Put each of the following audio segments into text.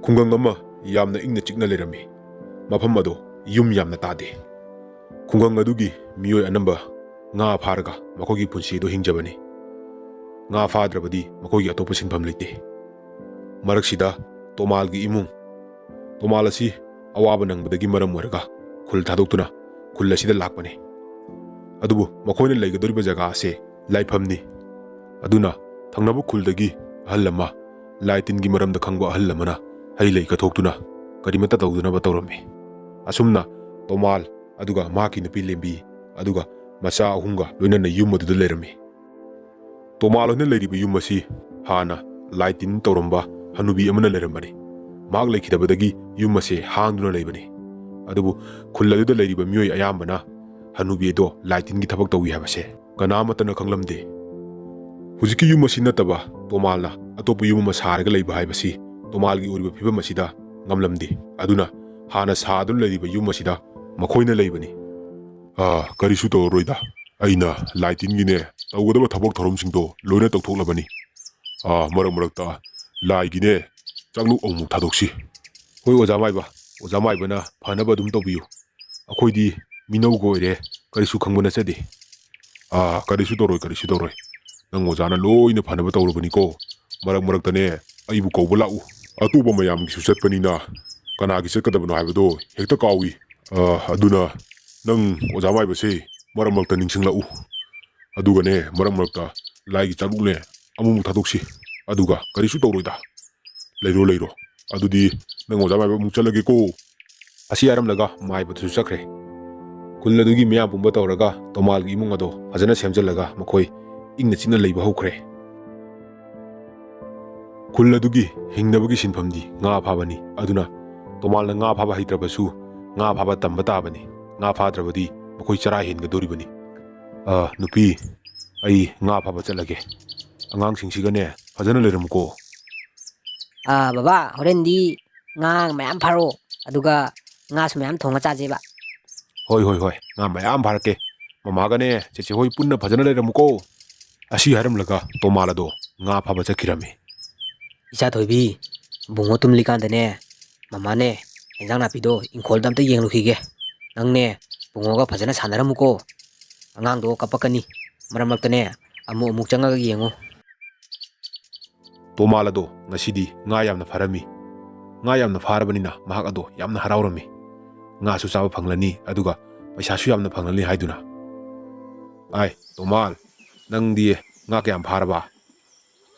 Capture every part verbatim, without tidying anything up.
ꯈꯨꯡꯒꯪ ꯑꯃ ꯌꯥꯝꯅ ꯏꯪꯅ ꯆꯤꯛꯅ ꯂꯩꯔꯝꯃꯤ꯫ ꯃꯐꯝ ꯑꯗꯣ ꯌꯨꯝ ꯌꯥꯝꯅ ꯇꯥꯗꯦ꯫ ꯈꯨꯡꯒꯪ ꯑꯗꯨꯒꯤ ꯃꯤꯑꯣꯏ ꯑꯅꯝꯕ ꯉꯥ ꯐꯥꯔꯒ ꯃꯈꯣꯏꯒꯤ ꯄꯨꯟꯁꯤ ꯑꯗꯨ ꯍꯤꯡꯖꯕꯅꯤ꯫ ꯉꯥ ꯐꯥꯗ꯭ꯔꯕꯗꯤ ꯃꯈꯣꯏꯒꯤ ꯑꯇꯣꯞꯄ ꯁꯤꯟꯐꯝ ꯂꯩꯇꯦ꯫ ꯃꯔꯛꯁꯤꯗ ꯇꯣꯃꯥꯜꯒꯤ ꯏꯃꯨꯡ, ꯇꯣꯃꯥꯜ ꯑꯁꯤ ꯑꯋꯥꯕ ꯅꯪꯕꯗꯒꯤ ꯃꯔꯝ ꯑꯣꯏꯔꯒ ꯈꯨꯜ ꯊꯥꯗꯣꯛꯇꯨꯅ ꯈꯨꯜ ꯑꯁꯤꯗ ꯂꯥꯛꯄꯅꯤ꯫ ꯑꯗꯨꯕꯨ ꯃꯈꯣꯏꯅ ꯂꯩꯒꯗꯧꯔꯤꯕ ꯖꯒꯥ ꯑꯁꯦ ꯂꯥꯏꯐꯝꯅꯤ꯫ ꯑꯗꯨꯅ ꯊꯪꯅꯕ ꯈꯨꯜꯗꯒꯤ ꯑꯍꯜ ꯑꯃ, ꯂꯥꯏ ꯇꯤꯟꯒꯤ ꯃꯔꯝꯗ ꯈꯪꯕ ꯑꯍꯜ ꯑꯃꯅ ꯍꯩ ꯂꯩ ꯀꯠꯊꯣꯛꯇꯨꯅ ꯀꯔꯤꯃꯠꯇ ꯇꯧꯗꯅꯕ ꯇꯧꯔꯝꯃꯤ꯫ ꯑꯁꯨꯝꯅ ꯇꯣꯃꯥꯜ ꯑꯗꯨꯒ ꯃꯍꯥꯛꯀꯤ ꯅꯨꯄꯤ ꯂꯦꯝꯕꯤ ꯑꯗꯨꯒ ꯃꯆꯥ ꯑꯍꯨꯝꯒ ꯂꯣꯏꯅꯅ ꯌꯨꯝ ꯑꯗꯨꯗ ꯂꯩꯔꯝꯃꯤ꯫ ꯇꯣꯃꯥꯜ ꯍꯣꯏꯅ ꯂꯩꯔꯤꯕ ꯌꯨꯝ ꯑꯁꯤ ꯍꯥꯟꯅ ꯂꯥꯏ ꯇꯤꯟ ꯇꯧꯔꯝꯕ ꯍꯅꯨꯕꯤ ꯑꯃꯅ ꯂꯩꯔꯝꯕꯅꯤ꯫ ꯃꯍꯥꯛ ꯂꯩꯈꯤꯗꯕꯗꯒꯤ ꯌꯨꯝ ꯑꯁꯦ ꯍꯥꯡꯗꯨꯅ ꯂꯩꯕꯅꯤ꯫ ꯑꯗꯨꯕꯨ ꯈꯨꯜ ꯑꯗꯨꯗ ꯂꯩꯔꯤꯕ ꯃꯤꯑꯣꯏ ꯑꯌꯥꯝꯕꯅ ꯍꯅꯨꯕꯤ ꯑꯗꯣ ꯂꯥꯏ ꯇꯤꯟꯒꯤ ꯊꯕꯛ ꯇꯧꯏ ꯍꯥꯏꯕꯁꯦ ꯀꯅꯥꯃꯠꯇꯅ ꯈꯪꯂꯝꯗꯦ꯫ ꯍꯧꯖꯤꯛꯀꯤ ꯌꯨꯝ ꯑꯁꯤ ꯅꯠꯇꯕ ꯇꯣꯃꯥꯜꯅ ꯑꯇꯣꯞꯄ ꯌꯨꯝ ꯑꯃ ꯁꯥꯔꯒ ꯂꯩꯕ ꯍꯥꯏꯕꯁꯤ ꯇꯣꯃꯥꯜꯒꯤ ꯑꯣꯏꯔꯤꯕ ꯐꯤꯕꯝ ꯑꯁꯤꯗ ꯉꯝꯂꯝꯗꯦ꯫ ꯑꯗꯨꯅ ꯍꯥꯟꯅ ꯁꯥꯗꯨꯅ ꯂꯩꯔꯤꯕ ꯌꯨꯝ ꯑꯁꯤꯗ ꯃꯈꯣꯏꯅ ꯂꯩꯕꯅꯤ꯫ "ꯑꯥ, ꯀꯔꯤꯁꯨ ꯇꯧꯔꯔꯣꯏꯗ꯫ ꯑꯩꯅ ꯂꯥꯏ ꯇꯤꯟꯒꯤꯅꯦ ꯇꯧꯒꯗꯕ ꯊꯕꯛ ꯊꯧꯔꯝꯁꯤꯡꯗꯣ ꯂꯣꯏꯅ ꯇꯧꯊꯣꯛꯂꯕꯅꯤ꯫ ꯑꯥ, ꯃꯔꯛ ꯃꯔꯛꯇ ꯂꯥꯏꯒꯤꯅꯦ ꯆꯥꯛꯂꯨꯛ ꯑꯃꯨꯛ ꯊꯥꯗꯣꯛꯁꯤ꯫" "ꯍꯣꯏ ꯑꯣꯖꯥ ꯃꯥꯏꯕ, ꯑꯣꯖꯥ ꯃꯥꯏꯕꯅ ꯐꯅꯕ ꯑꯗꯨꯝ ꯇꯧꯕꯤꯌꯨ꯫ ꯑꯩꯈꯣꯏꯗꯤ ꯃꯤꯅꯧꯒ ꯑꯣꯏꯔꯦ, ꯀꯔꯤꯁꯨ ꯈꯪꯕ ꯅꯠꯆꯗꯦ꯫" "ꯑꯥ, ꯀꯔꯤꯁꯨ ꯇꯧꯔꯣꯏ, ꯀꯔꯤꯁꯨ ꯇꯧꯔꯣꯏ꯫ ꯅꯪ ꯑꯣꯖꯥꯅ ꯂꯣꯏꯅ ꯐꯅꯕ ꯇꯧꯔꯕꯅꯤꯀꯣ꯫ ꯃꯔꯛ ꯃꯔꯛꯇꯅꯦ ꯑꯩꯕꯨ ꯀꯧꯕ ꯂꯥꯛꯎ꯫ ꯑꯇꯣꯞꯄ ꯃꯌꯥꯝꯒꯤꯁꯨ ꯆꯠꯄꯅꯤꯅ ꯀꯅꯥꯒꯤ ꯆꯠꯀꯗꯕꯅꯣ ꯍꯥꯏꯕꯗꯣ ꯍꯦꯛꯇ ꯀꯥꯎꯏ꯫ ꯑꯥ, ꯑꯗꯨꯅ ꯅꯪ ꯑꯣꯖꯥ ꯃꯥꯏꯕꯁꯦ ꯃꯔꯛ ꯃꯔꯛꯇ ꯅꯤꯡꯁꯤꯡꯂꯛꯎ꯫ ꯑꯗꯨꯒꯅꯦ ꯃꯔꯛ ꯃꯔꯛꯇ ꯂꯥꯏꯒꯤ ꯆꯥꯂꯨꯛꯅꯦ ꯑꯃꯨꯛꯃꯨꯛ ꯊꯥꯗꯣꯛꯁꯤ꯫ ꯑꯗꯨꯒ ꯀꯔꯤꯁꯨ ꯇꯧꯔꯣꯏꯗ꯫ ꯂꯩꯔꯣ, ꯂꯩꯔꯣ꯫ ꯑꯗꯨꯗꯤ ꯅꯪ ꯑꯣꯖꯥ ꯃꯥꯏꯕ ꯑꯃꯨꯛ ꯆꯠꯂꯒꯦꯀꯣ꯫" ꯑꯁꯤ ꯍꯥꯏꯔꯝꯂꯒ ꯃꯥꯏꯕꯗꯨꯁꯨ ꯆꯠꯈ꯭ꯔꯦ꯫ ꯈꯨꯜ ꯑꯗꯨꯒꯤ ꯃꯤꯌꯥꯝ ꯄꯨꯝꯕ ꯇꯧꯔꯒ ꯇꯣꯃꯥꯜꯒꯤ ꯏꯃꯨꯡ ꯑꯗꯣ ꯐꯖꯅ ꯁꯦꯝꯖꯤꯜꯂꯒ ꯃꯈꯣꯏ ꯏꯪꯅ ꯆꯤꯛꯅ ꯂꯩꯕ ꯍꯧꯈ꯭ꯔꯦ꯫ ꯈꯨꯜ ꯑꯗꯨꯒꯤ ꯍꯤꯡꯅꯕꯒꯤ ꯁꯤꯟꯐꯝꯗꯤ ꯉꯥ ꯐꯥꯕꯅꯤ꯫ ꯑꯗꯨꯅ ꯇꯣꯃꯥꯜꯅ ꯉꯥ ꯐꯥꯕ ꯍꯩꯇ꯭ꯔꯕꯁꯨ ꯉꯥ ꯐꯥꯕ ꯇꯝꯕ ꯇꯥꯕꯅꯤ꯫ ꯉꯥ ꯐꯥꯗ꯭ꯔꯕꯗꯤ ꯃꯈꯣꯏ ꯆꯔꯥ ꯍꯦꯟꯒꯗꯣꯔꯤꯕꯅꯤ꯫ "ꯑ, ꯅꯨꯄꯤ, ꯑꯩ ꯉꯥ ꯐꯥꯕ ꯆꯠꯂꯒꯦ꯫ ꯑꯉꯥꯡꯁꯤꯡꯁꯤꯒꯅꯦ ꯐꯖꯅ ꯂꯩꯔꯝꯃꯨꯀꯣ꯫" "ꯑ, ꯕꯕꯥ, ꯍꯣꯔꯦꯟꯗꯤ ꯉꯥ ꯃꯌꯥꯝ ꯐꯥꯔꯛꯑꯣ, ꯑꯗꯨꯒ ꯉꯥꯁꯨ ꯃꯌꯥꯝ ꯊꯣꯡꯉ ꯆꯥꯖꯦꯕ꯫" "ꯍꯣꯏ, ꯍꯣꯏ, ꯍꯣꯏ, ꯉꯥ ꯃꯌꯥꯝ ꯐꯥꯔꯛꯀꯦ꯫ ꯃꯃꯥꯒꯅꯦ ꯆꯦꯆꯦ ꯍꯣꯏ ꯄꯨꯟꯅ ꯐꯖꯅ ꯂꯩꯔꯝꯃꯨꯀꯣ꯫" ꯑꯁꯤ ꯍꯥꯏꯔꯝꯂꯒ ꯇꯣꯃꯥꯜ ꯑꯗꯣ ꯉꯥ ꯐꯥꯕ ꯆꯠꯈꯤꯔꯝꯃꯤ꯫ "ꯏꯆꯥ ꯊꯣꯏꯕꯤ, ꯕꯨꯡꯉꯣ ꯇꯨꯝꯂꯤꯀꯥꯟꯗꯅꯦ, ꯃꯃꯥꯅꯦ, ꯏꯟꯖꯥꯡ ꯅꯥꯄꯤꯗꯣ ꯏꯪꯈꯣꯜꯗ ꯑꯝꯇ ꯌꯦꯡꯂꯨꯈꯤꯒꯦ꯫ ꯅꯪꯅꯦ, ꯕꯨꯡꯉꯣꯒ ꯐꯖꯅ ꯁꯥꯟꯅꯔꯝꯃꯨꯀꯣ꯫ ꯑꯉꯥꯡꯗꯣ ꯀꯞꯄꯛꯀꯅꯤ꯫ ꯃꯔꯛ ꯃꯔꯛꯇꯅꯦ, ꯑꯃꯨꯛ ꯑꯃꯨꯛ ꯆꯪꯉꯒ ꯌꯦꯡꯉꯨ꯫ ꯇꯣꯃꯥꯜ ꯑꯗꯣ ꯉꯁꯤꯗꯤ ꯉꯥ ꯌꯥꯝꯅ ꯐꯥꯔꯝꯃꯤ꯫ ꯉꯥ ꯌꯥꯝꯅ ꯐꯥꯔꯕꯅꯤꯅ ꯃꯍꯥꯛ ꯑꯗꯣ ꯌꯥꯝꯅ ꯍꯔꯥꯎꯔꯝꯃꯤ꯫ ꯉꯥꯁꯨ ꯆꯥꯕ ꯐꯪꯂꯅꯤ, ꯑꯗꯨꯒ ꯄꯩꯁꯥꯁꯨ ꯌꯥꯝꯅ ꯐꯪꯂꯅꯤ ꯍꯥꯏꯗꯨꯅ꯫ ꯑꯥꯏ, ꯇꯣꯃꯥꯜ, ꯅꯪꯗꯤ ꯉꯥ ꯀꯌꯥꯝ ꯐꯥꯔꯕ?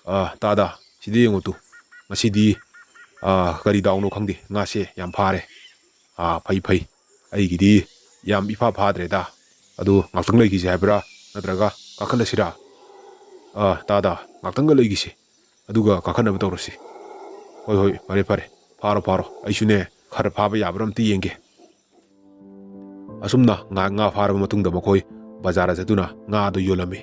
ꯑꯥ, ꯇꯥꯗ, ꯁꯤꯗ ꯌꯦꯡꯉꯨ ꯇꯨ꯫ ꯉꯁꯤꯗꯤ, ꯑꯥ, ꯀꯔꯤ ꯗꯥꯎꯅꯣ ꯈꯪꯗꯦ, ꯉꯥꯁꯦ ꯌꯥꯝ ꯐꯥꯔꯦ꯫ ꯑꯥ, ꯐꯩ, ꯐꯩ꯫ ꯑꯩꯒꯤꯗꯤ ꯌꯥꯝ ꯏꯐꯥ ꯐꯥꯗ꯭ꯔꯦꯗ꯫ ꯑꯗꯨ ꯉꯥꯛꯇꯪ ꯂꯩꯈꯤꯁꯦ ꯍꯥꯏꯕ꯭ꯔꯥ? ꯅꯠꯇ꯭ꯔꯒ ꯀꯥꯈꯠꯂꯁꯤꯔꯥ? ꯑꯥ, ꯇꯥꯗ, ꯉꯥꯛꯇꯪꯒ ꯂꯩꯈꯤꯁꯦ꯫ ꯑꯗꯨꯒ ꯀꯥꯈꯠꯅꯕ ꯇꯧꯔꯁꯤ꯫ ꯍꯣꯏ, ꯍꯣꯏ, ꯐꯔꯦ, ꯐꯔꯦ꯫ ꯐꯥꯔꯣ, ꯐꯥꯔꯣ꯫ ꯑꯩꯁꯨꯅꯦ, ꯈꯔ ꯐꯥꯕ ꯌꯥꯕ꯭ꯔꯥ ꯑꯝꯇ ꯌꯦꯡꯒꯦ꯫ ꯑꯁꯨꯝꯅ ꯉꯥ, ꯉꯥ ꯐꯥꯔꯕ ꯃꯇꯨꯡꯗ ꯃꯈꯣꯏ ꯕꯖꯥꯔꯗ ꯆꯠꯇꯨꯅ ꯉꯥ ꯑꯗꯨ ꯌꯣꯜꯂꯝꯃꯤ꯫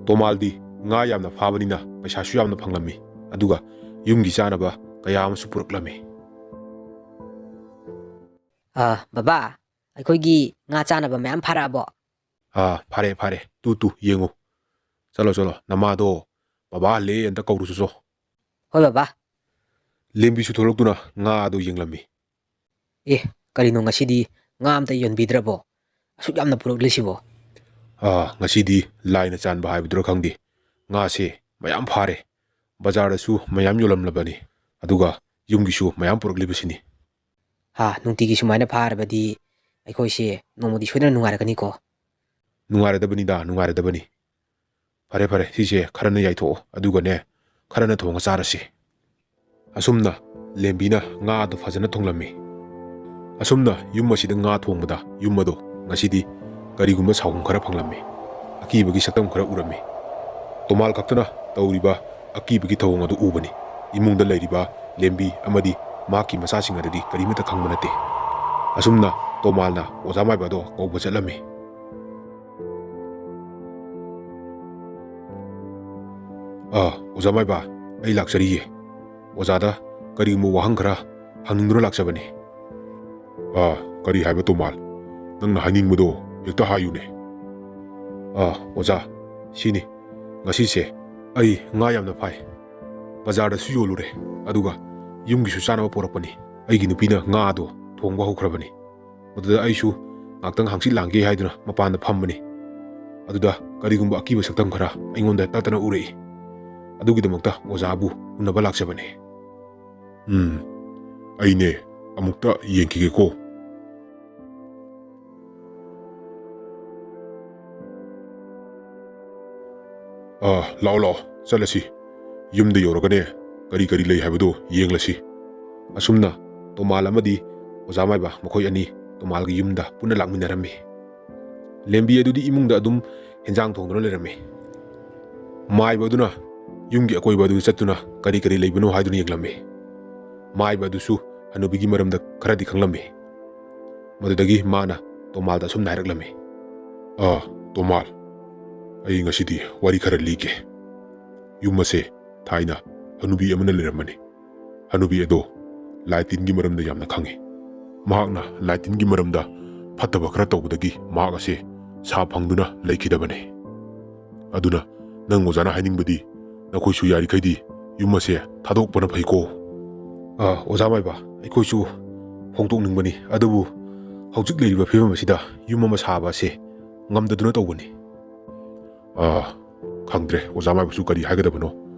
ꯇꯣꯃꯥꯜꯗꯤ ꯉꯥ ꯌꯥꯝꯅ ꯐꯥꯕꯅꯤꯅ ꯄꯩꯁꯥꯁꯨ ꯌꯥꯝꯅ ꯐꯪꯂꯝꯃꯤ, ꯑꯗꯨꯒ ꯌꯨꯝꯒꯤ ꯆꯥꯅꯕ ꯀꯌꯥ ꯑꯃꯁꯨ ꯄꯨꯔꯛꯂꯝꯃꯤ꯫ ꯑꯥ, ꯕꯕꯥ, ꯑꯩꯈꯣꯏꯒꯤ ꯉꯥ ꯆꯥꯅꯕ ꯃꯌꯥꯝ ꯐꯥꯔꯛꯑꯕꯣ? ꯑꯥ, ꯐꯥꯔꯦ, ꯐꯥꯔꯦ꯫ ꯇꯨ, ꯇꯨ, ꯌꯦꯡꯉꯨ꯫ ꯆꯠꯂꯣ, ꯆꯠꯂꯣ, ꯅꯃꯥꯗꯣ ꯕꯕꯥ ꯍꯜꯂꯦ ꯑꯝꯇ ꯀꯧꯔꯨꯆꯣ ꯆꯣ꯫ ꯍꯣꯏ, ꯕꯕꯥ꯫ ꯂꯦꯝꯕꯤꯁꯨ ꯊꯣꯛꯂꯛꯇꯨꯅ ꯉꯥ ꯑꯗꯨ ꯌꯦꯡꯂꯝꯃꯤ꯫ ꯑꯦ, ꯀꯔꯤꯅꯣ ꯉꯁꯤꯗꯤ ꯉꯥ ꯑꯝꯇ ꯌꯣꯟꯕꯤꯗ꯭ꯔꯕꯣ? ꯑꯁꯨꯛ ꯌꯥꯝꯅ ꯄꯨꯔꯛꯂꯤꯁꯤꯕꯣ? ꯑꯥ, ꯉꯁꯤꯗꯤ ꯂꯥꯏꯅ ꯆꯥꯟꯕ ꯍꯥꯏꯕꯗꯨꯔ ꯈꯪꯗꯦ, ꯉꯥꯁꯦ ꯃꯌꯥꯝ ꯐꯥꯔꯦ꯫ ꯕꯖꯥꯔꯗꯁꯨ ꯃꯌꯥꯝ ꯌꯣꯜꯂꯝꯂꯕꯅꯤ, ꯑꯗꯨꯒ ꯌꯨꯝꯒꯤꯁꯨ ꯃꯌꯥꯝ ꯄꯨꯔꯛꯂꯤꯕꯁꯤꯅꯤ꯫ ꯍꯥ, ꯅꯨꯡꯇꯤꯒꯤ ꯁꯨꯃꯥꯏꯅ ꯐꯥꯔꯕꯗꯤ ꯑꯩꯈꯣꯏꯁꯦ ꯅꯣꯡꯃꯗꯤ ꯁꯣꯏꯗꯅ ꯅꯨꯡꯉꯥꯏꯔꯛꯀꯅꯤꯀꯣ꯫ ꯅꯨꯡꯉꯥꯏꯔꯗꯕꯅꯤꯗ, ꯅꯨꯡꯉꯥꯏꯔꯗꯕꯅꯤ꯫ ꯐꯔꯦ, ꯐꯔꯦ, ꯁꯤꯁꯦ ꯈꯔꯅ ꯌꯥꯏꯊꯣꯛꯑꯣ, ꯑꯗꯨꯒꯅꯦ, ꯈꯔꯅ ꯊꯣꯡꯉ ꯆꯥꯔꯁꯤ꯫ ꯑꯁꯨꯝꯅ ꯂꯦꯝꯕꯤꯅ ꯉꯥ ꯑꯗꯨ ꯐꯖꯅ ꯊꯣꯡꯂꯝꯃꯤ꯫ ꯑꯁꯨꯝꯅ ꯌꯨꯝ ꯑꯁꯤꯗ ꯉꯥ ꯊꯣꯡꯕꯗ ꯌꯨꯝ ꯑꯗꯣ ꯉꯁꯤꯗꯤ ꯀꯔꯤꯒꯨꯝꯕ ꯁꯥꯎꯍꯨꯝ ꯈꯔ ꯐꯪꯂꯝꯃꯤ꯫ ꯑꯀꯤꯕꯒꯤ ꯁꯛꯇꯝ ꯈꯔ ꯎꯔꯝꯃꯤ꯫ ꯇꯣꯃꯥꯜ ꯈꯛꯇꯅ ꯇꯧꯔꯤꯕ ꯑꯀꯤꯕꯒꯤ ꯊꯧꯑꯣꯡ ꯑꯗꯨ ꯎꯕꯅꯤ꯫ ꯏꯃꯨꯡꯗ ꯂꯩꯔꯤꯕ ꯂꯦꯝꯕꯤ ꯑꯃꯗꯤ ꯃꯍꯥꯛꯀꯤ ꯃꯆꯥꯁꯤꯡ ꯑꯗꯨꯗꯤ ꯀꯔꯤꯃꯠꯇ ꯈꯪꯕ ꯅꯠꯇꯦ꯫ ꯑꯁꯨꯝꯅ ꯇꯣꯃꯥꯜꯅ ꯑꯣꯖꯥ ꯃꯥꯏꯕ ꯑꯗꯣ ꯀꯧꯕ ꯆꯠꯂꯝꯃꯤ꯫ "ꯑꯥ, ꯑꯣꯖꯥ ꯃꯥꯏꯕ, ꯑꯩ ꯂꯥꯛꯆꯔꯤꯌꯦ꯫ ꯑꯣꯖꯥꯗ ꯀꯔꯤꯒꯨꯝꯕ ꯋꯥꯍꯪ ꯈꯔ ꯍꯪꯅꯤꯡꯗꯨꯅ ꯂꯥꯛꯆꯕꯅꯤ꯫" "ꯑꯥ, ꯀꯔꯤ ꯍꯥꯏꯕ ꯇꯣꯃꯥꯜ? ꯅꯪꯅ ꯍꯥꯏꯅꯤꯡꯕꯗꯣ ꯍꯦꯛꯇ ꯍꯥꯏꯌꯨꯅꯦ꯫" "ꯑꯥ, ꯑꯣꯖꯥ, ꯁꯤꯅꯤ, ꯉꯁꯤꯁꯦ ꯑꯩ ꯉꯥ ꯌꯥꯝꯅ ꯐꯥꯏ꯫ ꯕꯖꯥꯔꯗꯁꯨ ꯌꯣꯜꯂꯨꯔꯦ꯫ ꯑꯗꯨꯒ ꯌꯨꯝꯒꯤꯁꯨ ꯆꯥꯅꯕ ꯄꯣꯔꯛꯄꯅꯤ꯫ ꯑꯩꯒꯤ ꯅꯨꯄꯤꯅ ꯉꯥ ꯑꯗꯣ ꯊꯣꯡꯕ ꯍꯧꯈ꯭ꯔꯕꯅꯤ꯫ ꯃꯗꯨꯗ ꯑꯩꯁꯨ ꯉꯥꯛꯇꯪ ꯍꯪꯆꯤꯠ ꯂꯥꯡꯒꯦ ꯍꯥꯏꯗꯨꯅ ꯃꯄꯥꯟꯗ ꯐꯝꯕꯅꯤ꯫ ꯑꯗꯨꯗ ꯀꯔꯤꯒꯨꯝꯕ ꯑꯀꯤꯕ ꯁꯛꯇꯝ ꯈꯔ ꯑꯩꯉꯣꯟꯗ ꯇꯠꯇꯅ ꯎꯔꯛꯏ꯫ ꯑꯗꯨꯒꯤꯗꯃꯛꯇ ꯑꯣꯖꯥꯕꯨ ꯎꯅꯕ ꯂꯥꯛꯆꯕꯅꯤ꯫ ꯎꯝ, ꯑꯩꯅꯦ, ꯑꯃꯨꯛꯇ ꯌꯦꯡꯈꯤꯒꯦꯀꯣ꯫ ꯑꯥ, ꯂꯥꯛꯑꯣ, ꯂꯥꯛꯑꯣ, ꯆꯠꯂꯁꯤ꯫ ꯌꯨꯝꯗ ꯌꯧꯔꯒꯅꯦ, ꯀꯔꯤ ꯀꯔꯤ ꯂꯩ ꯍꯥꯏꯕꯗꯨ ꯌꯦꯡꯂꯁꯤ꯫ ꯑꯁꯨꯝꯅ ꯇꯣꯃꯥꯜ ꯑꯃꯗꯤ ꯑꯣꯖꯥ ꯃꯥꯏꯕ ꯃꯈꯣꯏ ꯑꯅꯤ ꯇꯣꯃꯥꯜꯒꯤ ꯌꯨꯝꯗ ꯄꯨꯟꯅ ꯂꯥꯛꯃꯤꯟꯅꯔꯝꯃꯤ꯫ ꯂꯦꯝꯕꯤ ꯑꯗꯨꯗꯤ ꯏꯃꯨꯡꯗ ꯑꯗꯨꯝ ꯍꯦꯟꯖꯥꯡ ꯊꯣꯡꯗꯨꯅ ꯂꯩꯔꯝꯃꯤ꯫ ꯃꯥꯏꯕ ꯑꯗꯨꯅ ꯌꯨꯝꯒꯤ ꯑꯀꯣꯏꯕ ꯑꯗꯨ ꯆꯠꯇꯨꯅ ꯀꯔꯤ ꯀꯔꯤ ꯂꯩꯕꯅꯣ ꯍꯥꯏꯗꯨꯅ ꯌꯦꯡꯂꯝꯃꯤ꯫ ꯃꯥꯏꯕ ꯑꯗꯨꯁꯨ ꯍꯅꯨꯕꯤꯒꯤ ꯃꯔꯝꯗ ꯈꯔꯗꯤ ꯈꯪꯂꯝꯃꯤ꯫ ꯃꯗꯨꯗꯒꯤ ꯃꯥꯅ ꯇꯣꯃꯥꯜꯗ ꯑꯁꯨꯝꯅ ꯍꯥꯏꯔꯛꯂꯝꯃꯤ꯫ ꯑꯥ, ꯇꯣꯃꯥꯜ, ꯑꯩ ꯉꯁꯤꯗꯤ ꯋꯥꯔꯤ ꯈꯔ ꯂꯤꯒꯦ꯫ ꯌꯨꯝ ꯑꯁꯦ ꯊꯥꯏꯅ ꯍꯅꯨꯕꯤ ꯑꯃꯅ ꯂꯩꯔꯝꯕꯅꯤ꯫ ꯍꯅꯨꯕꯤ ꯑꯗꯣ ꯂꯥꯏ ꯇꯤꯟꯒꯤ ꯃꯔꯝꯗ ꯌꯥꯝꯅ ꯈꯪꯉꯤ꯫ ꯃꯍꯥꯛꯅ ꯂꯥꯏ ꯇꯤꯟꯒꯤ ꯃꯔꯝꯗ ꯐꯠꯇꯕ ꯈꯔ ꯇꯧꯕꯗꯒꯤ ꯃꯍꯥꯛ ꯑꯁꯦ ꯁꯥ ꯐꯪꯗꯨꯅ ꯂꯩꯈꯤꯗꯕꯅꯤ꯫ ꯑꯗꯨꯅ ꯅꯪ ꯑꯣꯖꯥꯅ ꯍꯥꯏꯅꯤꯡꯕꯗꯤ ꯅꯈꯣꯏꯁꯨ ꯌꯥꯔꯤꯈꯩꯗꯤ ꯌꯨꯝ ꯑꯁꯦ ꯊꯥꯗꯣꯛꯄꯅ ꯐꯩꯀꯣ꯫ ꯑ, ꯑꯣꯖꯥ ꯃꯥꯏꯕ, ꯑꯩꯈꯣꯏꯁꯨ ꯍꯣꯡꯗꯣꯛꯅꯤꯡꯕꯅꯤ, ꯑꯗꯨꯕꯨ ꯍꯧꯖꯤꯛ ꯂꯩꯔꯤꯕ ꯐꯤꯕꯝ ꯑꯁꯤꯗ ꯌꯨꯝ ꯑꯃ ꯁꯥꯕ ꯑꯁꯦ ꯉꯝꯗꯗꯨꯅ ꯇꯧꯕꯅꯤ꯫ ꯑ, ꯈꯪꯗ꯭ꯔꯦ ꯑꯣꯖꯥ ꯃꯥꯏꯕꯁꯨ ꯀꯔꯤ ꯍꯥꯏꯒꯗꯕꯅꯣ꯫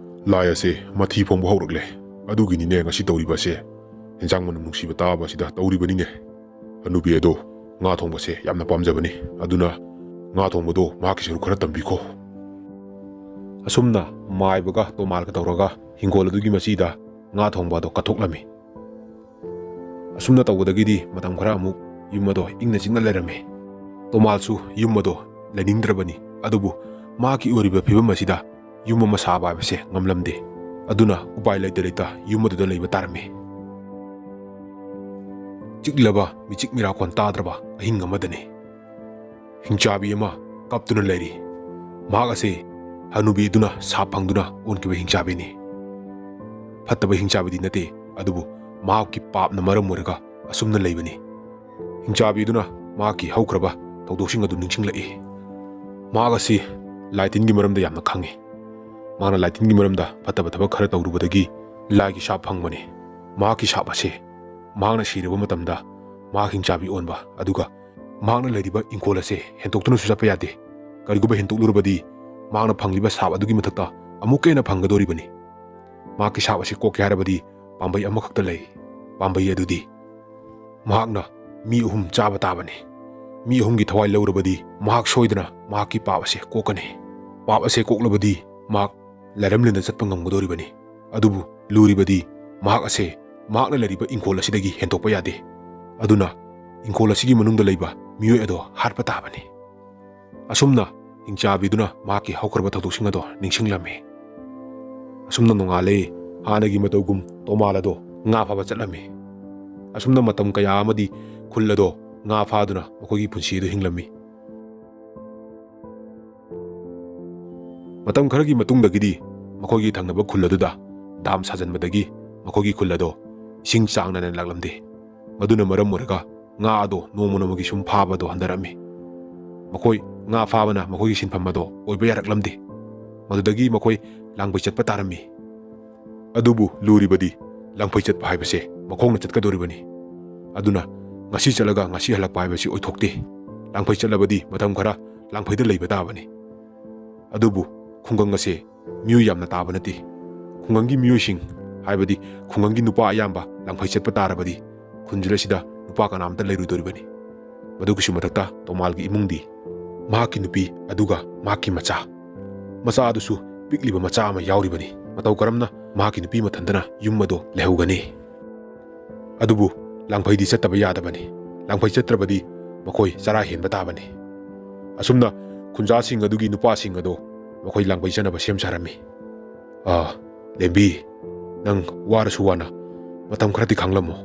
ꯂꯥꯏ ꯑꯁꯦ ꯃꯊꯤ ꯐꯣꯡꯕ ꯍꯧꯔꯛꯂꯦ꯫ ꯑꯗꯨꯒꯤꯅꯤꯅꯦ ꯉꯁꯤ ꯇꯧꯔꯤꯕ ꯑꯁꯦ꯫ ꯍꯦꯟꯖꯥꯡ ꯃꯅꯝ ꯅꯨꯡꯁꯤꯕ ꯇꯥꯕ ꯑꯁꯤꯗ ꯇꯧꯔꯤꯕꯅꯤꯅꯦ꯫ ꯍꯅꯨꯕꯤ ꯑꯗꯣ ꯉꯥ ꯊꯣꯡꯕꯁꯦ ꯌꯥꯝꯅ ꯄꯥꯝꯖꯕꯅꯤ꯫ ꯑꯗꯨꯅ ꯉꯥ ꯊꯣꯡꯕꯗꯣ ꯃꯍꯥꯛꯀꯤ ꯁꯔꯨꯛ ꯈꯔ ꯇꯝꯕꯤꯈꯣ꯫ ꯑꯁꯨꯝꯅ ꯃꯥꯏꯕꯒ ꯇꯣꯃꯥꯜꯒ ꯇꯧꯔꯒ ꯍꯤꯡꯒꯣꯜ ꯑꯗꯨꯒꯤ ꯃꯆꯤꯗ ꯉꯥ ꯊꯣꯡꯕ ꯑꯗꯣ ꯀꯠꯊꯣꯛꯂꯝꯃꯤ꯫ ꯑꯁꯨꯝꯅ ꯇꯧꯕꯗꯒꯤꯗꯤ ꯃꯇꯝ ꯈꯔ ꯑꯃꯨꯛ ꯌꯨꯝ ꯑꯗꯣ ꯏꯪꯅ ꯆꯤꯛꯅ ꯂꯩꯔꯝꯃꯤ꯫ ꯇꯣꯃꯥꯜꯁꯨ ꯌꯨꯝ ꯑꯗꯣ ꯂꯩꯅꯤꯡꯗ꯭ꯔꯕꯅꯤ, ꯑꯗꯨꯕꯨ ꯃꯍꯥꯛꯀꯤ ꯑꯣꯏꯔꯤꯕ ꯐꯤꯕꯝ ꯑꯁꯤꯗ ꯌꯨꯝ ꯑꯃ ꯁꯥꯕ ꯍꯥꯏꯕꯁꯦ ꯉꯝꯂꯝꯗꯦ꯫ ꯑꯗꯨꯅ ꯎꯄꯥꯏ ꯂꯩꯇ ꯂꯩꯇ ꯌꯨꯝ ꯑꯗꯨꯗ ꯂꯩꯕ ꯇꯥꯔꯝꯃꯤ꯫ ꯆꯤꯛꯂꯕ ꯃꯤꯆꯤꯛ ꯃꯤꯔꯥꯈꯣꯟ ꯇꯥꯗ꯭ꯔꯕ ꯑꯍꯤꯡ ꯑꯃꯗꯅꯤ꯫ ꯍꯤꯡꯆꯥꯕꯤ ꯑꯃ ꯀꯞꯇꯨꯅ ꯂꯩꯔꯤ꯫ ꯃꯍꯥꯛ ꯑꯁꯤ ꯍꯅꯨꯕꯤ ꯑꯗꯨꯅ ꯁꯥꯞ ꯐꯪꯗꯨꯅ ꯑꯣꯟꯈꯤꯕ ꯍꯤꯡꯆꯥꯕꯤꯅꯤ꯫ ꯐꯠꯇꯕ ꯍꯤꯡꯆꯥꯕꯤꯗꯤ ꯅꯠꯇꯦ, ꯑꯗꯨꯕꯨ ꯃꯍꯥꯛꯀꯤ ꯄꯥꯞꯅ ꯃꯔꯝ ꯑꯣꯏꯔꯒ ꯑꯁꯨꯝꯅ ꯂꯩꯕꯅꯤ꯫ ꯍꯤꯡꯆꯥꯕꯤ ꯑꯗꯨꯅ ꯃꯍꯥꯛꯀꯤ ꯍꯧꯈ꯭ꯔꯕ ꯊꯧꯗꯣꯛꯁꯤꯡ ꯑꯗꯨ ꯅꯤꯡꯁꯤꯡꯂꯛꯏ꯫ ꯃꯍꯥꯛ ꯑꯁꯤ ꯂꯥꯏ ꯇꯤꯟꯒꯤ ꯃꯔꯝꯗ ꯌꯥꯝꯅ ꯈꯪꯏ꯫ ꯃꯍꯥꯛꯅ ꯂꯥꯏꯇꯤꯟꯒꯤ ꯃꯔꯝꯗ ꯐꯠꯇꯕ ꯊꯕꯛ ꯈꯔ ꯇꯧꯔꯨꯕꯗꯒꯤ ꯂꯥꯏꯒꯤ ꯁꯥꯞ ꯐꯪꯕꯅꯤ꯫ ꯃꯍꯥꯛꯀꯤ ꯁꯥꯞ ꯑꯁꯦ ꯃꯍꯥꯛꯅ ꯁꯤꯔꯕ ꯃꯇꯝꯗ ꯃꯍꯥꯛ ꯍꯤꯡꯆꯥꯕꯤ ꯑꯣꯟꯕ, ꯑꯗꯨꯒ ꯃꯍꯥꯛꯅ ꯂꯩꯔꯤꯕ ꯏꯪꯈꯣꯜ ꯑꯁꯦ ꯍꯦꯟꯇꯣꯛꯇꯨꯅꯁꯨ ꯆꯠꯄ ꯌꯥꯗꯦ꯫ ꯀꯔꯤꯒꯨꯝꯕ ꯍꯦꯟꯇꯣꯛꯂꯨꯔꯕꯗꯤ ꯃꯍꯥꯛꯅ ꯐꯪꯂꯤꯕ ꯁꯥꯞ ꯑꯗꯨꯒꯤ ꯃꯊꯛꯇ ꯑꯃꯨꯛꯀ ꯍꯦꯟꯅ ꯐꯪꯒꯗꯧꯔꯤꯕꯅꯤ꯫ ꯃꯍꯥꯛꯀꯤ ꯁꯥꯞ ꯑꯁꯤ ꯀꯣꯛꯀꯦ ꯍꯥꯏꯔꯕꯗꯤ ꯄꯥꯝꯕꯩ ꯑꯃꯈꯛꯇ ꯂꯩ꯫ ꯄꯥꯝꯕꯩ ꯑꯗꯨꯗꯤ ꯃꯍꯥꯛꯅ ꯃꯤ ꯑꯍꯨꯝ ꯆꯥꯕ ꯇꯥꯕꯅꯤ꯫ ꯃꯤ ꯑꯍꯨꯝꯒꯤ ꯊꯋꯥꯏ ꯂꯧꯔꯕꯗꯤ ꯃꯍꯥꯛ ꯁꯣꯏꯗꯅ ꯃꯍꯥꯛꯀꯤ ꯄꯥꯞ ꯑꯁꯦ ꯀꯣꯛꯀꯅꯤ꯫ ꯄꯥꯞ ꯑꯁꯦ ꯀꯣꯛꯂꯕꯗꯤ ꯃꯍꯥꯛ ꯂꯥꯏꯔꯝꯂꯦꯟꯗ ꯆꯠꯄ ꯉꯝꯒꯗꯧꯔꯤꯕꯅꯤ꯫ ꯑꯗꯨꯕꯨ ꯂꯨꯔꯤꯕꯗꯤ ꯃꯍꯥꯛ ꯑꯁꯦ ꯃꯍꯥꯛꯅ ꯂꯩꯔꯤꯕ ꯏꯪꯈꯣꯜ ꯑꯁꯤꯗꯒꯤ ꯍꯦꯟꯗꯣꯛꯄ ꯌꯥꯗꯦ꯫ ꯑꯗꯨꯅ ꯏꯪꯈꯣꯜ ꯑꯁꯤꯒꯤ ꯃꯅꯨꯡꯗ ꯂꯩꯕ ꯃꯤꯑꯣꯏ ꯑꯗꯣ ꯍꯥꯠꯄ ꯇꯥꯕꯅꯤ꯫ ꯑꯁꯨꯝꯅ ꯍꯤꯡꯆꯥꯕꯤꯗꯨꯅ ꯃꯍꯥꯛꯀꯤ ꯍꯧꯈ꯭ꯔꯕ ꯊꯧꯗꯣꯛꯁꯤꯡ ꯑꯗꯣ ꯅꯤꯡꯁꯤꯡꯂꯝꯃꯤ꯫ ꯑꯁꯨꯝꯅ ꯅꯣꯡꯉꯥꯜꯂꯦ꯫ ꯍꯥꯟꯅꯒꯤ ꯃꯇꯧꯒꯨꯝ ꯇꯣꯃꯥꯜ ꯑꯗꯣ ꯉꯥ ꯐꯥꯕ ꯆꯠꯂꯝꯃꯤ꯫ ꯑꯁꯨꯝꯅ ꯃꯇꯝ ꯀꯌꯥ ꯑꯃꯗꯤ ꯈꯨꯜ ꯑꯗꯣ ꯉꯥ ꯐꯥꯗꯨꯅ ꯃꯈꯣꯏꯒꯤ ꯄꯨꯟꯁꯤ ꯑꯗꯨ ꯍꯤꯡꯂꯝꯃꯤ꯫ ꯃꯇꯝ ꯈꯔꯒꯤ ꯃꯇꯨꯡꯗꯒꯤꯗꯤ ꯃꯈꯣꯏꯒꯤ ꯊꯪꯅꯕ ꯈꯨꯜ ꯑꯗꯨꯗ ꯗꯥꯝ ꯁꯥꯖꯟꯕꯗꯒꯤ ꯃꯈꯣꯏꯒꯤ ꯈꯨꯜ ꯑꯗꯣ ꯏꯁꯤꯡ ꯆꯥꯡ ꯅꯥꯏꯅ ꯂꯥꯛꯂꯝꯗꯦ꯫ ꯃꯗꯨꯅ ꯃꯔꯝ ꯑꯣꯏꯔꯒ ꯉꯥ ꯑꯗꯣ ꯅꯣꯡꯃ ꯅꯣꯡꯃꯒꯤ ꯁꯨꯝ ꯐꯥꯕꯗꯣ ꯍꯟꯊꯔꯛꯑꯝꯃꯤ꯫ ꯃꯈꯣꯏ ꯉꯥ ꯐꯥꯕꯅ ꯃꯈꯣꯏꯒꯤ ꯁꯤꯟꯐꯝ ꯑꯗꯣ ꯑꯣꯏꯕ ꯌꯥꯔꯛꯂꯝꯗꯦ꯫ ꯃꯗꯨꯗꯒꯤ ꯃꯈꯣꯏ ꯂꯥꯡꯕꯩ ꯆꯠꯄ ꯇꯥꯔꯝꯃꯤ꯫ ꯑꯗꯨꯕꯨ ꯂꯨꯔꯤꯕꯗꯤ ꯂꯥꯡꯐꯩ ꯆꯠꯄ ꯍꯥꯏꯕꯁꯦ ꯃꯈꯣꯡꯅ ꯆꯠꯀꯗꯧꯔꯤꯕꯅꯤ꯫ ꯑꯗꯨꯅ ꯉꯁꯤ ꯆꯠꯂꯒ ꯉꯁꯤ ꯍꯜꯂꯛꯄ ꯍꯥꯏꯕꯁꯤ ꯑꯣꯏꯊꯣꯛꯇꯦ꯫ ꯂꯥꯡꯐꯩ ꯆꯠꯂꯕꯗꯤ ꯃꯇꯝ ꯈꯔ ꯂꯥꯡꯐꯩꯗ ꯂꯩꯕ ꯇꯥꯕꯅꯤ꯫ ꯑꯗꯨꯕꯨ ꯈꯨꯡꯒꯪ ꯑꯁꯦ ꯃꯤꯑꯣꯏ ꯌꯥꯝꯅ ꯇꯥꯕ ꯅꯠꯇꯦ꯫ ꯈꯨꯡꯒꯪꯒꯤ ꯃꯤꯑꯣꯏꯁꯤꯡ, ꯍꯥꯏꯕꯗꯤ ꯈꯨꯡꯒꯪꯒꯤ ꯅꯨꯄꯥ ꯑꯌꯥꯝꯕ ꯂꯥꯡꯐꯩ ꯆꯠꯄ ꯇꯥꯔꯕꯗꯤ ꯈꯨꯟꯖꯤꯜ ꯑꯁꯤꯗ ꯅꯨꯄꯥ ꯀꯅꯥꯝꯇ ꯂꯩꯔꯣꯏꯗꯧꯔꯤꯕꯅꯤ꯫ ꯃꯗꯨꯒꯤꯁꯨ ꯃꯊꯛꯇ ꯇꯣꯃꯥꯜꯒꯤ ꯏꯃꯨꯡꯗꯤ ꯃꯍꯥꯛꯀꯤ ꯅꯨꯄꯤ ꯑꯗꯨꯒ ꯃꯍꯥꯛꯀꯤ ꯃꯆꯥ, ꯃꯆꯥ ꯑꯗꯨꯁꯨ ꯄꯤꯛꯂꯤꯕ ꯃꯆꯥ ꯑꯃ ꯌꯥꯎꯔꯤꯕꯅꯤ꯫ ꯃꯇꯧ ꯀꯔꯝꯅ ꯃꯍꯥꯛꯀꯤ ꯅꯨꯄꯤ ꯃꯊꯟꯇꯅ ꯌꯨꯝ ꯑꯗꯣ ꯂꯩꯍꯧꯒꯅꯤ? ꯑꯗꯨꯕꯨ ꯂꯥꯡꯐꯩꯗꯤ ꯆꯠꯇꯕ ꯌꯥꯗꯕꯅꯤ꯫ ꯂꯥꯡꯐꯩ ꯆꯠꯇ꯭ꯔꯕꯗꯤ ꯃꯈꯣꯏ ꯆꯔꯥ ꯍꯦꯟꯕ ꯇꯥꯕꯅꯤ꯫ ꯑꯁꯨꯝꯅ ꯈꯨꯟꯖꯥꯁꯤꯡ ꯑꯗꯨꯒꯤ ꯅꯨꯄꯥꯁꯤꯡ ꯑꯗꯣ ꯃꯈꯣꯏ ꯂꯥꯡꯐꯩ ꯆꯠꯅꯕ ꯁꯦꯝ ꯁꯥꯔꯝꯃꯤ꯫ "ꯑꯥ, ꯂꯦꯝꯕꯤ, ꯅꯪ ꯋꯥꯔꯁꯨ ꯋꯥꯅ ꯃꯇꯝ ꯈꯔꯗꯤ ꯈꯥꯡꯂꯝꯃꯣ꯫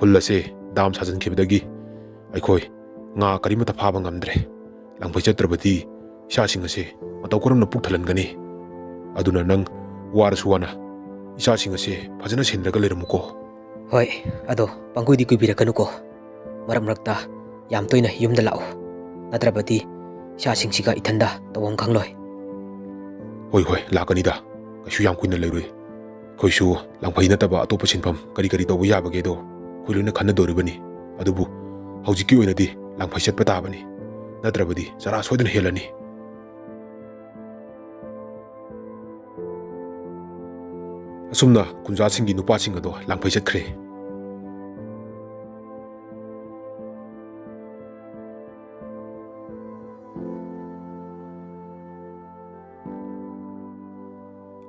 ꯈꯨꯜ ꯑꯁꯦ ꯗꯥꯝ ꯁꯥꯖꯤꯟꯈꯤꯕꯗꯒꯤ ꯑꯩꯈꯣꯏ ꯉꯥ ꯀꯔꯤꯃꯠꯇ ꯐꯥꯕ ꯉꯝꯗ꯭ꯔꯦ꯫ ꯂꯥꯡꯐꯩ ꯆꯠꯇ꯭ꯔꯕꯗꯤ ꯏꯆꯥꯁꯤꯡ ꯑꯁꯦ ꯃꯇꯧ ꯀꯔꯝꯅ ꯄꯨꯛ ꯊꯜꯍꯟꯒꯅꯤ? ꯑꯗꯨꯅ ꯅꯪ ꯋꯥꯔꯁꯨ ꯋꯥꯅ ꯏꯆꯥꯁꯤꯡ ꯑꯁꯦ ꯐꯖꯅ ꯁꯦꯟꯅꯔꯒ ꯂꯩꯔꯝꯃꯨꯀꯣ꯫" "ꯍꯣꯏ, ꯑꯗꯣ ꯄꯪꯀꯨꯏꯗꯤ ꯀꯨꯏꯕꯤꯔꯛꯀꯅꯨꯀꯣ꯫ ꯃꯔꯛ ꯃꯔꯛꯇ ꯌꯥꯝ ꯇꯣꯏꯅ ꯌꯨꯝꯗ ꯂꯥꯛꯎ꯫ ꯅꯠꯇ꯭ꯔꯕꯗꯤ ꯏꯆꯥꯁꯤꯡꯁꯤꯒ ꯏꯊꯟꯗ ꯇꯧꯐꯝ ꯈꯪꯂꯣꯏ꯫" "ꯍꯣꯏ, ꯍꯣꯏ, ꯂꯥꯛꯀꯅꯤꯗ꯫ ꯀꯩꯁꯨ ꯌꯥꯝ ꯀꯨꯏꯅ ꯂꯩꯔꯣꯏ꯫ ꯑꯩꯈꯣꯏꯁꯨ ꯂꯥꯡꯐꯩ ꯅꯠꯇꯕ ꯑꯇꯣꯞꯄ ꯁꯤꯟꯐꯝ ꯀꯔꯤ ꯀꯔꯤ ꯇꯧꯕ ꯌꯥꯕꯒꯦꯗꯣ ꯑꯩꯈꯣꯏ ꯂꯣꯏꯅ ꯈꯟꯅꯗꯣꯔꯤꯕꯅꯤ꯫ ꯑꯗꯨꯕꯨ ꯍꯧꯖꯤꯛꯀꯤ ꯑꯣꯏꯅꯗꯤ ꯂꯥꯡꯐꯩ ꯆꯠꯄ ꯇꯥꯕꯅꯤ꯫ ꯅꯠꯇ꯭ꯔꯕꯗꯤ ꯆꯔꯥ ꯁꯣꯏꯗꯅ ꯍꯦꯜꯂꯅꯤ"꯫ ꯑꯁꯨꯝꯅ ꯈꯨꯟꯖꯥꯁꯤꯡꯒꯤ ꯅꯨꯄꯥꯁꯤꯡ ꯑꯗꯣ ꯂꯥꯡꯐꯩ ꯆꯠꯈ꯭ꯔꯦ꯫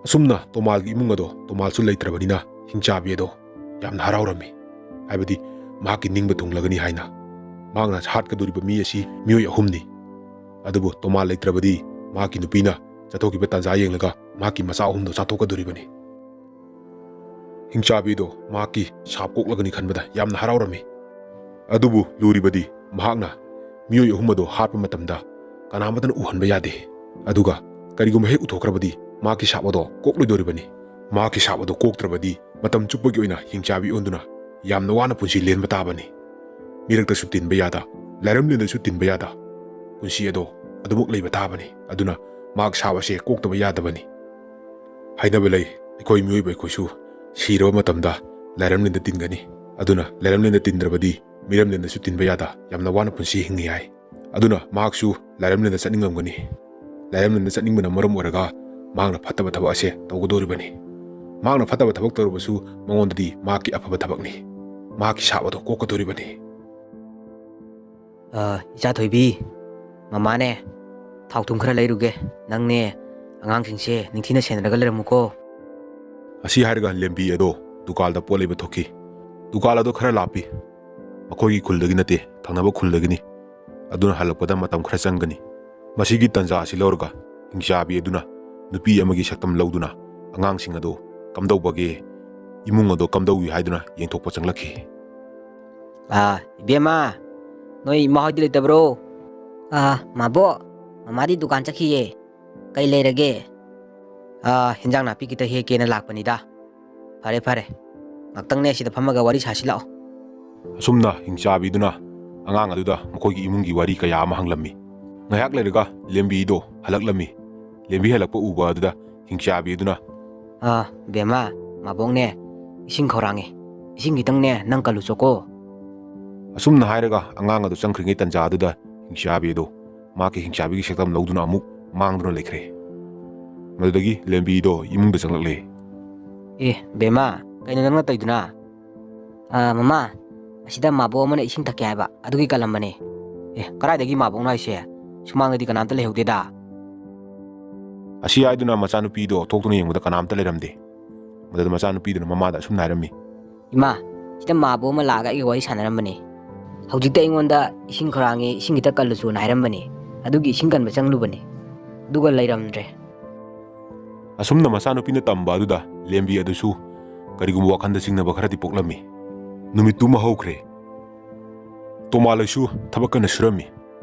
ꯑꯁꯨꯝꯅ ꯇꯣꯃꯥꯜꯒꯤ ꯏꯃꯨꯡ ꯑꯗꯣ ꯇꯣꯃꯥꯜꯁꯨ ꯂꯩꯇ꯭ꯔꯕꯅꯤꯅ ꯍꯤꯡꯆꯥꯕꯤ ꯑꯗꯣ ꯌꯥꯝꯅ ꯍꯔꯥꯎꯔꯝꯃꯤ꯫ ꯍꯥꯏꯕꯗꯤ ꯃꯍꯥꯛꯀꯤ ꯅꯤꯡꯕ ꯊꯨꯡꯂꯒꯅꯤ ꯍꯥꯏꯅ꯫ ꯃꯍꯥꯛꯅ ꯍꯥꯠꯀꯗꯧꯔꯤꯕ ꯃꯤ ꯑꯁꯤ ꯃꯤꯑꯣꯏ ꯑꯍꯨꯝꯅꯤ꯫ ꯑꯗꯨꯕꯨ ꯇꯣꯃꯥꯜ ꯂꯩꯇ꯭ꯔꯕꯗꯤ ꯃꯍꯥꯛꯀꯤ ꯅꯨꯄꯤꯅ ꯆꯠꯊꯣꯛꯈꯤꯕ ꯇꯥꯟꯖꯥ ꯌꯦꯡꯂꯒ ꯃꯍꯥꯛꯀꯤ ꯃꯆꯥ ꯑꯍꯨꯝꯗꯣ ꯆꯥꯊꯣꯛꯀꯗꯧꯔꯤꯕꯅꯤ꯫ ꯍꯤꯡꯆꯥꯕꯤꯗꯣ ꯃꯍꯥꯛꯀꯤ ꯁꯥꯞ ꯀꯣꯛꯂꯒꯅꯤ ꯈꯟꯕꯗ ꯌꯥꯝꯅ ꯍꯔꯥꯎꯔꯝꯃꯤ꯫ ꯑꯗꯨꯕꯨ ꯂꯨꯔꯤꯕꯗꯤ ꯃꯍꯥꯛꯅ ꯃꯤꯑꯣꯏ ꯑꯍꯨꯝ ꯑꯗꯨ ꯍꯥꯠꯄ ꯃꯇꯝꯗ ꯀꯅꯥꯃꯠꯇꯅ ꯎꯍꯟꯕ ꯌꯥꯗꯦ꯫ ꯑꯗꯨꯒ ꯀꯔꯤꯒꯨꯝꯕ ꯍꯦꯛ ꯎꯊꯣꯛꯈ꯭ꯔꯕꯗꯤ ꯃꯍꯥꯛꯀꯤ ꯁꯥꯞ ꯑꯗꯣ ꯀꯣꯛꯂꯣꯏꯗꯧꯔꯤꯕꯅꯤ꯫ ꯃꯍꯥꯛꯀꯤ ꯁꯥꯞ ꯑꯗꯣ ꯀꯣꯛꯇ꯭ꯔꯕꯗꯤ ꯃꯇꯝ ꯆꯨꯞꯄꯒꯤ ꯑꯣꯏꯅ ꯍꯤꯡꯆꯥꯕꯤ ꯑꯣꯟꯗꯨꯅ ꯌꯥꯝꯅ ꯋꯥꯅ ꯄꯨꯟꯁꯤ ꯂꯦꯟꯕ ꯇꯥꯕꯅꯤ꯫ ꯃꯤꯔꯛꯇꯁꯨ ꯇꯤꯟꯕ ꯌꯥꯗ, ꯂꯥꯏꯔꯝꯂꯦꯟꯗꯁꯨ ꯇꯤꯟꯕ ꯌꯥꯗ ꯄꯨꯟꯁꯤ ꯑꯗꯣ ꯑꯗꯨꯃꯛ ꯂꯩꯕ ꯇꯥꯕꯅꯤ꯫ ꯑꯗꯨꯅ ꯃꯍꯥꯛ ꯁꯥꯞ ꯑꯁꯦ ꯀꯣꯛꯇꯕ ꯌꯥꯗꯕꯅꯤ꯫ ꯍꯥꯏꯅꯕ ꯂꯩ, ꯑꯩꯈꯣꯏ ꯃꯤꯑꯣꯏꯕ ꯑꯩꯈꯣꯏꯁꯨ ꯁꯤꯔꯕ ꯃꯇꯝꯗ ꯂꯥꯏꯔꯝꯂꯦꯟꯗ ꯇꯤꯟꯒꯅꯤ꯫ ꯑꯗꯨꯅ ꯂꯥꯏꯔꯝꯂꯦꯟꯗ ꯇꯤꯟꯗ꯭ꯔꯕꯗꯤ ꯃꯤꯔꯝꯂꯦꯟꯗꯁꯨ ꯇꯤꯟꯕ ꯌꯥꯗ ꯌꯥꯝꯅ ꯋꯥꯅ ꯄꯨꯟꯁꯤ ꯍꯤꯡꯉꯤ ꯍꯥꯏ꯫ ꯑꯗꯨꯅ ꯃꯍꯥꯛꯁꯨ ꯂꯥꯏꯔꯝꯂꯦꯟꯗ ꯆꯠꯅꯤꯡꯂꯝꯒꯅꯤ꯫ ꯂꯥꯏꯔꯝꯂꯦꯟꯗ ꯆꯠꯅꯤꯡꯕꯅ ꯃꯔꯝ ꯑꯣꯏꯔꯒ ꯃꯍꯥꯛꯅ ꯐꯠꯇꯕ ꯊꯕꯛ ꯑꯁꯦ ꯇꯧꯒꯗꯧꯔꯤꯕꯅꯤ꯫ ꯃꯍꯥꯛꯅ ꯐꯠꯇꯕ ꯊꯕꯛ ꯇꯧꯔꯕꯁꯨ ꯃꯉꯣꯟꯗꯗꯤ ꯃꯍꯥꯛꯀꯤ ꯑꯐꯕ ꯊꯕꯛꯅꯤ꯫ ꯃꯍꯥꯛꯀꯤ ꯁꯥꯞ ꯑꯗꯣ ꯀꯣꯛꯀꯗꯧꯔꯤꯕꯅꯤ꯫ "ꯑ, ꯏꯆꯥ ꯊꯣꯏꯕꯤ, ꯃꯃꯥꯅꯦ, ꯊꯥꯎ ꯊꯨꯝ ꯈꯔ ꯂꯩꯔꯨꯒꯦ꯫ ꯅꯪꯅꯦ, ꯑꯉꯥꯡꯁꯤꯡꯁꯦ ꯅꯤꯡꯊꯤꯅ ꯁꯦꯟꯅꯔꯒ ꯂꯩꯔꯝꯃꯨꯀꯣ"꯫ ꯑꯁꯤ ꯍꯥꯏꯔꯒ ꯂꯦꯝꯕꯤ ꯑꯗꯣ ꯗꯨꯀꯥꯟꯗ ꯄꯣꯠ ꯂꯩꯕ ꯊꯣꯛꯈꯤ꯫ ꯗꯨꯀꯥꯟ ꯑꯗꯣ ꯈꯔ ꯂꯥꯞꯄꯤ꯫ ꯃꯈꯣꯏꯒꯤ ꯈꯨꯜꯗꯒꯤ ꯅꯠꯇꯦ, ꯊꯪꯅꯕ ꯈꯨꯜꯗꯒꯤꯅꯤ꯫ ꯑꯗꯨꯅ ꯍꯜꯂꯛꯄꯗ ꯃꯇꯝ ꯈꯔ ꯆꯪꯒꯅꯤ꯫ ꯃꯁꯤꯒꯤ ꯇꯟꯖꯥ ꯑꯁꯤ ꯂꯧꯔꯒ ꯍꯤꯡꯆꯥꯕꯤ ꯑꯗꯨꯅ ꯅꯨꯄꯤ ꯑꯃꯒꯤ ꯁꯛꯇꯝ ꯂꯧꯗꯨꯅ ꯑꯉꯥꯡꯁꯤꯡ ꯑꯗꯨ ꯀꯝꯗꯧꯕꯒꯦ, ꯏꯃꯨꯡ ꯑꯗꯨ ꯀꯝꯗꯧꯏ ꯍꯥꯏꯗꯨꯅ ꯌꯦꯡꯊꯣꯛꯄ ꯆꯪꯂꯛꯈꯤ꯫ "ꯑꯥ, ꯏꯕꯦꯝꯃ, ꯅꯣꯏ ꯏꯃꯥ ꯍꯣꯏꯗꯤ ꯂꯩꯇꯕ꯭ꯔꯣ?" "ꯑꯥ, ꯃꯥꯕꯣꯛ, ꯃꯃꯥꯗꯤ ꯗꯨꯀꯥꯟ ꯆꯠꯈꯤꯌꯦ꯫ ꯀꯩ ꯂꯩꯔꯒꯦ?" "ꯑꯥ, ꯍꯤꯟꯖꯥꯡ ꯅꯥꯄꯤ ꯈꯤꯇ ꯍꯦꯛꯀꯦꯅ ꯂꯥꯛꯄꯅꯤꯗ"꯫ "ꯐꯔꯦ, ꯐꯔꯦ꯫ ꯉꯥꯛꯇꯪꯅꯦ ꯁꯤꯗ ꯐꯝꯃꯒ ꯋꯥꯔꯤ ꯁꯥꯁꯤ ꯂꯥꯛꯑꯣ"꯫ ꯑꯁꯨꯝꯅ ꯍꯤꯡꯆꯥꯕꯤꯗꯨꯅ ꯑꯉꯥꯡ ꯑꯗꯨꯗ ꯃꯈꯣꯏꯒꯤ ꯏꯃꯨꯡꯒꯤ ꯋꯥꯔꯤ ꯀꯌꯥ ꯑꯃ ꯍꯪꯂꯝꯃꯤ꯫ ꯉꯥꯏꯍꯥꯛ ꯂꯩꯔꯒ ꯂꯦꯝꯕꯤꯗꯣ ꯍꯜꯂꯛꯂꯝꯃꯤ꯫ ꯂꯦꯝꯕꯤ ꯍꯜꯂꯛꯄ ꯎꯕ ꯑꯗꯨꯗ ꯍꯤꯡꯆꯥꯕꯤ ꯑꯗꯨꯅ, "ꯑꯥ, ꯕꯦꯝꯃ, ꯃꯥꯕꯣꯛꯅꯦ, ꯏꯁꯤꯡ ꯈꯧꯔꯥꯡꯉꯦ꯫ ꯏꯁꯤꯡ ꯈꯤꯇꯪꯅꯦ ꯅꯪ ꯀꯜꯂꯨꯆꯣꯀꯣ?" ꯑꯁꯨꯝꯅ ꯍꯥꯏꯔꯒ ꯑꯉꯥꯡ ꯑꯗꯨ ꯆꯪꯈ꯭ꯔꯤꯉꯩ ꯇꯟꯖꯥ ꯑꯗꯨꯗ ꯍꯤꯡꯆꯥꯕꯤ ꯑꯗꯨ ꯃꯍꯥꯛꯀꯤ ꯍꯤꯡꯆꯥꯕꯤꯒꯤ ꯁꯛꯇꯝ ꯂꯧꯗꯨꯅ ꯑꯃꯨꯛ ꯃꯥꯡꯗꯨꯅ ꯂꯩꯈ꯭ꯔꯦ꯫ ꯃꯗꯨꯗꯒꯤ ꯂꯦꯝꯕꯤꯗꯣ ꯏꯃꯨꯡꯗ ꯆꯪꯂꯛꯂꯦ꯫ "ꯑꯦ, ꯕꯦꯝꯃ, ꯀꯩꯅꯣ ꯅꯪꯅ ꯇꯧꯔꯤꯗꯨꯅ?" "ꯑꯥ, ꯃꯃꯥ, ꯑꯁꯤꯗ ꯃꯥꯕꯣꯛ ꯑꯃꯅ ꯏꯁꯤꯡ ꯊꯛꯀꯦ ꯍꯥꯏꯕ, ꯑꯗꯨꯒꯤ ꯀꯜꯂꯝꯕꯅꯦ꯫" "ꯑꯦ, ꯀꯗꯥꯏꯗꯒꯤ ꯃꯥꯕꯣꯛꯅꯣ ꯍꯥꯏꯁꯦ? ꯁꯨꯃꯥꯡꯗꯗꯤ ꯀꯅꯥꯝꯇ ꯂꯩꯍꯧꯗꯦꯗ꯫" ꯑꯁꯤ ꯍꯥꯏꯗꯨꯅ ꯃꯆꯥꯅꯨꯄꯤꯗꯣ ꯊꯣꯛꯇꯨꯅ ꯌꯦꯡꯕꯗ ꯀꯅꯥꯝꯇ ꯂꯩꯔꯝꯗꯦ꯫ ꯃꯗꯨꯗ ꯃꯆꯥꯅꯨꯄꯤꯗꯨꯅ ꯃꯃꯥꯗ ꯑꯁꯨꯝꯅ ꯍꯥꯏꯔꯝꯃꯤ꯫ "ꯏꯃꯥ, ꯁꯤꯗ ꯃꯥꯕꯣꯛ ꯑꯃ ꯂꯥꯛꯑꯒ ꯑꯩꯒ ꯋꯥꯔꯤ ꯁꯥꯟꯅꯔꯝꯕꯅꯦ꯫ ꯍꯧꯖꯤꯛꯇ ꯑꯩꯉꯣꯟꯗ ꯏꯁꯤꯡ ꯈꯧꯔꯥꯡꯉꯦ, ꯏꯁꯤꯡ ꯈꯤꯇ ꯀꯜꯂꯨꯆꯣꯅ ꯍꯥꯏꯔꯝꯕꯅꯦ꯫ ꯑꯗꯨꯒꯤ ꯏꯁꯤꯡ ꯀꯟꯕ ꯆꯪꯂꯨꯕꯅꯦ꯫ ꯑꯗꯨꯒ ꯂꯩꯔꯝꯗ꯭ꯔꯦ꯫" ꯑꯁꯨꯝꯅ ꯃꯆꯥꯅꯨꯄꯤꯅ ꯇꯝꯕ ꯑꯗꯨꯗ ꯂꯦꯝꯕꯤ ꯑꯗꯨꯁꯨ ꯀꯔꯤꯒꯨꯝꯕ ꯋꯥꯈꯜꯗ ꯆꯤꯡꯅꯕ ꯈꯔꯗꯤ ꯄꯣꯛꯂꯝꯃꯤ꯫ ꯅꯨꯃꯤꯠꯇꯨꯃ ꯍꯧꯈ꯭ꯔꯦ꯫ ꯇꯣꯃꯥꯂꯣꯏꯁꯨ ꯊꯕꯛ ꯀꯟꯅ ꯁꯨꯔꯝꯃꯤ꯫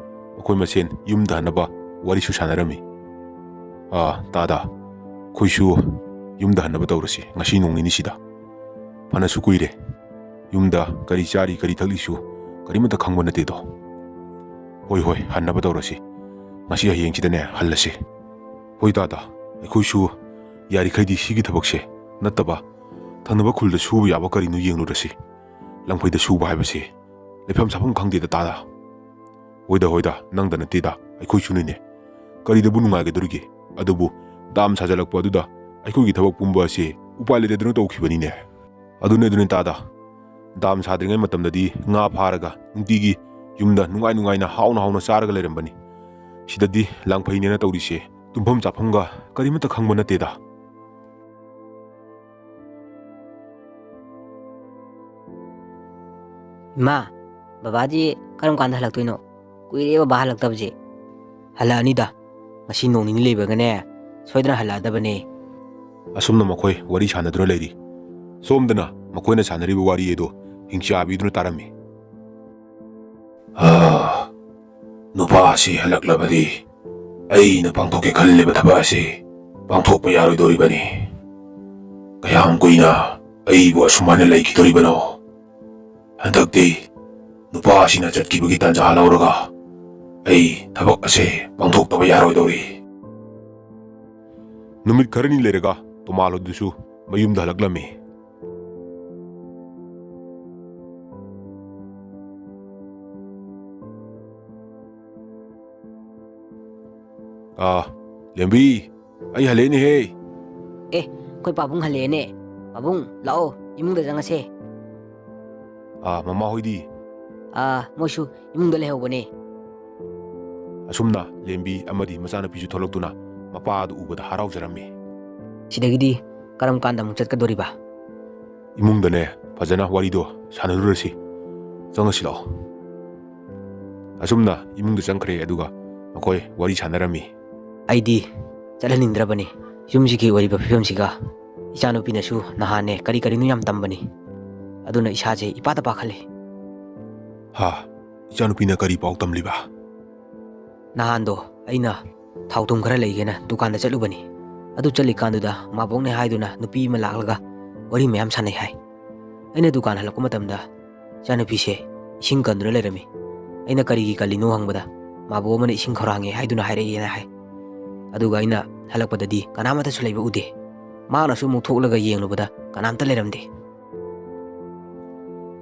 ꯃꯈꯣꯏ ꯃꯁꯦꯟ ꯌꯨꯝꯗ ꯍꯟꯅꯕ ꯋꯥꯔꯤꯁꯨ ꯁꯥꯟꯅꯔꯝꯃꯤ꯫ "ꯑꯥ, ꯇꯥꯗ, ꯑꯩꯈꯣꯏꯁꯨ ꯌꯨꯝꯗ ꯍꯟꯅꯕ ꯇꯧꯔꯁꯤ ꯉꯁꯤ ꯅꯣꯡ ꯅꯤꯅꯤꯁꯤꯗ꯫ ꯐꯅꯁꯨ ꯀꯨꯏꯔꯦ꯫ ꯌꯨꯝꯗ ꯀꯔꯤ ꯆꯥꯔꯤ, ꯀꯔꯤ ꯊꯛꯂꯤꯁꯨ ꯀꯔꯤꯃꯠꯇ ꯈꯪꯕ ꯅꯠꯇꯦꯗꯣ꯫" "ꯍꯣꯏ, ꯍꯣꯏ, ꯍꯟꯅꯕ ꯇꯧꯔꯁꯤ꯫ ꯉꯁꯤ ꯍꯌꯦꯡꯁꯤꯗꯅꯦ ꯍꯜꯂꯁꯤ꯫" "ꯍꯣꯏ ꯇꯥꯗ, ꯑꯩꯈꯣꯏꯁꯨ ꯌꯥꯔꯤꯈꯩꯗꯤ ꯁꯤꯒꯤ ꯊꯕꯛꯁꯦ ꯅꯠꯇꯕ ꯊꯪꯅꯕ ꯈꯨꯜꯗ ꯁꯨꯕ ꯌꯥꯕ ꯀꯔꯤꯅꯣ ꯌꯦꯡꯂꯨꯔꯁꯤ꯫ ꯂꯪꯐꯩꯗ ꯁꯨꯕ ꯍꯥꯏꯕꯁꯤ ꯂꯩꯐꯝ ꯆꯥꯐꯝ ꯈꯪꯗꯦꯗ ꯇꯥꯗ꯫" "ꯍꯣꯏꯗ, ꯍꯣꯏꯗ, ꯅꯪꯗ ꯅꯠꯇꯦꯗ, ꯑꯩꯈꯣꯏꯁꯨꯅꯤꯅꯦ꯫ ꯀꯔꯤꯗꯕꯨ ꯅꯨꯡꯉꯥꯏꯒꯗꯣꯔꯤꯒꯦ? ꯑꯗꯨꯕꯨ ꯗꯥꯝ ꯁꯥꯖꯜꯂꯛꯄ ꯑꯗꯨꯗ ꯑꯩꯈꯣꯏꯒꯤ ꯊꯕꯛ ꯄꯨꯝꯕ ꯑꯁꯤ ꯎꯄꯥꯏ ꯂꯩꯇꯗꯨꯅ ꯇꯧꯈꯤꯕꯅꯤꯅꯦ꯫" "ꯑꯗꯨꯅꯦ, ꯑꯗꯨꯅꯦ ꯇꯥꯗ꯫ ꯗꯥꯝ ꯁꯥꯗ꯭ꯔꯤꯉꯩ ꯃꯇꯝꯗꯗꯤ ꯉꯥ ꯐꯥꯔꯒ ꯅꯨꯡꯇꯤꯒꯤ ꯌꯨꯝꯗ ꯅꯨꯡꯉꯥꯏ ꯅꯨꯡꯉꯥꯏꯅ ꯍꯥꯎꯅ ꯍꯥꯎꯅ ꯆꯥꯔꯒ ꯂꯩꯔꯝꯕꯅꯤ꯫ ꯁꯤꯗꯗꯤ ꯂꯥꯡꯐꯩꯅꯦꯅ ꯇꯧꯔꯤꯁꯦ ꯇꯨꯝꯐꯝ ꯆꯥꯐꯝꯒ ꯀꯔꯤꯃꯠꯇ ꯈꯪꯕ ꯅꯠꯇꯦꯗ꯫" "ꯏꯃꯥ, ꯕꯕꯥꯗꯤ ꯀꯔꯝ ꯀꯥꯟꯗ ꯍꯜꯂꯛꯇꯣꯏꯅꯣ? ꯀꯨꯏꯔꯦ ꯕꯕꯥ ꯍꯜꯂꯛꯇꯕꯁꯦ꯫" "ꯍꯜꯂꯛꯑꯅꯤꯗ꯫ ꯉꯁꯤ ꯅꯣꯡ ꯅꯤꯅꯤ ꯂꯩꯕꯒꯅꯦ, ꯁꯣꯏꯗꯅ ꯍꯜꯂꯛꯑꯗꯕꯅꯦ꯫" ꯑꯁꯨꯝꯅ ꯃꯈꯣꯏ ꯋꯥꯔꯤ ꯁꯥꯟꯅꯗꯨꯅ ꯂꯩꯔꯤ꯫ ꯁꯣꯝꯗꯅ ꯃꯈꯣꯏꯅ ꯁꯥꯟꯅꯔꯤꯕ ꯋꯥꯔꯤ ꯑꯗꯨ ꯍꯤꯡꯆꯥꯕꯤꯗꯨꯅ ꯇꯥꯔꯝꯃꯤ꯫ "ꯑꯥ, ꯅꯨꯄꯥ ꯑꯁꯤ ꯍꯜꯂꯛꯂꯕꯗꯤ ꯑꯩꯅ ꯄꯥꯡꯊꯣꯛꯀꯦ ꯈꯜꯂꯤꯕ ꯊꯕꯛ ꯑꯁꯤ ꯄꯥꯡꯊꯣꯛꯄ ꯌꯥꯔꯣꯏꯗꯧꯔꯤꯕꯅꯤ꯫ ꯀꯌꯥꯝ ꯀꯨꯏꯅ ꯑꯩꯕꯨ ꯑꯁꯨꯃꯥꯏꯅ ꯂꯩꯈꯤꯗꯧꯔꯤꯕꯅꯣ? ꯍꯟꯗꯛꯇꯤ ꯅꯨꯄꯥ ꯑꯁꯤꯅ ꯆꯠꯈꯤꯕꯒꯤ ꯇꯥꯟꯖꯥ ꯂꯧꯔꯒ ꯑꯩ ꯊꯕꯛ ꯑꯁꯦ ꯄꯥꯡꯊꯣꯛꯇꯕ ꯌꯥꯔꯣꯏꯗꯧꯔꯤ꯫" ꯅꯨꯃꯤꯠ ꯈꯔꯅꯤ ꯂꯩꯔꯒ ꯇꯣꯃꯥꯜ ꯍꯣꯏꯗꯨꯁꯨ ꯃꯌꯨꯝꯗ ꯍꯜꯂꯛꯂꯝꯃꯤ꯫ ꯑꯥ, ꯂꯦꯝꯕꯤ, ꯑꯩ ꯍꯜꯂꯛꯑꯦꯅꯦꯍꯦ꯫ ꯑꯦ, ꯑꯩꯈꯣꯏ ꯄꯥꯕꯨꯡ ꯍꯜꯂꯛꯑꯦꯅꯦ꯫ ꯄꯥꯕꯨꯡ, ꯂꯥꯛꯑꯣ, ꯏꯃꯨꯡꯗ ꯆꯪꯉꯁꯦ꯫ ꯑꯥ, ꯃꯃꯥ ꯍꯣꯏꯗꯤ? ꯑꯥ, ꯃꯣꯏꯁꯨ ꯏꯃꯨꯡꯗ ꯂꯩꯍꯧꯕꯅꯦ꯫ ꯑꯁꯨꯝꯅ ꯂꯦꯝꯕꯤ ꯑꯃꯗꯤ ꯃꯆꯥꯅꯨꯄꯤꯁꯨ ꯊꯣꯛꯂꯛꯇꯨꯅ ꯃꯄꯥꯗꯨ ꯎꯕꯗ ꯍꯔꯥꯎꯖꯔꯝꯃꯤ꯫ ꯁꯤꯗꯒꯤꯗꯤ ꯀꯔꯝ ꯀꯥꯟꯗ ꯑꯃꯨꯛ ꯆꯠꯀꯗꯣꯔꯤꯕ? ꯏꯃꯨꯡꯗꯅꯦ, ꯐꯖꯅ ꯋꯥꯔꯤꯗꯣ ꯁꯥꯟꯅꯔꯨꯔꯁꯤ꯫ ꯆꯪꯉꯁꯤ ꯂꯥꯛꯑꯣ꯫ ꯑꯁꯨꯝꯅ ꯏꯃꯨꯡꯗ ꯆꯪꯈ꯭ꯔꯦ, ꯑꯗꯨꯒ ꯃꯈꯣꯏ ꯋꯥꯔꯤ ꯁꯥꯟꯅꯔꯝꯃꯤ꯫ ꯑꯩꯗꯤ ꯆꯠꯍꯟꯅꯤꯡꯗ꯭ꯔꯕꯅꯤ꯫ ꯌꯨꯝꯁꯤꯒꯤ ꯑꯣꯏꯔꯤꯕ ꯐꯤꯕꯝꯁꯤꯒ꯫ ꯏꯆꯥꯅꯨꯄꯤꯅꯁꯨ ꯅꯍꯥꯟꯅꯦ ꯀꯔꯤ ꯀꯔꯤꯅꯣ ꯌꯥꯝ ꯇꯝꯕꯅꯤ꯫ ꯑꯗꯨꯅ ꯏꯁꯥꯁꯦ ꯏꯄꯥꯗ ꯄꯥꯈꯠꯂꯦ꯫ ꯍꯥ? ꯏꯆꯥꯅꯨꯄꯤꯅ ꯀꯔꯤ ꯄꯥꯎ ꯇꯝꯂꯤꯕ? ꯅꯍꯥꯟꯗꯣ ꯑꯩꯅ ꯊꯥꯎ ꯊꯨꯝ ꯈꯔ ꯂꯩꯒꯦꯅ ꯗꯨꯀꯥꯟꯗ ꯆꯠꯂꯨꯕꯅꯤ꯫ ꯑꯗꯨ ꯆꯠꯂꯤꯀꯥꯟꯗꯨꯗ ꯃꯥꯕꯣꯛꯅꯦ ꯍꯥꯏꯗꯨꯅ ꯅꯨꯄꯤ ꯑꯃ ꯂꯥꯛꯂꯒ ꯋꯥꯔꯤ ꯃꯌꯥꯝ ꯁꯥꯟꯅꯩ ꯍꯥꯏ꯫ ꯑꯩꯅ ꯗꯨꯀꯥꯟ ꯍꯜꯂꯛꯄ ꯃꯇꯝꯗ ꯏꯆꯥꯅꯨꯄꯤꯁꯦ ꯏꯁꯤꯡ ꯀꯟꯗꯨꯅ ꯂꯩꯔꯝꯃꯤ꯫ ꯑꯩꯅ ꯀꯔꯤꯒꯤ ꯀꯜꯂꯤꯅꯣ ꯍꯪꯕꯗ, ꯃꯥꯕꯣꯛ ꯑꯃꯅ ꯏꯁꯤꯡ ꯈꯧꯔꯥꯡꯉꯦ ꯍꯥꯏꯗꯨꯅ ꯍꯥꯏꯔꯛꯑꯦꯅ ꯍꯥꯏ꯫ ꯑꯗꯨꯒ ꯑꯩꯅ ꯍꯜꯂꯛꯄꯗꯗꯤ ꯀꯅꯥꯃꯠꯇꯁꯨ ꯂꯩꯕ ꯎꯗꯦ꯫ ꯃꯥꯅꯁꯨ ꯑꯃꯨꯛ ꯊꯣꯛꯂꯒ ꯌꯦꯡꯂꯨꯕꯗ ꯀꯅꯥꯝꯇ ꯂꯩꯔꯝꯗꯦ꯫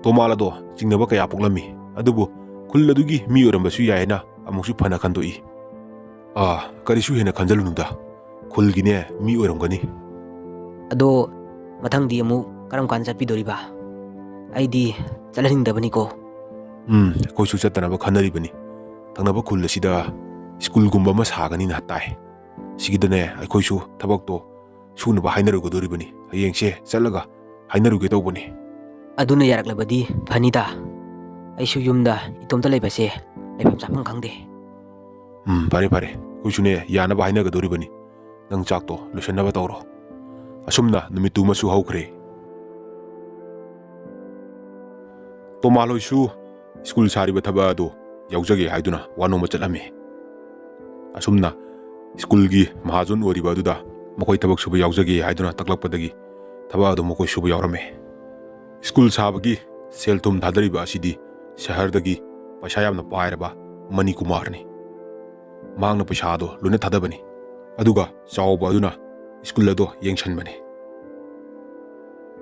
ꯇꯣꯃꯥꯜ ꯑꯗꯣ ꯆꯤꯡꯅꯕ ꯀꯌꯥ ꯄꯣꯛꯂꯝꯃꯤ, ꯑꯗꯨꯕꯨ ꯈꯨꯜ ꯑꯗꯨꯒꯤ ꯃꯤ ꯑꯣꯏꯔꯝꯕꯁꯨ ꯌꯥꯏ ꯍꯥꯏꯅ ꯑꯃꯨꯛꯁꯨ ꯐꯅ ꯈꯟꯗꯣꯛꯏ꯫ ꯑꯥ, ꯀꯔꯤꯁꯨ ꯍꯦꯟꯅ ꯈꯟꯖꯜꯂꯨꯅꯨꯗ꯫ ꯈꯨꯜꯒꯤꯅꯦ ꯃꯤ ꯑꯣꯏꯔꯝꯒꯅꯤ꯫ ꯑꯗꯣ ꯃꯊꯪꯗꯤ ꯑꯃꯨꯛ ꯀꯔꯝ ꯀꯥꯟꯗ ꯆꯠꯄꯤꯗꯣꯔꯤꯕ? ꯑꯩꯗꯤ ꯆꯠꯍꯟꯅꯤꯡꯗꯕꯅꯤꯀꯣ꯫ ꯎꯝ, ꯑꯩꯈꯣꯏꯁꯨ ꯆꯠꯇꯅꯕ ꯈꯟꯅꯔꯤꯕꯅꯤ꯫ ꯊꯪꯅꯕ ꯈꯨꯜ ꯑꯁꯤꯗ ꯁ꯭ꯀꯨꯜꯒꯨꯝꯕ ꯑꯃ ꯁꯥꯒꯅꯤꯅ ꯇꯥꯏ꯫ ꯁꯤꯒꯤꯗꯅꯦ ꯑꯩꯈꯣꯏꯁꯨ ꯊꯕꯛꯇꯣ ꯁꯨꯅꯕ ꯍꯥꯏꯅꯔꯨꯒꯗꯣꯔꯤꯕꯅꯤ꯫ ꯍꯌꯦꯡꯁꯦ ꯆꯠꯂꯒ ꯍꯥꯏꯅꯔꯨꯒꯦ ꯇꯧꯕꯅꯤ꯫ ꯑꯗꯨꯅ ꯌꯥꯔꯛꯂꯕꯗꯤ ꯐꯅꯤꯗ꯫ ꯑꯩꯁꯨ ꯌꯨꯝꯗ ꯏꯇꯣꯝꯇ ꯂꯩꯕꯁꯦ ꯂꯩꯐꯝ ꯆꯥꯐꯝ ꯈꯪꯗꯦ꯫ ꯎꯝ, ꯐꯔꯦ, ꯐꯔꯦ꯫ ꯑꯩꯈꯣꯏꯁꯨꯅꯦ ꯌꯥꯅꯕ ꯍꯥꯏꯅꯒꯗꯣꯔꯤꯕꯅꯤ꯫ ꯅꯪ ꯆꯥꯛꯇꯣ ꯂꯣꯏꯁꯤꯟꯅꯕ ꯇꯧꯔꯣ꯫ ꯑꯁꯨꯝꯅ ꯅꯨꯃꯤꯠꯇꯨꯃꯁꯨ ꯍꯧꯈ꯭ꯔꯦ꯫ ꯇꯣꯃꯥꯜ ꯍꯣꯏꯁꯨ ꯁ꯭ꯀꯨꯜ ꯁꯥꯔꯤꯕ ꯊꯕꯛ ꯑꯗꯨ ꯌꯥꯎꯖꯒꯦ ꯍꯥꯏꯗꯨꯅ ꯋꯥ ꯅꯣꯝꯕ ꯆꯠꯂꯝꯃꯤ꯫ ꯑꯁꯨꯝꯅ ꯁ꯭ꯀꯨꯜꯒꯤ ꯃꯍꯥꯖꯣꯟ ꯑꯣꯏꯔꯤꯕ ꯑꯗꯨꯗ ꯃꯈꯣꯏ ꯊꯕꯛ ꯁꯨꯕ ꯌꯥꯎꯖꯒꯦ ꯍꯥꯏꯗꯨꯅ ꯇꯛꯂꯛꯄꯗꯒꯤ ꯊꯕꯛ ꯑꯗꯨ ꯃꯈꯣꯏ ꯁꯨꯕ ꯌꯥꯎꯔꯝꯃꯤ꯫ ꯁ꯭ꯀꯨꯜ ꯁꯥꯕꯒꯤ ꯁꯦꯜ ꯊꯨꯝ ꯊꯥꯗꯔꯤꯕ ꯑꯁꯤꯗꯤ ꯁꯍꯔꯗꯒꯤ ꯄꯩꯁꯥ ꯌꯥꯝꯅ ꯄꯥꯏꯔꯕ ꯃꯅꯤꯀꯨꯃꯥꯔꯅꯤ꯫ ꯃꯍꯥꯛꯅ ꯄꯩꯁꯥ ꯑꯗꯨ ꯂꯣꯏꯅ ꯊꯥꯗꯕꯅꯤ꯫ ꯑꯗꯨꯒ ꯆꯥꯎꯕ ꯑꯗꯨꯅ ꯁ꯭ꯀꯨꯜ ꯑꯗꯣ ꯌꯦꯡꯁꯟꯕꯅꯤ꯫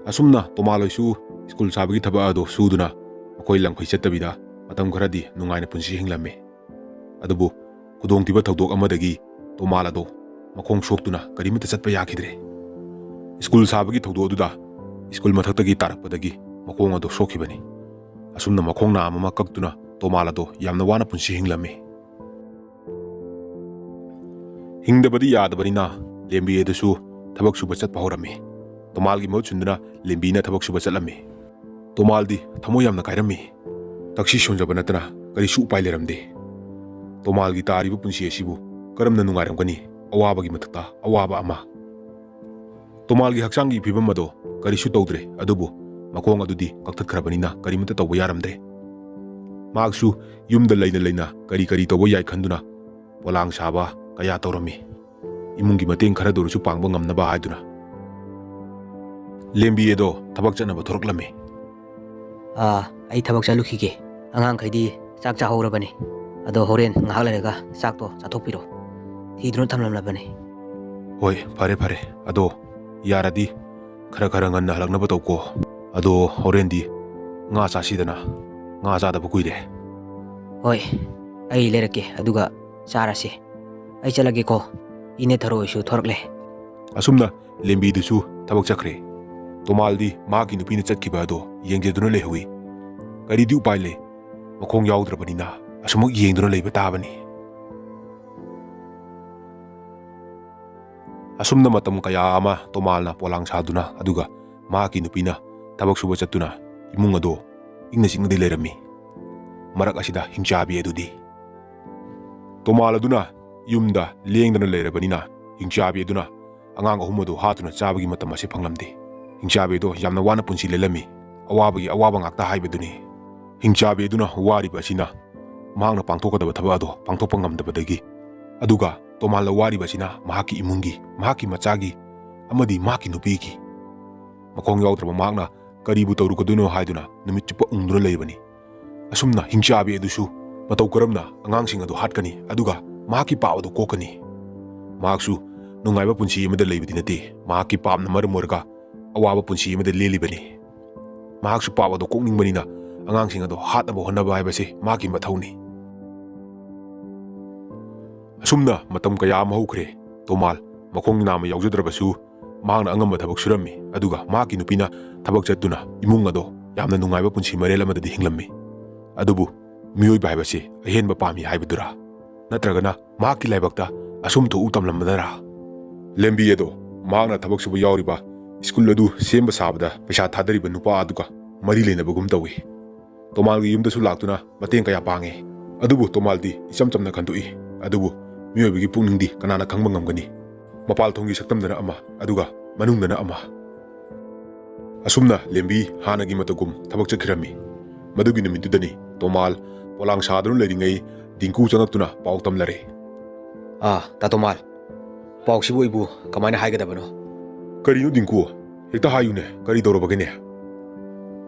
ꯑꯁꯨꯝꯅ ꯇꯣꯃꯥꯜ ꯍꯣꯏꯁꯨ ꯁ꯭ꯀꯨꯜ ꯁꯥꯕꯒꯤ ꯊꯕꯛ ꯑꯗꯣ ꯁꯨꯗꯨꯅ ꯃꯈꯣꯏ ꯂꯝꯈꯩ ꯆꯠꯇꯕꯤꯗ ꯃꯇꯝ ꯈꯔꯗꯤ ꯅꯨꯡꯉꯥꯏꯅ ꯄꯨꯟꯁꯤ ꯍꯤꯡꯂꯝꯃꯤ꯫ ꯑꯗꯨꯕꯨ ꯈꯨꯗꯣꯡꯊꯤꯕ ꯊꯧꯗꯣꯛ ꯑꯃꯗꯒꯤ ꯇꯣꯃꯥꯜ ꯑꯗꯣ ꯃꯈꯣꯡ ꯁꯣꯛꯇꯨꯅ ꯀꯔꯤꯃꯠꯇ ꯆꯠꯄ ꯌꯥꯈꯤꯗ꯭ꯔꯦ꯫ ꯁ꯭ꯀꯨꯜ ꯁꯥꯕꯒꯤ ꯊꯧꯗꯣꯛ ꯑꯗꯨꯗ ꯁ꯭ꯀꯨꯜ ꯃꯊꯛꯇꯒꯤ ꯇꯥꯔꯛꯄꯗꯒꯤ ꯃꯈꯣꯡ ꯑꯗꯣ ꯁꯣꯛꯈꯤꯕꯅꯤ꯫ ꯑꯁꯨꯝꯅ ꯃꯈꯣꯡ ꯅꯥꯝ ꯑꯃ ꯀꯛꯇꯨꯅ ꯇꯣꯃꯥꯜ ꯑꯗꯣ ꯌꯥꯝꯅ ꯋꯥꯅ ꯄꯨꯟꯁꯤ ꯍꯤꯡꯂꯝꯃꯤ꯫ ꯍꯤꯡꯗꯕꯗꯤ ꯌꯥꯗꯕꯅꯤꯅ ꯂꯦꯝꯕꯤ ꯑꯗꯨꯁꯨ ꯊꯕꯛ ꯁꯨꯕ ꯆꯠꯄ ꯍꯧꯔꯝꯃꯤ꯫ ꯇꯣꯃꯥꯜꯒꯤ ꯃꯍꯨꯠ ꯁꯤꯟꯗꯨꯅ ꯂꯦꯝꯕꯤꯅ ꯊꯕꯛ ꯁꯨꯕ ꯆꯠꯂꯝꯃꯤ꯫ ꯇꯣꯃꯥꯜꯗꯤ ꯊꯃꯣꯏ ꯌꯥꯝꯅ ꯀꯥꯏꯔꯝꯃꯤ꯫ ꯇꯛꯁꯤ ꯁꯣꯟꯖꯕ ꯅꯠꯇꯅ ꯀꯔꯤꯁꯨ ꯎꯄꯥꯏ ꯂꯩꯔꯝꯗꯦ꯫ ꯇꯣꯃꯥꯜꯒꯤ ꯇꯥꯔꯤꯕ ꯄꯨꯟꯁꯤ ꯑꯁꯤꯕꯨ ꯀꯔꯝꯅ ꯅꯨꯡꯉꯥꯏꯔꯝꯒꯅꯤ? ꯑꯋꯥꯕꯒꯤ ꯃꯊꯛꯇ ꯑꯋꯥꯕ ꯑꯃ꯫ ꯇꯣꯃꯥꯜꯒꯤ ꯍꯛꯆꯥꯡꯒꯤ ꯐꯤꯕꯝ ꯑꯗꯣ ꯀꯔꯤꯁꯨ ꯇꯧꯗ꯭ꯔꯦ, ꯑꯗꯨꯕꯨ ꯃꯈꯣꯡ ꯑꯗꯨꯗꯤ ꯀꯛꯊꯠꯈ꯭ꯔꯕꯅꯤꯅ ꯀꯔꯤꯃꯠꯇ ꯇꯧꯕ ꯌꯥꯔꯝꯗ꯭ꯔꯦ꯫ ꯃꯍꯥꯛꯁꯨ ꯌꯨꯝꯗ ꯂꯩꯅ ꯂꯩꯅ ꯀꯔꯤ ꯀꯔꯤ ꯇꯧꯕ ꯌꯥꯏ ꯈꯟꯗꯨꯅ ꯄꯣꯂꯥꯡ ꯁꯥꯕ ꯀꯌꯥ ꯇꯧꯔꯝꯃꯤ꯫ ꯏꯃꯨꯡꯒꯤ ꯃꯇꯦꯡ ꯈꯔꯗ ꯑꯣꯏꯔꯁꯨ ꯄꯥꯡꯕ ꯉꯝꯅꯕ ꯍꯥꯏꯗꯨꯅ꯫ ꯂꯦꯝꯕꯤ ꯑꯗꯣ ꯊꯕꯛ ꯆꯠꯅꯕ ꯊꯣꯔꯛꯂꯝꯃꯤ꯫ "ꯑꯥ, ꯑꯩ ꯊꯕꯛ ꯆꯠꯂꯨꯈꯤꯒꯦ꯫ ꯑꯉꯥꯡꯈꯩꯗꯤ ꯆꯥꯛ ꯆꯥꯍꯧꯔꯕꯅꯤ꯫ ꯑꯗꯣ ꯍꯣꯔꯦꯟ ꯉꯥꯏꯍꯥꯛ ꯂꯩꯔꯒ ꯆꯥꯛꯇꯣ ꯆꯥꯊꯣꯛꯄꯤꯔꯣ꯫ ꯊꯤꯗꯨꯅ ꯊꯝꯂꯝꯂꯕꯅꯤ꯫" "ꯍꯣꯏ, ꯐꯔꯦ, ꯐꯔꯦ꯫ ꯑꯗꯣ ꯌꯥꯔꯗꯤ ꯈꯔ ꯈꯔ ꯉꯟꯅ ꯍꯜꯂꯛꯅꯕ ꯇꯧꯀꯣ꯫ ꯑꯗꯣ ꯍꯣꯔꯦꯟꯗꯤ ꯉꯥ ꯆꯥꯁꯤꯗꯅ꯫ ꯉꯥ ꯆꯥꯗꯕ ꯀꯨꯏꯔꯦ꯫" "ꯍꯣꯏ, ꯑꯩ ꯂꯩꯔꯛꯀꯦ, ꯑꯗꯨꯒ ꯆꯥꯔꯁꯤ꯫ ꯑꯩ ꯆꯠꯂꯒꯦꯀꯣ꯫ ꯏꯅꯦ ꯊꯔꯣꯏꯁꯨ ꯊꯣꯔꯛꯂꯦ꯫" ꯑꯁꯨꯝꯅ ꯂꯦꯝꯕꯤꯗꯨꯁꯨ ꯊꯕꯛ ꯆꯠꯈ꯭ꯔꯦ꯫ ꯇꯣꯃꯥꯜꯗꯤ ꯃꯍꯥꯛꯀꯤ ꯅꯨꯄꯤꯅ ꯆꯠꯈꯤꯕ ꯑꯗꯣ ꯌꯦꯡꯖꯗꯨꯅ ꯂꯩꯍꯧꯏ꯫ ꯀꯔꯤꯗꯤ ꯎꯄꯥꯏ ꯂꯩ? ꯃꯈꯣꯡ ꯌꯥꯎꯗ꯭ꯔꯕꯅꯤꯅ ꯑꯁꯨꯃꯛ ꯌꯦꯡꯗꯨꯅ ꯂꯩꯕ ꯇꯥꯕꯅꯤ꯫ ꯑꯁꯨꯝꯅ ꯃꯇꯝ ꯀꯌꯥ ꯑꯃ ꯇꯣꯃꯥꯜꯅ ꯄꯣꯂꯥꯡ ꯁꯥꯗꯨꯅ, ꯑꯗꯨꯒ ꯃꯍꯥꯛꯀꯤ ꯅꯨꯄꯤꯅ ꯊꯕꯛ ꯁꯨꯕ ꯆꯠꯇꯨꯅ ꯏꯃꯨꯡ ꯑꯗꯨ ꯏꯪꯅ ꯆꯤꯛꯅꯗꯤ ꯂꯩꯔꯝꯃꯤ꯫ ꯃꯔꯛ ꯑꯁꯤꯗ ꯍꯤꯡꯆꯥꯕꯤ ꯑꯗꯨꯗꯤ, ꯇꯣꯃꯥꯜ ꯑꯗꯨꯅ ꯌꯨꯝꯗ ꯂꯦꯡꯗꯅ ꯂꯩꯔꯕꯅꯤꯅ, ꯍꯤꯡꯆꯥꯕꯤ ꯑꯗꯨꯅ ꯑꯉꯥꯡ ꯑꯍꯨꯝ ꯑꯗꯨ ꯍꯥꯠꯇꯨꯅ ꯆꯥꯕꯒꯤ ꯃꯇꯝ ꯑꯁꯤ ꯐꯪꯂꯝꯗꯦ꯫ ꯍꯤꯡꯆꯥꯕꯤ ꯑꯗꯨ ꯌꯥꯝꯅ ꯋꯥꯅ ꯄꯨꯟꯁꯤ ꯂꯦꯜꯂꯝꯃꯤ꯫ ꯑꯋꯥꯕꯒꯤ ꯑꯋꯥꯕ ꯉꯥꯛꯇ ꯍꯥꯏꯕꯗꯨꯅꯤ꯫ ꯍꯤꯡꯆꯥꯕꯤ ꯑꯗꯨꯅ ꯋꯥꯔꯤꯕ ꯑꯁꯤꯅ ꯃꯍꯥꯛꯅ ꯄꯥꯡꯊꯣꯛꯀꯗꯕ ꯊꯕꯛ ꯑꯗꯨ ꯄꯥꯡꯊꯣꯛꯄ ꯉꯝꯗꯕꯗꯒꯤ, ꯑꯗꯨꯒ ꯇꯣꯃꯥꯜꯅ ꯋꯥꯔꯤꯕ ꯑꯁꯤꯅ ꯃꯍꯥꯛꯀꯤ ꯏꯃꯨꯡꯒꯤ, ꯃꯍꯥꯛꯀꯤ ꯃꯆꯥꯒꯤ ꯑꯃꯗꯤ ꯃꯍꯥꯛꯀꯤ ꯅꯨꯄꯤꯒꯤ꯫ ꯃꯈꯣꯡ ꯌꯥꯎꯗ꯭ꯔꯕ ꯃꯍꯥꯛꯅ ꯀꯔꯤꯕꯨ ꯇꯧꯔꯨꯒꯗꯣꯏꯅꯣ ꯍꯥꯏꯗꯨꯅ ꯅꯨꯃꯤꯠ ꯆꯨꯞꯄ ꯎꯪꯗꯨꯅ ꯂꯩꯕꯅꯤ꯫ ꯑꯁꯨꯝꯅ ꯍꯤꯡꯆꯥꯕꯤ ꯑꯗꯨꯁꯨ ꯃꯇꯧ ꯀꯔꯝꯅ ꯑꯉꯥꯡꯁꯤꯡ ꯑꯗꯨ ꯍꯥꯠꯀꯅꯤ, ꯑꯗꯨꯒ ꯃꯍꯥꯛꯀꯤ ꯄꯥꯞ ꯑꯗꯨ ꯀꯣꯛꯀꯅꯤ? ꯃꯍꯥꯛꯁꯨ ꯅꯨꯡꯉꯥꯏꯕ ꯄꯨꯟꯁꯤ ꯑꯃꯗ ꯂꯩꯕꯗꯤ ꯅꯠꯇꯦ꯫ ꯃꯍꯥꯛꯀꯤ ꯄꯥꯞꯅ ꯃꯔꯝ ꯑꯣꯏꯔꯒ ꯑꯋꯥꯕ ꯄꯨꯟꯁꯤ ꯑꯃꯗ ꯂꯦꯜꯂꯤꯕꯅꯤ꯫ ꯃꯍꯥꯛꯁꯨ ꯄꯥꯞ ꯑꯗꯣ ꯀꯣꯛꯅꯤꯡꯕꯅꯤꯅ ꯑꯉꯥꯡꯁꯤꯡ ꯑꯗꯣ ꯍꯥꯠꯅꯕ ꯍꯣꯠꯅꯕ ꯍꯥꯏꯕꯁꯤ ꯃꯍꯥꯛꯀꯤ ꯃꯊꯧꯅꯤ꯫ ꯑꯁꯨꯝꯅ ꯃꯇꯝ ꯀꯌꯥ ꯑꯃ ꯍꯧꯈ꯭ꯔꯦ꯫ ꯇꯣꯃꯥꯜ ꯃꯈꯣꯡ ꯅꯥꯝꯃ ꯌꯥꯎꯖꯗ꯭ꯔꯕꯁꯨ ꯃꯍꯥꯛꯅ ꯑꯉꯝꯕ ꯊꯕꯛ ꯁꯨꯔꯝꯃꯤ꯫ ꯑꯗꯨꯒ ꯃꯍꯥꯛꯀꯤ ꯅꯨꯄꯤꯅ ꯊꯕꯛ ꯆꯠꯇꯨꯅ ꯏꯃꯨꯡ ꯑꯗꯣ ꯌꯥꯝꯅ ꯅꯨꯡꯉꯥꯏꯕ ꯄꯨꯟꯁꯤ ꯃꯔꯦꯜ ꯑꯃꯗꯗꯤ ꯍꯤꯡꯂꯝꯃꯤ꯫ ꯑꯗꯨꯕꯨ ꯃꯤꯑꯣꯏꯕ ꯍꯥꯏꯕꯁꯤ ꯑꯍꯦꯟꯕ ꯄꯥꯝꯃꯤ ꯍꯥꯏꯕꯗꯨꯔꯥ? ꯅꯠꯇ꯭ꯔꯒꯅ ꯃꯍꯥꯛꯀꯤ ꯂꯥꯏꯕꯛꯇ ꯑꯁꯨꯝ ꯊꯣꯛꯎ ꯇꯝꯂꯝꯕꯅꯔꯥ? ꯂꯦꯝꯕꯤ ꯑꯗꯣ ꯃꯍꯥꯛꯅ ꯊꯕꯛ ꯁꯨꯕ ꯌꯥꯎꯔꯤꯕ ꯁ꯭ꯀꯨꯜ ꯑꯗꯨ ꯁꯦꯝꯕ ꯁꯥꯕꯗ ꯄꯩꯁꯥ ꯊꯥꯗꯔꯤꯕ ꯅꯨꯄꯥ ꯑꯗꯨꯒ ꯃꯔꯤ ꯂꯩꯅꯕꯒꯨꯝ ꯇꯧꯏ꯫ ꯇꯣꯃꯥꯜꯒꯤ ꯌꯨꯝꯗꯁꯨ ꯂꯥꯛꯇꯨꯅ ꯃꯇꯦꯡ ꯀꯌꯥ ꯄꯥꯡꯉꯤ꯫ ꯑꯗꯨꯕꯨ ꯇꯣꯃꯥꯜꯗꯤ ꯏꯆꯝ ꯆꯝꯅ ꯈꯟꯗꯣꯛꯏ꯫ ꯑꯗꯨꯕꯨ ꯃꯤꯑꯣꯏꯕꯒꯤ ꯄꯨꯛꯅꯤꯡꯗꯤ ꯀꯅꯥꯅ ꯈꯪꯕ ꯉꯝꯒꯅꯤ? ꯃꯄꯥꯜ ꯊꯣꯡꯒꯤ ꯁꯛꯇꯝꯗꯅ ꯑꯃ, ꯑꯗꯨꯒ ꯃꯅꯨꯡꯗꯅ ꯑꯃ꯫ ꯑꯁꯨꯝꯅ ꯂꯦꯝꯕꯤ ꯍꯥꯟꯅꯒꯤ ꯃꯇꯧꯒꯨꯝ ꯊꯕꯛ ꯆꯠꯈꯤꯔꯝꯃꯤ꯫ ꯃꯗꯨꯒꯤ ꯅꯨꯃꯤꯠꯇꯨꯗꯅꯤ ꯇꯣꯃꯥꯜ ꯄꯣꯂꯥꯡ ꯁꯥꯗꯨꯅ ꯂꯩꯔꯤꯉꯩ ꯗꯤꯡꯀꯨ ꯆꯪꯉꯛꯇꯨꯅ ꯄꯥꯎ ꯇꯝꯂꯔꯦ꯫ "ꯑꯥ, ꯇꯥ ꯇꯣꯃꯥꯜ, ꯄꯥꯎꯁꯤꯕꯨ ꯑꯩꯕꯨ ꯀꯃꯥꯏꯅ ꯍꯥꯏꯒꯗꯕꯅꯣ?" "ꯀꯔꯤꯅꯣ ꯗꯤꯡꯀꯨ? ꯍꯦꯛꯇ ꯍꯥꯏꯌꯨꯅꯦ, ꯀꯔꯤ ꯇꯧꯔꯕꯒꯦꯅꯦ?"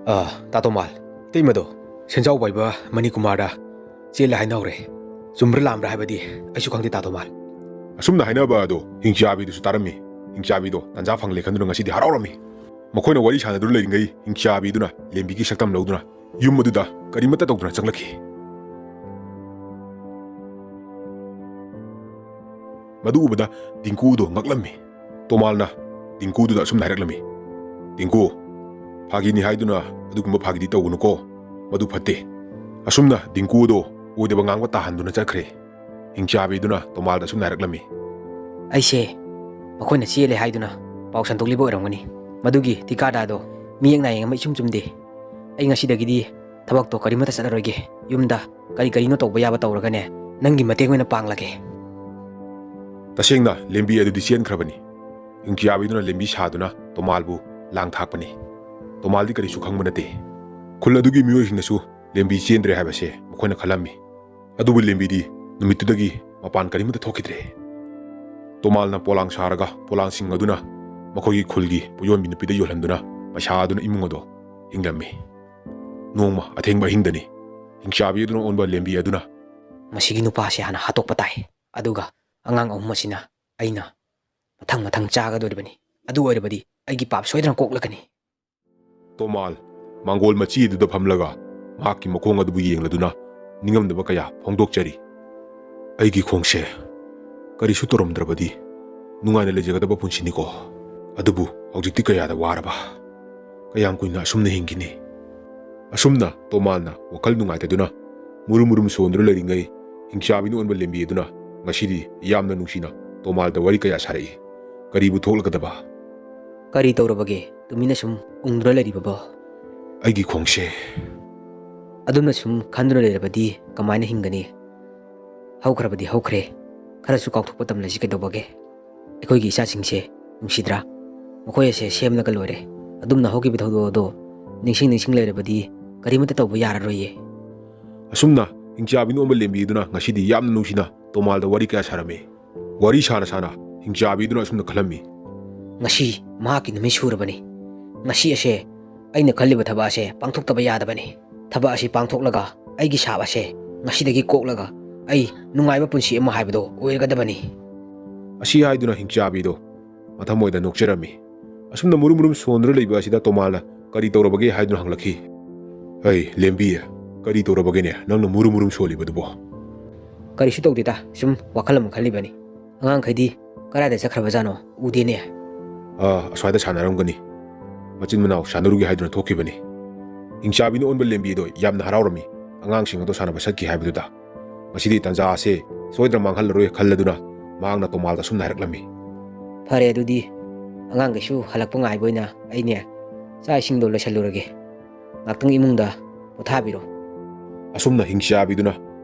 "ꯑꯥ, ꯇꯥ ꯇꯣꯃꯥꯜ, ꯏꯇꯩꯃꯗꯣ ꯁꯦꯟꯖꯥꯎ ꯄꯥꯏꯕ ꯃꯅꯤꯀꯨꯃꯥꯔꯗ ꯆꯦꯜꯂꯦ ꯍꯥꯏꯅꯍꯧꯔꯦ꯫ ꯆꯨꯝꯕ꯭ꯔꯥ ꯂꯥꯟꯕ꯭ꯔꯥ ꯍꯥꯏꯕꯗꯤ ꯑꯩꯁꯨ ꯈꯪꯗꯦ, ꯇꯥ ꯇꯣꯃꯥꯜ꯫" ꯑꯁꯨꯝꯅ ꯍꯥꯏꯅꯕ ꯑꯗꯣ ꯍꯤꯡꯆꯥꯕꯤꯗꯨꯁꯨ ꯇꯥꯔꯝꯃꯤ꯫ ꯍꯤꯡꯆꯥꯕꯤꯗꯣ ꯇꯥꯟꯖꯥ ꯐꯪꯂꯦ ꯈꯟꯗꯨꯅ ꯉꯁꯤꯗꯤ ꯍꯔꯥꯎꯔꯝꯃꯤ꯫ ꯃꯈꯣꯏꯅ ꯋꯥꯔꯤ ꯁꯥꯟꯅꯗꯨꯅ ꯂꯩꯔꯤꯉꯩ ꯍꯤꯡꯆꯥꯕꯤꯗꯨꯅ ꯂꯦꯝꯕꯤꯒꯤ ꯁꯛꯇꯝ ꯂꯧꯗꯨꯅ ꯌꯨꯝ ꯑꯗꯨꯗ ꯀꯔꯤꯃꯠꯇ ꯇꯧꯗꯨꯅ ꯆꯪꯂꯛꯈꯤ꯫ ꯃꯗꯨ ꯎꯕꯗ ꯗꯤꯡꯀꯨꯗꯣ ꯉꯛꯂꯝꯃꯤ꯫ ꯇꯣꯃꯥꯜꯅ ꯗꯤꯡꯀꯨꯗꯨꯗ ꯑꯁꯨꯝꯅ ꯍꯥꯏꯔꯛꯂꯝꯃꯤ, "ꯗꯤꯡꯀꯨ, ꯐꯥꯒꯤꯅꯤ ꯍꯥꯏꯗꯨꯅ ꯑꯗꯨꯒꯨꯝꯕ ꯐꯥꯒꯤꯗꯤ ꯇꯧꯒꯅꯨꯀꯣ, ꯃꯗꯨ ꯐꯠꯇꯦ꯫" ꯑꯁꯨꯝꯅ ꯗꯤꯡꯀꯨꯗꯣ ꯑꯣꯏꯗꯕ ꯉꯥꯡꯕ ꯇꯥꯍꯟꯗꯨꯅ ꯆꯠꯈ꯭ꯔꯦ꯫ ꯍꯤꯡꯆꯥꯕꯤꯗꯨꯅ ꯇꯣꯃꯥꯜꯗ ꯑꯁꯨꯝꯅ ꯍꯥꯏꯔꯛꯂꯝꯃꯤ, "ꯑꯩꯁꯦ ꯃꯈꯣꯏꯅ ꯆꯦꯜꯂꯦ ꯍꯥꯏꯗꯨꯅ ꯄꯥꯎ ꯁꯟꯗꯣꯛꯂꯤꯕ ꯑꯣꯏꯔꯝꯒꯅꯤ꯫ ꯃꯗꯨꯒꯤ ꯊꯤꯀꯥꯗꯥꯔꯗꯣ ꯃꯤꯌꯦꯛ ꯅꯥꯌꯦꯡ ꯑꯃ ꯏꯆꯨꯝ ꯆꯨꯝꯗꯦ꯫ ꯑꯩ ꯉꯁꯤꯗꯒꯤꯗꯤ ꯊꯕꯛꯇꯣ ꯀꯔꯤꯃꯠꯇ ꯆꯠꯂꯔꯣꯏꯒꯦ꯫ ꯌꯨꯝꯗ ꯀꯔꯤ ꯀꯔꯤꯅꯣ ꯇꯧꯕ ꯌꯥꯕ ꯇꯧꯔꯒꯅꯦ, ꯅꯪꯒꯤ ꯃꯇꯦꯡ ꯑꯣꯏꯅ ꯄꯥꯡꯂꯒꯦ꯫" ꯇꯁꯦꯡꯅ ꯂꯦꯝꯕꯤ ꯑꯗꯨꯗꯤ ꯆꯦꯟꯈ꯭ꯔꯕꯅꯤ꯫ ꯍꯤꯡꯆꯥꯕꯤꯗꯨꯅ ꯂꯦꯝꯕꯤ ꯁꯥꯗꯨꯅ ꯇꯣꯃꯥꯜꯕꯨ ꯂꯥꯡ ꯊꯥꯛꯄꯅꯤ꯫ ꯇꯣꯃꯥꯜꯗꯤ ꯀꯔꯤꯁꯨ ꯈꯪꯕ ꯅꯠꯇꯦ꯫ ꯈꯨꯜ ꯑꯗꯨꯒꯤ ꯃꯤꯑꯣꯏꯁꯤꯡꯅꯁꯨ ꯂꯦꯝꯕꯤ ꯆꯦꯟꯗ꯭ꯔꯦ ꯍꯥꯏꯕꯁꯦ ꯃꯈꯣꯏꯅ ꯈꯜꯂꯝꯃꯤ꯫ ꯑꯗꯨꯕꯨ ꯂꯦꯝꯕꯤꯗꯤ ꯅꯨꯃꯤꯠꯇꯨꯗꯒꯤ ꯃꯄꯥꯟ ꯀꯔꯤꯃꯠꯇ ꯊꯣꯛꯈꯤꯗ꯭ꯔꯦ꯫ ꯇꯣꯃꯥꯜꯅ ꯄꯣꯂꯥꯡ ꯁꯥꯔꯒ ꯄꯣꯂꯥꯡꯁꯤꯡ ꯑꯗꯨꯅ ꯃꯈꯣꯏꯒꯤ ꯈꯨꯜꯒꯤ ꯄꯣꯌꯣꯟꯕꯤ ꯅꯨꯄꯤꯗ ꯌꯣꯜꯍꯟꯗꯨꯅ ꯄꯩꯁꯥ ꯑꯗꯨꯅ ꯏꯃꯨꯡ ꯑꯗꯣ ꯍꯤꯡꯂꯝꯃꯤ꯫ ꯅꯣꯡꯃ ꯑꯊꯦꯡꯕ ꯑꯍꯤꯡꯗꯅꯤ꯫ ꯍꯤꯡꯆꯥꯕꯤ ꯑꯗꯨꯅ ꯑꯣꯟꯕ ꯂꯦꯝꯕꯤ ꯑꯗꯨꯅ, "ꯃꯁꯤꯒꯤ ꯅꯨꯄꯥꯁꯦ ꯍꯥꯟꯅ ꯍꯥꯠꯇꯣꯛꯄ ꯇꯥꯏ, ꯑꯗꯨꯒ ꯑꯉꯥꯡ ꯑꯍꯨꯝ ꯑꯁꯤꯅ ꯑꯩꯅ ꯃꯊꯪ ꯃꯊꯪ ꯆꯥꯒꯗꯧꯔꯤꯕꯅꯤ꯫ ꯑꯗꯨ ꯑꯣꯏꯔꯕꯗꯤ ꯑꯩꯒꯤ ꯄꯥꯞ ꯁꯣꯏꯗꯅ ꯀꯣꯛꯂꯛꯀꯅꯤ꯫ ꯇꯣꯃꯥꯜ ꯃꯥꯡꯒꯣꯜ ꯃꯆꯤ ꯑꯗꯨꯗ ꯐꯝꯂꯒ ꯃꯍꯥꯛꯀꯤ ꯃꯈꯣꯡ ꯑꯗꯨꯕꯨ ꯌꯦꯡꯂꯗꯨꯅ ꯅꯤꯡꯉꯝꯗꯕ ꯀꯌꯥ ꯐꯣꯡꯗꯣꯛꯆꯔꯤ꯫ ꯑꯩꯒꯤ ꯈꯣꯡꯁꯦ ꯀꯔꯤꯁꯨ ꯇꯧꯔꯝꯗ꯭ꯔꯕꯗꯤ ꯅꯨꯡꯉꯥꯏꯅ ꯂꯩꯖꯒꯗꯕ ꯄꯨꯟꯁꯤꯅꯤꯀꯣ꯫ ꯑꯗꯨꯕꯨ ꯍꯧꯖꯤꯛꯇꯤ ꯀꯌꯥꯗ ꯋꯥꯔꯕ꯫ ꯀꯌꯥꯝ ꯀꯨꯏꯅ ꯑꯁꯨꯝꯅ ꯍꯤꯡꯈꯤꯅꯤ? ꯑꯁꯨꯝꯅ ꯇꯣꯃꯥꯜꯅ ꯋꯥꯈꯜ ꯅꯨꯡꯉꯥꯏꯇꯗꯨꯅ ꯃꯨꯔꯨꯝ ꯃꯨꯔꯨꯝ ꯁꯣꯟꯗꯨꯅ ꯂꯩꯔꯤꯉꯩ, ꯍꯤꯡꯆꯥꯕꯤꯅ ꯑꯣꯟꯕ ꯂꯦꯝꯕꯤ ꯑꯗꯨꯅ ꯉꯁꯤꯗꯤ ꯌꯥꯝꯅ ꯅꯨꯡꯁꯤꯅ ꯇꯣꯃꯥꯜꯗ ꯋꯥꯔꯤ ꯀꯌꯥ ꯁꯥꯔꯛꯏ꯫ ꯀꯔꯤꯕꯨ ꯊꯣꯛꯂꯒꯗꯕ? ꯀꯔꯤ ꯇꯧꯔꯕꯒꯦ? ꯇꯨꯃꯤꯟꯅ ꯁꯨꯝ ꯎꯪꯗꯨꯅ ꯂꯩꯔꯤꯕꯕꯣ? ꯑꯩꯒꯤ ꯈꯣꯡꯁꯦ꯫ ꯑꯗꯨꯝꯅ ꯁꯨꯝ ꯈꯟꯗꯨꯅ ꯂꯩꯔꯕꯗꯤ ꯀꯃꯥꯏꯅ ꯍꯤꯡꯒꯅꯤ? ꯍꯧꯈ꯭ꯔꯕꯗꯤ ꯍꯧꯈ꯭ꯔꯦ, ꯈꯔꯁꯨ ꯀꯥꯎꯊꯣꯛꯄ ꯇꯝꯂꯁꯤ ꯀꯩꯗꯧꯕꯒꯦ? ꯑꯩꯈꯣꯏꯒꯤ ꯏꯆꯥꯁꯤꯡꯁꯦ ꯅꯨꯡꯁꯤꯗ꯭ꯔꯥ? ꯃꯈꯣꯏ ꯑꯁꯦ ꯁꯦꯝꯂꯒ ꯂꯣꯏꯔꯦ꯫ ꯑꯗꯨꯝꯅ ꯍꯧꯈꯤꯕ ꯊꯧꯗꯣꯛ ꯑꯗꯣ ꯅꯤꯡꯁꯤꯡ ꯅꯤꯡꯁꯤꯡ ꯂꯩꯔꯕꯗꯤ ꯀꯔꯤꯃꯠꯇ ꯇꯧꯕ ꯌꯥꯔꯔꯣꯏꯌꯦ꯫ ꯑꯁꯨꯝꯅ ꯍꯤꯡꯆꯥꯕꯤ ꯅꯣꯛꯑꯝꯕ ꯂꯦꯝꯕꯤꯗꯨꯅ ꯉꯁꯤꯗꯤ ꯌꯥꯝꯅ ꯅꯨꯡꯁꯤꯅ ꯇꯣꯃꯥꯜꯗ ꯋꯥꯔꯤ ꯀꯌꯥ ꯁꯥꯔꯝꯃꯤ꯫ ꯋꯥꯔꯤ ꯁꯥꯅ ꯁꯥꯅ ꯍꯤꯡꯆꯥꯕꯤꯗꯨꯅ ꯑꯁꯨꯝꯅ ꯈꯜꯂꯝꯃꯤ꯫ ꯉꯁꯤ ꯃꯍꯥꯛꯀꯤ ꯅꯨꯃꯤꯠ ꯁꯨꯔꯕꯅꯤ꯫ ꯉꯁꯤ ꯑꯁꯦ ꯑꯩꯅ ꯈꯜꯂꯤꯕ ꯊꯕꯛ ꯑꯁꯦ ꯄꯥꯡꯊꯣꯛꯇꯕ ꯌꯥꯗꯕꯅꯤ꯫ ꯊꯕꯛ ꯑꯁꯤ ꯄꯥꯡꯊꯣꯛꯂꯒ ꯑꯩꯒꯤ ꯁꯥꯞ ꯑꯁꯦ ꯉꯁꯤꯗꯒꯤ ꯀꯣꯛꯂꯒ ꯑꯩ ꯅꯨꯡꯉꯥꯏꯕ ꯄꯨꯟꯁꯤ ꯑꯃ ꯍꯥꯏꯕꯗꯣ ꯑꯣꯏꯔꯒꯗꯕꯅꯤ꯫ ꯑꯁꯤ ꯍꯥꯏꯗꯨꯅ ꯍꯤꯡꯆꯥꯕꯤꯗꯣ ꯃꯊꯃꯣꯏꯗ ꯅꯣꯛꯆꯔꯝꯃꯤ꯫ ꯑꯁꯨꯝꯅ ꯃꯨꯔꯨꯝ ꯃꯨꯔꯨꯝ ꯁꯣꯟꯗꯨꯅ ꯂꯩꯕ ꯑꯁꯤꯗ ꯇꯣꯃꯥꯜꯅ ꯀꯔꯤ ꯇꯧꯔꯕꯒꯦ ꯍꯥꯏꯗꯨꯅ ꯍꯪꯂꯛꯈꯤ꯫ "ꯑꯩ ꯂꯦꯝꯕꯤ, ꯀꯔꯤ ꯇꯧꯔꯕꯒꯦꯅꯦ ꯅꯪꯅ ꯃꯨꯔꯨꯝ ꯃꯨꯔꯨꯝ ꯁꯣꯜꯂꯤꯕꯗꯨꯕꯣ?" ꯀꯔꯤꯁꯨ ꯇꯧꯗꯦꯗ, ꯁꯨꯝ ꯋꯥꯈꯜ ꯑꯃ ꯈꯜꯂꯤꯕꯅꯤ꯫ ꯑꯉꯥꯡꯈꯩꯗꯤ ꯀꯗꯥꯏꯗ ꯆꯠꯈ꯭ꯔꯕꯖꯥꯠꯅꯣ? ꯎꯗꯦꯅꯦ꯫ "ꯑꯥ, ꯑꯁ꯭ꯋꯥꯏꯗ ꯁꯥꯟꯅꯔꯝꯒꯅꯤ꯫ ꯃꯆꯤꯟ ꯃꯅꯥꯎ ꯁꯥꯟꯅꯔꯨꯒꯦ ꯍꯥꯏꯗꯨꯅ ꯊꯣꯛꯈꯤꯕꯅꯤ꯫" ꯍꯤꯡꯆꯥꯕꯤꯅ ꯑꯣꯟꯕ ꯂꯦꯝꯕꯤꯗꯣ ꯌꯥꯝꯅ ꯍꯔꯥꯎꯔꯝꯃꯤ꯫ ꯑꯉꯥꯡꯁꯤꯡ ꯑꯗꯣ ꯁꯥꯟꯅꯕ ꯆꯠꯈꯤ ꯍꯥꯏꯕꯗꯨꯗ꯫ ꯉꯁꯤꯗꯤ ꯇꯥꯟꯖꯥ ꯑꯁꯦ ꯁꯣꯏꯗꯅ ꯃꯥꯡꯍꯜꯂꯔꯣꯏ ꯈꯜꯂꯗꯨꯅ ꯃꯍꯥꯛꯅ ꯇꯣꯃꯥꯜꯗ ꯑꯁꯨꯝꯅ ꯍꯥꯏꯔꯛꯂꯝꯃꯤ꯫ ꯐꯔꯦ, ꯑꯗꯨꯗꯤ ꯑꯉꯥꯡꯈꯩꯁꯨ ꯍꯜꯂꯛꯄ ꯉꯥꯏꯕ ꯑꯣꯏꯅ ꯑꯩꯅꯦ ꯆꯥꯛ ꯏꯁꯤꯡꯗꯣ ꯂꯣꯏꯁꯜꯂꯨꯔꯒꯦ꯫ ꯉꯥꯛꯇꯪ ꯏꯃꯨꯡꯗ ꯄꯣꯊꯥꯕꯤꯔꯣ꯫ ꯑꯁꯨꯝꯅ ꯍꯤꯡꯆꯥꯕꯤꯗꯨꯅ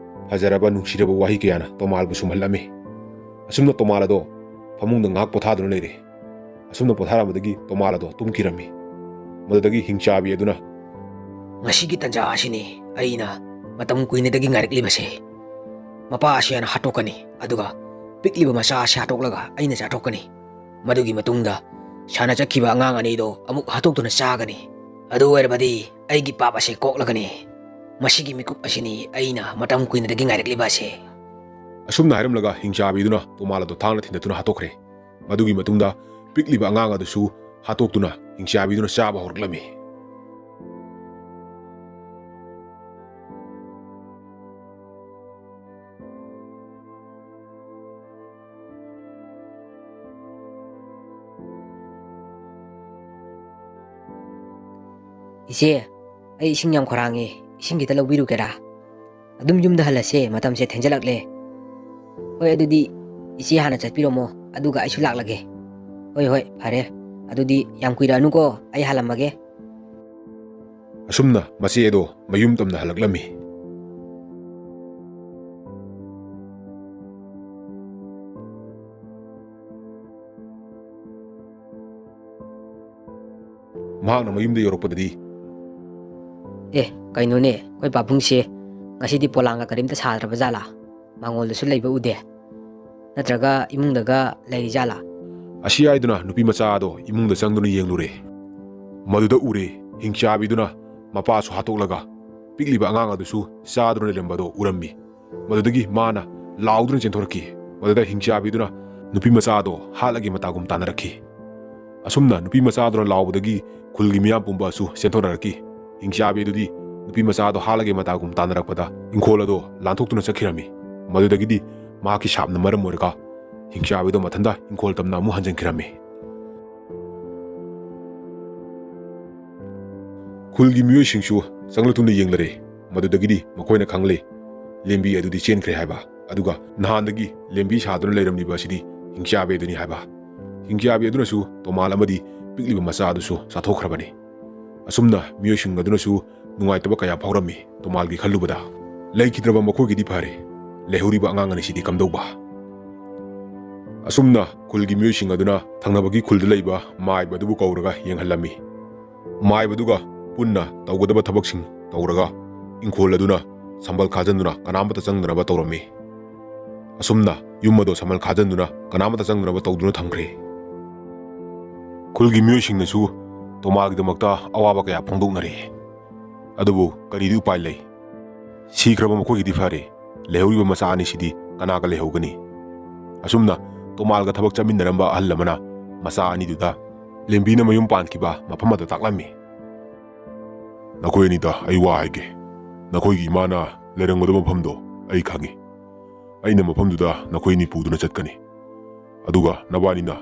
ꯐꯖꯔꯕ ꯅꯨꯡꯁꯤꯔꯕ ꯋꯥꯍꯩ ꯀꯌꯥꯅ ꯇꯣꯃꯥꯜꯕꯨ ꯁꯨꯝꯍꯜꯂꯝꯃꯤ꯫ ꯑꯁꯨꯝꯅ ꯇꯣꯃꯥꯜ ꯑꯗꯣ ꯐꯃꯨꯡꯗ ꯉꯥꯏꯍꯥꯛ ꯄꯣꯊꯥꯗꯨꯅ ꯂꯩꯔꯦ꯫ ꯑꯁꯨꯝꯅ ꯄꯣꯊꯥꯔꯝꯕꯗꯒꯤ ꯇꯣꯃꯥꯜ ꯑꯗꯣ ꯇꯨꯝꯈꯤꯔꯝꯃꯤ꯫ ꯃꯗꯨꯗꯒꯤ ꯍꯤꯡꯆꯥꯕꯤ ꯑꯗꯨꯅ, "ꯉꯁꯤꯒꯤ ꯇꯥꯟꯖꯥ ꯑꯁꯤꯅꯤ ꯑꯩꯅ ꯃꯇꯝ ꯀꯨꯏꯅꯗꯒꯤ ꯉꯥꯏꯔꯛꯂꯤꯕꯁꯦ꯫ ꯃꯄꯥ ꯑꯁꯤ ꯍꯥꯟꯅ ꯍꯥꯠꯇꯣꯛꯀꯅꯤ, ꯑꯗꯨꯒ ꯄꯤꯛꯂꯤꯕ ꯃꯆꯥ ꯑꯁꯤ ꯍꯥꯠꯇꯣꯛꯂꯒ ꯑꯩꯅ ꯆꯥꯊꯣꯛꯀꯅꯤ꯫ ꯃꯗꯨꯒꯤ ꯃꯇꯨꯡꯗ ꯁꯥꯟꯅ ꯆꯠꯈꯤꯕ ꯑꯉꯥꯡ ꯑꯅꯤꯗꯣ ꯑꯃꯨꯛ ꯍꯥꯠꯇꯣꯛꯇꯨꯅ ꯆꯥꯒꯅꯤ꯫ ꯑꯗꯨ ꯑꯣꯏꯔꯕꯗꯤ ꯑꯩꯒꯤ ꯄꯥꯞ ꯑꯁꯤ ꯀꯣꯛꯂꯒꯅꯤ꯫ ꯃꯁꯤꯒꯤ ꯃꯤꯀꯨꯞ ꯑꯁꯤꯅꯤ ꯑꯩꯅ ꯃꯇꯝ ꯀꯨꯏꯅꯗꯒꯤ ꯉꯥꯏꯔꯛꯂꯤꯕ ꯑꯁꯤ꯫" ꯑꯁꯨꯝꯅ ꯍꯥꯏꯔꯝꯂꯒ ꯍꯤꯡꯆꯥꯕꯤꯗꯨꯅ ꯇꯣꯃꯥꯜ ꯑꯗꯣ ꯊꯥꯡꯅ ꯊꯤꯟꯗꯠꯇꯨꯅ ꯍꯥꯠꯇꯣꯛꯈ꯭ꯔꯦ꯫ ꯃꯗꯨꯒꯤ ꯃꯇꯨꯡꯗ ꯄꯤꯛꯂꯤꯕ ꯑꯉꯥꯡ ꯑꯗꯨꯁꯨ ꯍꯥꯠꯇꯣꯛꯇꯨꯅ ꯍꯤꯡꯆꯥꯕꯤꯗꯨꯅ ꯆꯥꯕ ꯍꯧꯔꯛꯂꯝꯃꯤ꯫ "ꯏꯆꯦ, ꯑꯩ ꯏꯁꯤꯡ ꯌꯥꯝ ꯈꯧꯔꯥꯡꯉꯦ, ꯏꯁꯤꯡ ꯈꯤꯇ ꯂꯧꯕꯤꯔꯨꯒꯦꯔꯥ? ꯑꯗꯨꯝ ꯌꯨꯝꯗ ꯍꯜꯂꯁꯦ, ꯃꯇꯝꯁꯦ ꯊꯦꯡꯖꯜꯂꯛꯂꯦ꯫" "ꯍꯣꯏ, ꯑꯗꯨꯗꯤ ꯏꯆꯦ ꯍꯥꯟꯅ ꯆꯠꯄꯤꯔꯝꯃꯣ, ꯑꯗꯨꯒ ꯑꯩꯁꯨ ꯂꯥꯛꯂꯒꯦ꯫" "ꯍꯣꯏ, ꯍꯣꯏ, ꯐꯔꯦ꯫ ꯑꯗꯨꯗꯤ ꯌꯥꯝ ꯀꯨꯏꯔꯛꯑꯅꯨꯀꯣ, ꯑꯩ ꯍꯜꯂꯝꯃꯒꯦ꯫" ꯑꯁꯨꯝꯅ ꯃꯆꯦ ꯑꯗꯣ ꯃꯌꯨꯝ ꯇꯝꯅ ꯍꯜꯂꯛꯂꯝꯃꯤ꯫ ꯃꯍꯥꯛꯅ ꯃꯌꯨꯝꯗ ꯌꯧꯔꯛꯄꯗꯗꯤ, "ꯑꯦ, ꯀꯩꯅꯣꯅꯦ, ꯑꯩꯈꯣꯏ ꯄꯥꯕꯨꯡꯁꯦ ꯉꯁꯤꯗꯤ ꯄꯣꯂꯥꯡꯒ ꯀꯔꯤꯝꯇ ꯁꯥꯗ꯭ꯔꯕ ꯖꯥꯠꯂꯥ? ꯃꯉꯣꯟꯗꯁꯨ ꯂꯩꯕ ꯎꯗꯦ꯫ ꯅꯠꯇ꯭ꯔꯒ ꯏꯃꯨꯡꯗꯒ ꯂꯩꯔꯤ ꯖꯥꯠꯂꯥ?" ꯑꯁꯤ ꯍꯥꯏꯗꯨꯅ ꯅꯨꯄꯤ ꯃꯆꯥ ꯑꯗꯣ ꯏꯃꯨꯡꯗ ꯆꯪꯗꯨꯅ ꯌꯦꯡꯂꯨꯔꯦ꯫ ꯃꯗꯨꯗ ꯎꯔꯦ, ꯍꯤꯡꯆꯥꯕꯤꯗꯨꯅ ꯃꯄꯥꯁꯨ ꯍꯥꯠꯇꯣꯛꯂꯒ ꯄꯤꯛꯂꯤꯕ ꯑꯉꯥꯡ ꯑꯗꯨꯁꯨ ꯆꯥꯗꯨꯅ ꯂꯩꯔꯝꯕꯗꯣ ꯎꯔꯝꯃꯤ꯫ ꯃꯗꯨꯗꯒꯤ ꯃꯥꯅ ꯂꯥꯎꯗꯨꯅ ꯆꯦꯟꯊꯣꯔꯛꯈꯤ꯫ ꯃꯗꯨꯗ ꯍꯤꯡꯆꯥꯕꯤꯗꯨꯅ ꯅꯨꯄꯤ ꯃꯆꯥ ꯑꯗꯣ ꯍꯥꯠꯂꯒꯦ ꯃꯇꯥꯒꯨꯝ ꯇꯥꯟꯅꯔꯛꯈꯤ꯫ ꯑꯁꯨꯝꯅ ꯅꯨꯄꯤ ꯃꯆꯥꯗꯨꯅ ꯂꯥꯎꯕꯗꯒꯤ ꯈꯨꯜꯒꯤ ꯃꯤꯌꯥꯝ ꯄꯨꯝꯕꯁꯨ ꯆꯦꯟꯊꯣꯛꯅꯔꯛꯈꯤ꯫ ꯍꯤꯡꯆꯥꯕꯤ ꯑꯗꯨꯗꯤ ꯅꯨꯄꯤ ꯃꯆꯥꯗꯣ ꯍꯥꯠꯂꯒꯦ ꯃꯇꯥꯒꯨꯝ ꯇꯥꯟꯅꯔꯛꯄꯗ ꯏꯪꯈꯣꯜ ꯑꯗꯣ ꯂꯥꯟꯊꯣꯛꯇꯨꯅ ꯆꯠꯈꯤꯔꯝꯃꯤ꯫ ꯃꯗꯨꯗꯒꯤꯗꯤ ꯃꯍꯥꯛꯀꯤ ꯁꯥꯞꯅ ꯃꯔꯝ ꯑꯣꯏꯔꯒ ꯍꯤꯡꯆꯥꯕꯤꯗꯣ ꯃꯊꯟꯇ ꯏꯪꯈꯣꯜ ꯇꯝꯅ ꯑꯃꯨꯛ ꯍꯟꯖꯤꯟꯈꯤꯔꯝꯃꯤ꯫ ꯈꯨꯜꯒꯤ ꯃꯤꯑꯣꯏꯁꯤꯡꯁꯨ ꯆꯪꯂꯛꯇꯨꯅ ꯌꯦꯡꯂꯔꯦ꯫ ꯃꯗꯨꯗꯒꯤꯗꯤ ꯃꯈꯣꯏꯅ ꯈꯪꯂꯦ, ꯂꯦꯝꯕꯤ ꯑꯗꯨꯗꯤ ꯆꯦꯟꯈ꯭ꯔꯦ ꯍꯥꯏꯕ, ꯑꯗꯨꯒ ꯅꯍꯥꯟꯗꯒꯤ ꯂꯦꯝꯕꯤ ꯁꯥꯗꯨꯅ ꯂꯩꯔꯝꯂꯤꯕ ꯑꯁꯤꯗꯤ ꯍꯤꯡꯆꯥꯕꯤ ꯑꯗꯨꯅꯤ ꯍꯥꯏꯕ꯫ ꯍꯤꯡꯆꯥꯕꯤ ꯑꯗꯨꯅꯁꯨ ꯇꯣꯃꯥꯜ ꯑꯃꯗꯤ ꯄꯤꯛꯂꯤꯕ ꯃꯆꯥ ꯑꯗꯨꯁꯨ ꯆꯥꯊꯣꯛꯈ꯭ꯔꯕꯅꯤ꯫ ꯑꯁꯨꯝꯅ ꯃꯤꯑꯣꯏꯁꯤꯡ ꯑꯗꯨꯅꯁꯨ ꯅꯨꯡꯉꯥꯏꯇꯕ ꯀꯌꯥ ꯐꯥꯎꯔꯝꯃꯤ꯫ ꯇꯣꯃꯥꯜꯒꯤ ꯈꯜꯂꯨꯕꯗ, ꯂꯩꯈꯤꯗ꯭ꯔꯕ ꯃꯈꯣꯏꯒꯤꯗꯤ ꯐꯔꯦ, ꯂꯩꯍꯧꯔꯤꯕ ꯑꯉꯥꯡ ꯑꯅꯤꯁꯤꯗꯤ ꯀꯝꯗꯧꯕ? ꯑꯁꯨꯝꯅ ꯈꯨꯜꯒꯤ ꯃꯤꯑꯣꯏꯁꯤꯡ ꯑꯗꯨꯅ ꯊꯪꯅꯕꯒꯤ ꯈꯨꯜꯗ ꯂꯩꯕ ꯃꯥꯏꯕ ꯑꯗꯨꯕꯨ ꯀꯧꯔꯒ ꯌꯦꯡꯍꯜꯂꯝꯃꯤ꯫ ꯃꯥꯏꯕꯗꯨꯒ ꯄꯨꯟꯅ ꯇꯧꯒꯗꯕ ꯊꯕꯛꯁꯤꯡ ꯇꯧꯔꯒ, ꯏꯪꯈꯣꯜ ꯑꯗꯨꯅ ꯁꯝꯕꯜ ꯈꯥꯖꯤꯟꯗꯨꯅ ꯀꯅꯥꯃꯠꯇ ꯆꯪꯗꯅꯕ ꯇꯧꯔꯝꯃꯤ꯫ ꯑꯁꯨꯝꯅ ꯌꯨꯝ ꯑꯗꯣ ꯁꯝꯕꯜ ꯈꯥꯖꯤꯟꯗꯨꯅ ꯀꯅꯥꯃꯠꯇ ꯆꯪꯗꯅꯕ ꯇꯧꯗꯨꯅ ꯊꯝꯈ꯭ꯔꯦ꯫ ꯈꯨꯜꯒꯤ ꯃꯤꯑꯣꯏꯁꯤꯡꯅꯁꯨ ꯇꯣꯃꯥꯒꯤꯗꯃꯛꯇ ꯑꯋꯥꯕ ꯀꯌꯥ ꯐꯣꯡꯗꯣꯛꯅꯔꯦ꯫ ꯑꯗꯨꯕꯨ ꯀꯔꯤꯗꯤ ꯎꯄꯥꯏ ꯂꯩ? ꯁꯤꯈ꯭ꯔꯕ ꯃꯈꯣꯏꯒꯤꯗꯤ ꯐꯔꯦ, ꯂꯩꯍꯧꯔꯤꯕ ꯃꯆꯥ ꯑꯅꯤꯁꯤꯗꯤ ꯀꯅꯥꯒ ꯂꯩꯍꯧꯒꯅꯤ? ꯑꯁꯨꯝꯅ ꯇꯣꯃꯥꯜꯒ ꯊꯕꯛ ꯆꯠꯃꯤꯟꯅꯔꯝꯕ ꯑꯍꯜ ꯑꯃꯅ ꯃꯆꯥ ꯑꯅꯤꯗꯨꯗ ꯂꯦꯝꯕꯤꯅ ꯃꯌꯨꯝ ꯄꯥꯟꯈꯤꯕ ꯃꯐꯝ ꯑꯗꯨ ꯇꯥꯛꯂꯝꯃꯤ꯫ "ꯅꯈꯣꯏ ꯑꯅꯤꯗ ꯑꯩ ꯋꯥ ꯍꯥꯏꯒꯦ꯫ ꯅꯈꯣꯏꯒꯤ ꯏꯃꯥꯅ ꯂꯩꯔꯝꯒꯗꯕ ꯃꯐꯝꯗꯣ ꯑꯩ ꯈꯪꯏ꯫ ꯑꯩꯅ ꯃꯐꯝꯗꯨꯗ ꯅꯈꯣꯏ ꯑꯅꯤ ꯄꯨꯗꯨꯅ ꯆꯠꯀꯅꯤ꯫ ꯑꯗꯨꯒ ꯅꯕꯥꯅꯤꯅ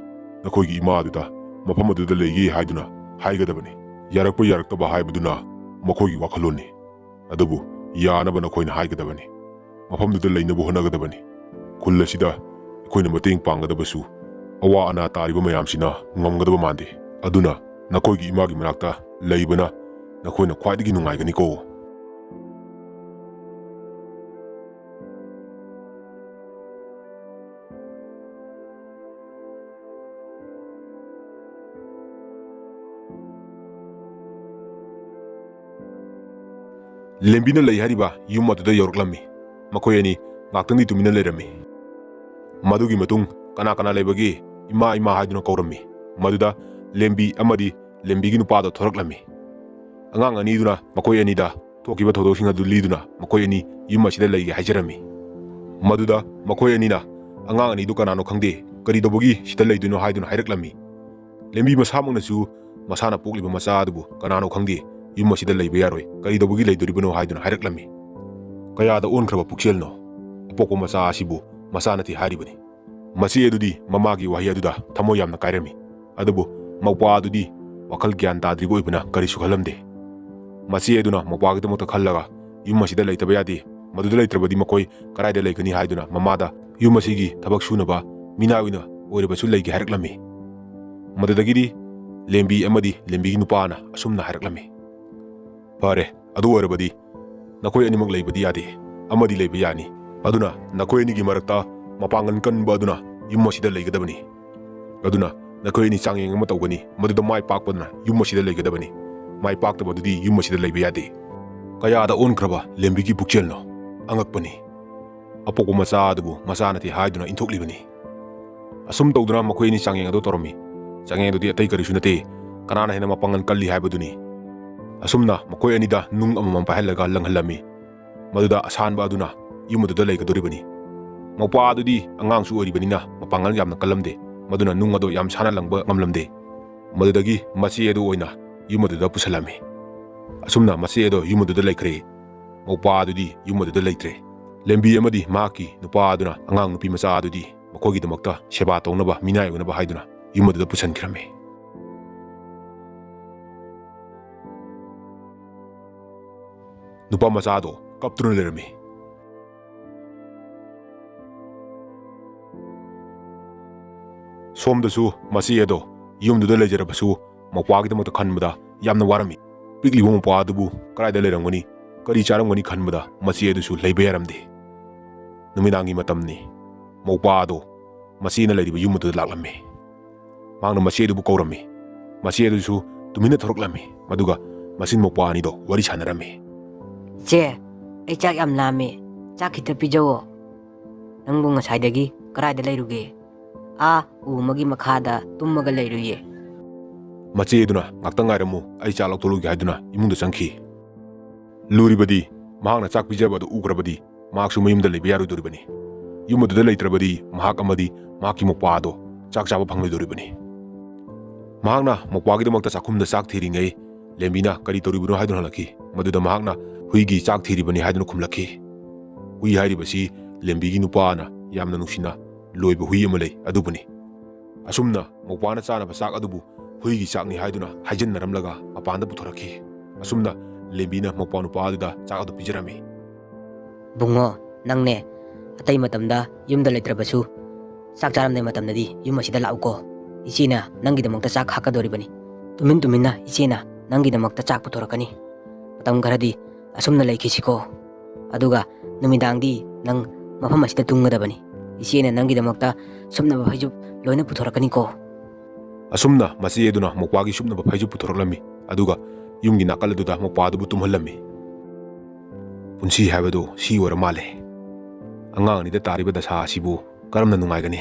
ꯅꯈꯣꯏꯒꯤ ꯏꯃꯥ ꯑꯗꯨꯗ ꯃꯐꯝ ꯑꯗꯨꯗ ꯂꯩꯒꯦ ꯍꯥꯏꯗꯨꯅ ꯍꯥꯏꯒꯗꯕꯅꯤ꯫ ꯌꯥꯔꯛꯄ ꯌꯥꯔꯛꯇꯕ ꯍꯥꯏꯕꯗꯨꯅ ꯃꯈꯣꯏꯒꯤ ꯋꯥꯈꯜꯂꯣꯟꯅꯤ꯫ ꯑꯗꯨꯕꯨ ꯌꯥꯅꯕ ꯅꯈꯣꯏꯅ ꯍꯥꯏꯒꯗꯕꯅꯤ꯫ ꯃꯐꯝꯗꯨꯗ ꯂꯩꯅꯕ ꯍꯣꯠꯅꯒꯗꯕꯅꯤ꯫ ꯈꯨꯜ ꯑꯁꯤꯗ ꯑꯩꯈꯣꯏꯅ ꯃꯇꯦꯡ ꯄꯥꯡꯒꯗꯕꯁꯨ ꯑꯋꯥ ꯑꯅꯥ ꯇꯥꯔꯤꯕ ꯃꯌꯥꯝꯁꯤꯅ ꯉꯝꯒꯗꯕ ꯃꯥꯟꯗꯦ꯫ ꯑꯗꯨꯅ ꯅꯈꯣꯏꯒꯤ ꯏꯃꯥꯒꯤ ꯃꯅꯥꯛꯇ ꯂꯩꯕꯅ ꯅꯈꯣꯏꯅ ꯈ꯭ꯋꯥꯏꯗꯒꯤ ꯅꯨꯡꯉꯥꯏꯒꯅꯤꯀꯣ"꯫ ꯂꯦꯝꯕꯤꯅ ꯂꯩ ꯍꯥꯏꯔꯤꯕ ꯌꯨꯝ ꯑꯗꯨꯗ ꯌꯧꯔꯛꯂꯝꯃꯤ꯫ ꯃꯈꯣꯏ ꯑꯅꯤ ꯉꯥꯛꯇꯪꯗꯤ ꯇꯨꯃꯤꯟꯅ ꯂꯩꯔꯝꯃꯤ꯫ ꯃꯗꯨꯒꯤ ꯃꯇꯨꯡ "ꯀꯅꯥ ꯀꯅꯥ ꯂꯩꯕꯒꯦ? ꯏꯃꯥ, ꯏꯃꯥ" ꯍꯥꯏꯗꯨꯅ ꯀꯧꯔꯝꯃꯤ꯫ ꯃꯗꯨꯗ ꯂꯦꯝꯕꯤ ꯑꯃꯗꯤ ꯂꯦꯝꯕꯤꯒꯤ ꯅꯨꯄꯥꯗꯣ ꯊꯣꯔꯛꯂꯝꯃꯤ꯫ ꯑꯉꯥꯡ ꯑꯅꯤꯗꯨꯅ ꯃꯈꯣꯏ ꯑꯅꯤꯗ ꯊꯣꯛꯈꯤꯕ ꯊꯧꯗꯣꯛꯁꯤꯡ ꯑꯗꯨ ꯂꯤꯗꯨꯅ ꯃꯈꯣꯏ ꯑꯅꯤ ꯌꯨꯝ ꯑꯁꯤꯗ ꯂꯩꯒꯦ ꯍꯥꯏꯖꯔꯝꯃꯤ꯫ ꯃꯗꯨꯗ ꯃꯈꯣꯏ ꯑꯅꯤꯅ "ꯑꯉꯥꯡ ꯑꯅꯤꯗꯨ ꯀꯅꯥꯅꯣ ꯈꯪꯗꯦ, ꯀꯔꯤ ꯇꯧꯕꯒꯤ ꯁꯤꯗ ꯂꯩꯗꯣꯏꯅꯣ?" ꯍꯥꯏꯗꯨꯅ ꯍꯥꯏꯔꯛꯂꯝꯃꯤ꯫ ꯂꯦꯝꯕꯤ ꯃꯁꯥꯃꯛꯅꯁꯨ ꯃꯁꯥꯅ ꯄꯣꯛꯂꯤꯕ ꯃꯆꯥ ꯑꯗꯨꯕꯨ "ꯀꯅꯥꯅꯣ ꯈꯪꯗꯦ, ꯌꯨꯝ ꯑꯁꯤꯗ ꯂꯩꯕ ꯌꯥꯔꯣꯏ, ꯀꯔꯤ ꯇꯧꯕꯒꯤ ꯂꯩꯗꯣꯔꯤꯕꯅꯣ?" ꯍꯥꯏꯗꯨꯅ ꯍꯥꯏꯔꯛꯂꯝꯃꯤ꯫ ꯀꯌꯥꯗ ꯑꯣꯟꯈ꯭ꯔꯕ ꯄꯨꯛꯆꯦꯜꯅꯣ! ꯑꯄꯣꯛꯄ ꯃꯆꯥ ꯑꯁꯤꯕꯨ ꯃꯆꯥꯅꯠꯇꯦ ꯍꯥꯏꯔꯤꯕꯅꯤ꯫ ꯃꯆꯦ ꯑꯗꯨꯗꯤ ꯃꯃꯥꯒꯤ ꯋꯥꯍꯩ ꯑꯗꯨꯗ ꯊꯃꯣꯏ ꯌꯥꯝꯅ ꯀꯥꯏꯔꯝꯃꯤ꯫ ꯑꯗꯨꯕꯨ ꯃꯧꯄ꯭ꯋꯥ ꯑꯗꯨꯗꯤ ꯋꯥꯈꯜ ꯒ꯭ꯌꯥꯟ ꯇꯥꯗ꯭ꯔꯤꯕ ꯑꯣꯏꯕꯅ ꯀꯔꯤꯁꯨ ꯈꯜꯂꯝꯗꯦ꯫ ꯃꯆꯦ ꯑꯗꯨꯅ ꯃꯧꯄ꯭ꯋꯥꯒꯤꯗꯃꯛꯇ ꯈꯜꯂꯒ ꯌꯨꯝ ꯑꯁꯤꯗ ꯂꯩꯇꯕ ꯌꯥꯗꯦ, ꯃꯗꯨꯗ ꯂꯩꯇ꯭ꯔꯕꯗꯤ ꯃꯈꯣꯏ ꯀꯗꯥꯏꯗ ꯂꯩꯒꯅꯤ ꯍꯥꯏꯗꯨꯅ ꯃꯃꯥꯗ ꯌꯨꯝ ꯑꯁꯤꯒꯤ ꯊꯕꯛ ꯁꯨꯅꯕ ꯃꯤꯅꯥꯏ ꯑꯣꯏꯅ ꯑꯣꯏꯔꯕꯁꯨ ꯂꯩꯒꯦ ꯍꯥꯏꯔꯛꯂꯝꯃꯤ꯫ ꯃꯗꯨꯗꯒꯤꯗꯤ ꯂꯦꯝꯕꯤ ꯑꯃꯗꯤ ꯂꯦꯝꯕꯤꯒꯤ ꯅꯨꯄꯥꯅ ꯑꯁꯨꯝꯅ ꯍꯥꯏꯔꯛꯂꯝꯃꯤ, "ꯐꯔꯦ, ꯑꯗꯨ ꯑꯣꯏꯔꯕꯗꯤ ꯅꯈꯣꯏ ꯑꯅꯤꯃꯛ ꯂꯩꯕꯗꯤ ꯌꯥꯗꯦ, ꯑꯃꯗꯤ ꯂꯩꯕ ꯌꯥꯅꯤ꯫ ꯑꯗꯨꯅ ꯅꯈꯣꯏ ꯑꯅꯤꯒꯤ ꯃꯔꯛꯇ ꯃꯄꯥꯡꯒꯜ ꯀꯟꯕ ꯑꯗꯨꯅ ꯌꯨꯝ ꯑꯁꯤꯗ ꯂꯩꯒꯗꯕꯅꯤ꯫ ꯑꯗꯨꯅ ꯅꯈꯣꯏ ꯑꯅꯤ ꯆꯥꯡꯌꯦꯡ ꯑꯃ ꯇꯧꯒꯅꯤ, ꯃꯗꯨꯗ ꯃꯥꯏ ꯄꯥꯛꯄꯗꯨꯅ ꯌꯨꯝ ꯑꯁꯤꯗ ꯂꯩꯒꯗꯕꯅꯤ, ꯃꯥꯏ ꯄꯥꯛꯇꯕ ꯑꯗꯨꯗꯤ ꯌꯨꯝ ꯑꯁꯤꯗ ꯂꯩꯕ ꯌꯥꯗꯦ"꯫ ꯀꯌꯥꯗ ꯑꯣꯟꯈ꯭ꯔꯕ ꯂꯦꯝꯕꯤꯒꯤ ꯄꯨꯛꯆꯦꯜꯅꯣ! ꯑꯉꯛꯄꯅꯤ꯫ ꯑꯄꯣꯛꯄ ꯃꯆꯥ ꯑꯗꯨꯕꯨ ꯃꯆꯥ ꯅꯠꯇꯦ ꯍꯥꯏꯗꯨꯅ ꯏꯟꯊꯣꯛꯂꯤꯕꯅꯤ꯫ ꯑꯁꯨꯝ ꯇꯧꯗꯨꯅ ꯃꯈꯣꯏ ꯑꯅꯤ ꯆꯥꯡꯌꯦꯡ ꯑꯗꯨ ꯇꯧꯔꯝꯃꯤ꯫ ꯆꯥꯡꯌꯦꯡ ꯑꯗꯨꯗꯤ ꯑꯇꯩ ꯀꯔꯤꯁꯨ ꯅꯠꯇꯦ, ꯀꯅꯥꯅ ꯍꯦꯟꯅ ꯃꯄꯥꯡꯒꯜ ꯀꯜꯂꯤ ꯍꯥꯏꯕꯗꯨꯅꯤ꯫ ꯑꯁꯨꯝꯅ ꯃꯈꯣꯏ ꯑꯅꯤꯗ ꯅꯨꯡ ꯑꯃꯃꯝ ꯄꯥꯏꯍꯜꯂꯒ ꯂꯪꯍꯜꯂꯝꯃꯤ꯫ ꯃꯗꯨꯗ ꯑꯁꯥꯟꯕ ꯑꯗꯨꯅ ꯌꯨꯝ ꯑꯗꯨꯗ ꯂꯩꯒꯗꯧꯔꯤꯕꯅꯤ꯫ ꯃꯧꯄ꯭ꯋꯥ ꯑꯗꯨꯗꯤ ꯑꯉꯥꯡꯁꯨ ꯑꯣꯏꯔꯤꯕꯅꯤꯅ ꯃꯄꯥꯡꯒꯜ ꯌꯥꯝꯅ ꯀꯜꯂꯝꯗꯦ꯫ ꯃꯗꯨꯅ ꯅꯨꯡ ꯑꯗꯣ ꯌꯥꯝ ꯁꯥꯟꯅ ꯂꯪꯕ ꯉꯝꯂꯝꯗꯦ꯫ ꯃꯗꯨꯗꯒꯤ ꯃꯆꯦ ꯑꯗꯨ ꯑꯣꯏꯅ ꯌꯨꯝ ꯑꯗꯨꯗ ꯄꯨꯁꯜꯂꯝꯃꯤ꯫ ꯑꯁꯨꯝꯅ ꯃꯆꯦ ꯑꯗꯣ ꯌꯨꯝ ꯑꯗꯨꯗ ꯂꯩꯈ꯭ꯔꯦ꯫ ꯃꯧꯄ꯭ꯋꯥ ꯑꯗꯨꯗꯤ ꯌꯨꯝ ꯑꯗꯨꯗ ꯂꯩꯇ꯭ꯔꯦ꯫ ꯂꯦꯝꯕꯤ ꯑꯃꯗꯤ ꯃꯍꯥꯛꯀꯤ ꯅꯨꯄꯥ ꯑꯗꯨꯅ ꯑꯉꯥꯡ ꯅꯨꯄꯤ ꯃꯆꯥ ꯑꯗꯨꯗꯤ ꯃꯈꯣꯏꯒꯤꯗꯃꯛꯇ ꯁꯦꯕꯥ ꯇꯧꯅꯕ, ꯃꯤꯅꯥꯏ ꯑꯣꯏꯅꯕ ꯍꯥꯏꯗꯨꯅ ꯌꯨꯝ ꯑꯗꯨꯗ ꯄꯨꯁꯟꯈ꯭ꯔꯝꯃꯤ꯫ ꯅꯨꯄꯥ ꯃꯆꯥꯗꯣ ꯀꯞꯇꯨꯅ ꯂꯩꯔꯝꯃꯤ꯫ ꯁꯣꯝꯗꯁꯨ ꯃꯆꯦ ꯑꯗꯣ ꯌꯨꯝꯗꯨꯗ ꯂꯩꯖꯔꯕꯁꯨ ꯃꯧꯄ꯭ꯋꯥꯒꯤꯗꯃꯛꯇ ꯈꯟꯕꯗ ꯌꯥꯝꯅ ꯋꯥꯔꯝꯃꯤ꯫ ꯄꯤꯛꯂꯤꯕ ꯃꯧꯄ꯭ꯋꯥ ꯑꯗꯨꯕꯨ ꯀꯗꯥꯏꯗ ꯂꯩꯔꯝꯒꯅꯤ, ꯀꯔꯤ ꯆꯥꯔꯝꯒꯅꯤ ꯈꯟꯕꯗ ꯃꯆꯦ ꯑꯗꯨꯁꯨ ꯂꯩꯕ ꯌꯥꯔꯝꯗꯦ꯫ ꯅꯨꯃꯤꯗꯥꯡꯒꯤ ꯃꯇꯝꯅꯤ꯫ ꯃꯧꯄ꯭ꯋꯥ ꯑꯗꯣ ꯃꯆꯦꯅ ꯂꯩꯔꯤꯕ ꯌꯨꯝ ꯑꯗꯨꯗ ꯂꯥꯛꯂꯝꯃꯤ꯫ ꯃꯍꯥꯛꯅ ꯃꯆꯦ ꯑꯗꯨꯕꯨ ꯀꯧꯔꯝꯃꯤ꯫ ꯃꯆꯦ ꯑꯗꯨꯁꯨ ꯇꯨꯃꯤꯟꯅ ꯊꯣꯔꯛꯂꯝꯃꯤ꯫ ꯃꯗꯨꯒ ꯃꯆꯤꯟ ꯃꯧꯄ꯭ꯋꯥ ꯑꯅꯤꯗꯣ ꯋꯥꯔꯤ ꯁꯥꯟꯅꯔꯝꯃꯤ꯫ "ꯏꯆꯦ, ꯑꯩ ꯆꯥꯛ ꯌꯥꯝ ꯂꯥꯝꯃꯤ꯫ ꯆꯥꯛ ꯈꯤꯇ ꯄꯤꯖꯧꯋꯣ꯫ ꯅꯪꯕꯨ ꯉꯁꯥꯏꯗꯒꯤ ꯀꯗꯥꯏꯗ ꯂꯩꯔꯨꯒꯦ?" "ꯑꯥ, ꯎ ꯑꯃꯒꯤ ꯃꯈꯥꯗ ꯇꯨꯝꯃꯒ ꯂꯩꯔꯨꯏꯌꯦ꯫" ꯃꯆꯦ ꯑꯗꯨꯅ, "ꯉꯥꯛꯇꯪ ꯉꯥꯏꯔꯝꯃꯨ, ꯑꯩ ꯆꯥ ꯂꯧꯊꯣꯛꯂꯨꯒꯦ" ꯍꯥꯏꯗꯨꯅ ꯏꯃꯨꯡꯗ ꯆꯪꯈꯤ꯫ ꯂꯨꯔꯤꯕꯗꯤ, ꯃꯍꯥꯛꯅ ꯆꯥꯛ ꯄꯤꯖꯕ ꯑꯗꯨ ꯎꯈ꯭ꯔꯕꯗꯤ ꯃꯍꯥꯛꯁꯨ ꯃꯌꯨꯝꯗ ꯂꯩꯕ ꯌꯥꯔꯣꯏꯗꯧꯔꯤꯕꯅꯤ꯫ ꯌꯨꯝ ꯑꯗꯨꯗ ꯂꯩꯇ꯭ꯔꯕꯗꯤ ꯃꯍꯥꯛ ꯑꯃꯗꯤ ꯃꯍꯥꯛꯀꯤ ꯃꯧꯄ꯭ꯋꯥ ꯑꯗꯣ ꯆꯥꯛ ꯆꯥꯕ ꯐꯪꯂꯣꯏꯗꯧꯔꯤꯕꯅꯤ꯫ ꯃꯍꯥꯛꯅ ꯃꯧꯄ꯭ꯋꯥꯒꯤꯗꯃꯛꯇ ꯆꯥꯛꯈꯨꯝꯗ ꯆꯥꯛ ꯊꯤꯔꯤꯉꯩ, ꯂꯦꯝꯕꯤꯅ "ꯀꯔꯤ ꯇꯧꯔꯤꯕꯅꯣ?" ꯍꯥꯏꯗꯨꯅ ꯍꯪꯂꯛꯈꯤ꯫ ꯃꯗꯨꯗ ꯃꯍꯥꯛꯅ "ꯍꯨꯏꯒꯤ ꯆꯥꯛ ꯊꯤꯔꯤꯕꯅꯤ" ꯍꯥꯏꯗꯨꯅ ꯈꯨꯝꯂꯛꯈꯤ꯫ ꯍꯨꯏ ꯍꯥꯏꯔꯤꯕꯁꯤ ꯂꯦꯝꯕꯤꯒꯤ ꯅꯨꯄꯥꯅ ꯌꯥꯝꯅ ꯅꯨꯡꯁꯤꯅ ꯂꯣꯏꯕ ꯍꯨꯏ ꯑꯃ ꯂꯩ, ꯑꯗꯨꯕꯨꯅꯤ꯫ ꯑꯁꯨꯝꯅ ꯃꯧꯄ꯭ꯋꯥꯅ ꯆꯥꯅꯕ ꯆꯥꯛ ꯑꯗꯨꯕꯨ ꯍꯨꯏꯒꯤ ꯆꯥꯛꯅꯤ ꯍꯥꯏꯗꯨꯅ ꯍꯥꯏꯖꯤꯟꯅꯔꯝꯂꯒ ꯃꯄꯥꯟꯗ ꯄꯨꯊꯣꯔꯛꯈꯤ꯫ ꯑꯁꯨꯝꯅ ꯂꯦꯝꯕꯤꯅ ꯃꯧꯄ꯭ꯋꯥ ꯅꯨꯄꯥ ꯑꯗꯨꯗ ꯆꯥꯛ ꯑꯗꯨ ꯄꯤꯖꯔꯝꯃꯤ꯫ "ꯕꯨꯡꯉꯣ, ꯅꯪꯅꯦ ꯑꯇꯩ ꯃꯇꯝꯗ ꯌꯨꯝꯗ ꯂꯩꯇ꯭ꯔꯕꯁꯨ ꯆꯥꯛ ꯆꯥꯔꯝꯗꯥꯏ ꯃꯇꯝꯗꯗꯤ ꯌꯨꯝ ꯑꯁꯤꯗ ꯂꯥꯛꯎꯀꯣ꯫ ꯏꯆꯦꯅ ꯅꯪꯒꯤꯗꯃꯛꯇ ꯆꯥꯛ ꯈꯥꯛꯀꯗꯧꯔꯤꯕꯅꯤ꯫ ꯇꯨꯃꯤꯟ ꯇꯨꯃꯤꯟꯅ ꯏꯆꯦꯅ ꯅꯪꯒꯤꯗꯃꯛꯇ ꯆꯥꯛ ꯄꯨꯊꯣꯔꯛꯀꯅꯤ꯫ ꯃꯇꯝ ꯈꯔꯗꯤ ꯑꯁꯨꯝꯅ ꯂꯩꯈꯤꯁꯤꯀꯣ꯫ ꯑꯗꯨꯒ ꯅꯨꯃꯤꯗꯥꯡꯗꯤ ꯅꯪ ꯃꯐꯝ ꯑꯁꯤꯗ ꯇꯨꯝꯒꯗꯕꯅꯤ꯫ ꯏꯆꯦꯅ ꯅꯪꯒꯤꯗꯃꯛꯇ ꯁꯨꯞꯅꯕ ꯐꯩꯖꯨꯞ ꯂꯣꯏꯅ ꯄꯨꯊꯣꯔꯛꯀꯅꯤꯀꯣ꯫" ꯑꯁꯨꯝꯅ ꯃꯆꯦ ꯑꯗꯨꯅ ꯃꯧꯄ꯭ꯋꯥꯒꯤ ꯁꯨꯞꯅꯕ ꯐꯩꯖꯨꯞ ꯄꯨꯊꯣꯔꯛꯂꯝꯃꯤ꯫ ꯑꯗꯨꯒ ꯌꯨꯝꯒꯤ ꯅꯥꯀꯜ ꯑꯗꯨꯗ ꯃꯧꯄ꯭ꯋꯥ ꯑꯗꯨꯕꯨ ꯇꯨꯝꯍꯜꯂꯝꯃꯤ꯫ ꯄꯨꯟꯁꯤ ꯍꯥꯏꯕꯗꯨ ꯁꯤ ꯑꯣꯏꯔ ꯃꯥꯜꯂꯦ꯫ ꯑꯉꯥꯡ ꯑꯅꯤꯗ ꯇꯥꯔꯤꯕ ꯗꯁꯥ ꯑꯁꯤꯕꯨ ꯀꯔꯝꯅ ꯅꯨꯡꯉꯥꯏꯒꯅꯤ?